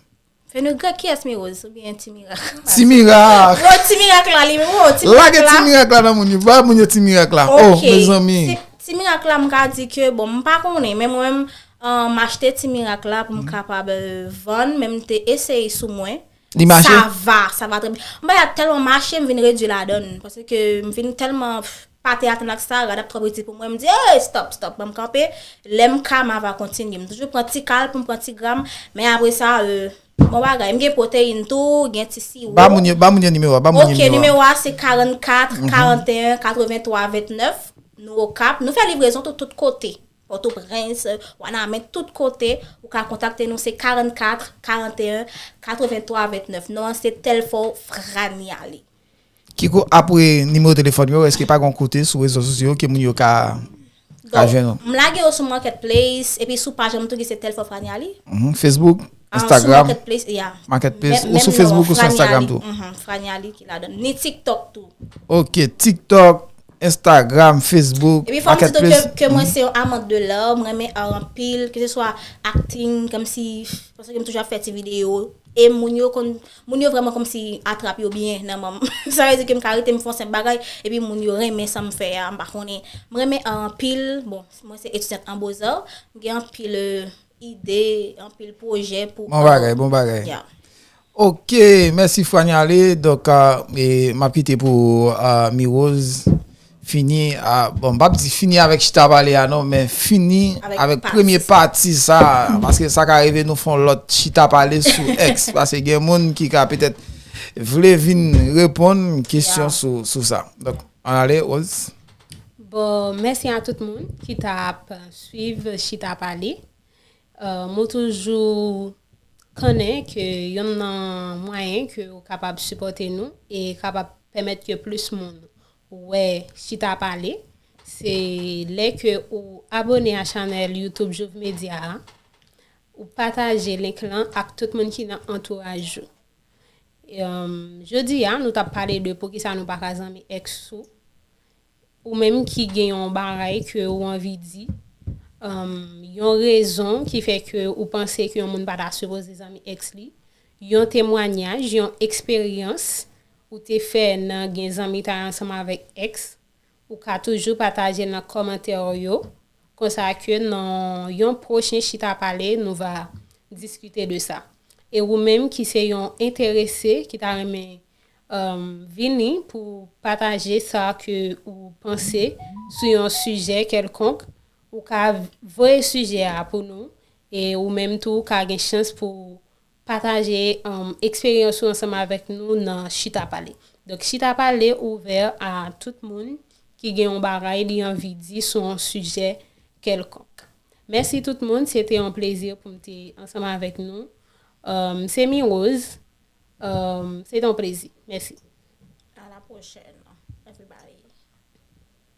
Fenugrec, kiyès Mirose oubyen Ti Mirak? Ti Mirak! Wo, Ti Mirak la, li, wo, Ti Mirak la. Lage Ti Mirak la nan moun yo, ba moun yo Ti Mirak la. Oh, mezanmi. Ti Mirak la, m ka di ke, bon, m pa konnen, men mwen menm, m achte Ti Mirak la pou m kapab, euh, vann, men m te eseye sou mwen. Li mache? Sa va, sa va trè byen. M pa tèlman mache, m vin redui ladann. Paske m vin tèlman pate atann ak sa, rad ap twò piti pou mwen. M di, ey, stop, stop, ban m kanpe. Lè m ka, m ava kontinye. M toujou pran ti kal pou m pran ti gram. Men apre sa, euh, bon bagay. M gen pwoteyin tou, gen ti siwo. Ba moun yo, ba moun yo nimewo a, ba moun yo nimewo a. Ok, nimewo a se karannkat, karanteyen, katrevenntwa, vennèf. Nou Okap. Nou fè livrezon tout, tout kote. Pòtoprens, Wanament, tout kote, ou ka kontakte nou, se karannkat, karanteyen, katrevenntwa, vennèf. Non an se Telfort Franiali. Kiko, apre nimewo telefòn yo, èske pa gen yon kote sou rezo sosyo ke moun yo ka, ka jwenn ou? M lage yo sou Marketplace, epi sou paj an m tou ki se Telfort Franiali. Mhm, Facebook, Instagram. Sou Marketplace, yeah. Marketplace, ou sou Facebook ou sou Instagram tou? Mhm, Franiali ki ladan. Ni TikTok tou. Ok, TikTok, Instagram, Facebook, Marketplace. Epi fò m di tou ke, ke mwen se yon amant de l'art, m renmen art anpil, ke se swa acting, kòmsi, paske m toujou ap fè ti videyo, e moun yo konn, moun yo vrèman kòmsi atrap yo byen nan men m. Sa vle di ke m ka rete m fè yon senp bagay, epi moun yo renmen sa m fè a, m pa konnen. M renmen art anpil, bon, mwen se etidyant an Beaux-Arts, m gen anpil, euh, ide, anpil pwojè pou. Bon bagay, bon bagay. Ok, mèsi Franiali. Donk, ah, e, m ap kite pou, ah, Mirose fini, ah, bon, m p ap di fini avèk chita pale a non, men fini avèk premye pati sa, paske sa ka rive nou fè yon lòt chita pale sou X, paske gen moun ki ka petèt vle vin reponn kesyon sou, sou sa. Donk, ann ale, Rose. Bon, mèsi a tout moun ki t ap swiv chita pale. Euh, mwen toujou konnen ke yonn nan mwayen ke ou kapab sipòte nou e kapab pèmèt ke plis moun wè chita pale, se lè ke ou abòne a chanèl YouTube Jouv Media a, ou pataje link lan ak tout moun ki nan antouraj ou. Euh, jodi a, nou t ap pale de poukisa nou pa ka zanmi ex ou. Ou menm ki gen yon bagay ke ou anvi di, um, yon rezon ki fè ke ou panse ke yon moun pa ta sipoze zanmi ex li, yon temwanyaj, yon eksperyans ou te fè nan gen zanmitay ansanm avèk ex, ou ka toujou pataje nan kòmantè yo. Konsa ke nan yon pwochen chita pale, nou va diskite de sa. E ou menm ki se yon enterese, ki ta renmen um, vini pou pataje sa ke ou panse sou yon sijè kèlkonk, ou ka voye sijè a pou nou, e ou menm tou ou ka gen chans pou pataje um, eksperyans ou ansanm avèk nou nan chita pale. Donk, chita pale ouvè a tout moun ki gen yon bagay li anvi di sou yon sijè kèlkonk. Mèsi tout moun, se te yon plezi pou m te ansanm avèk nou. Um, se Mi Rose. Um, se te yon plezi. Mèsi. À la prochaine.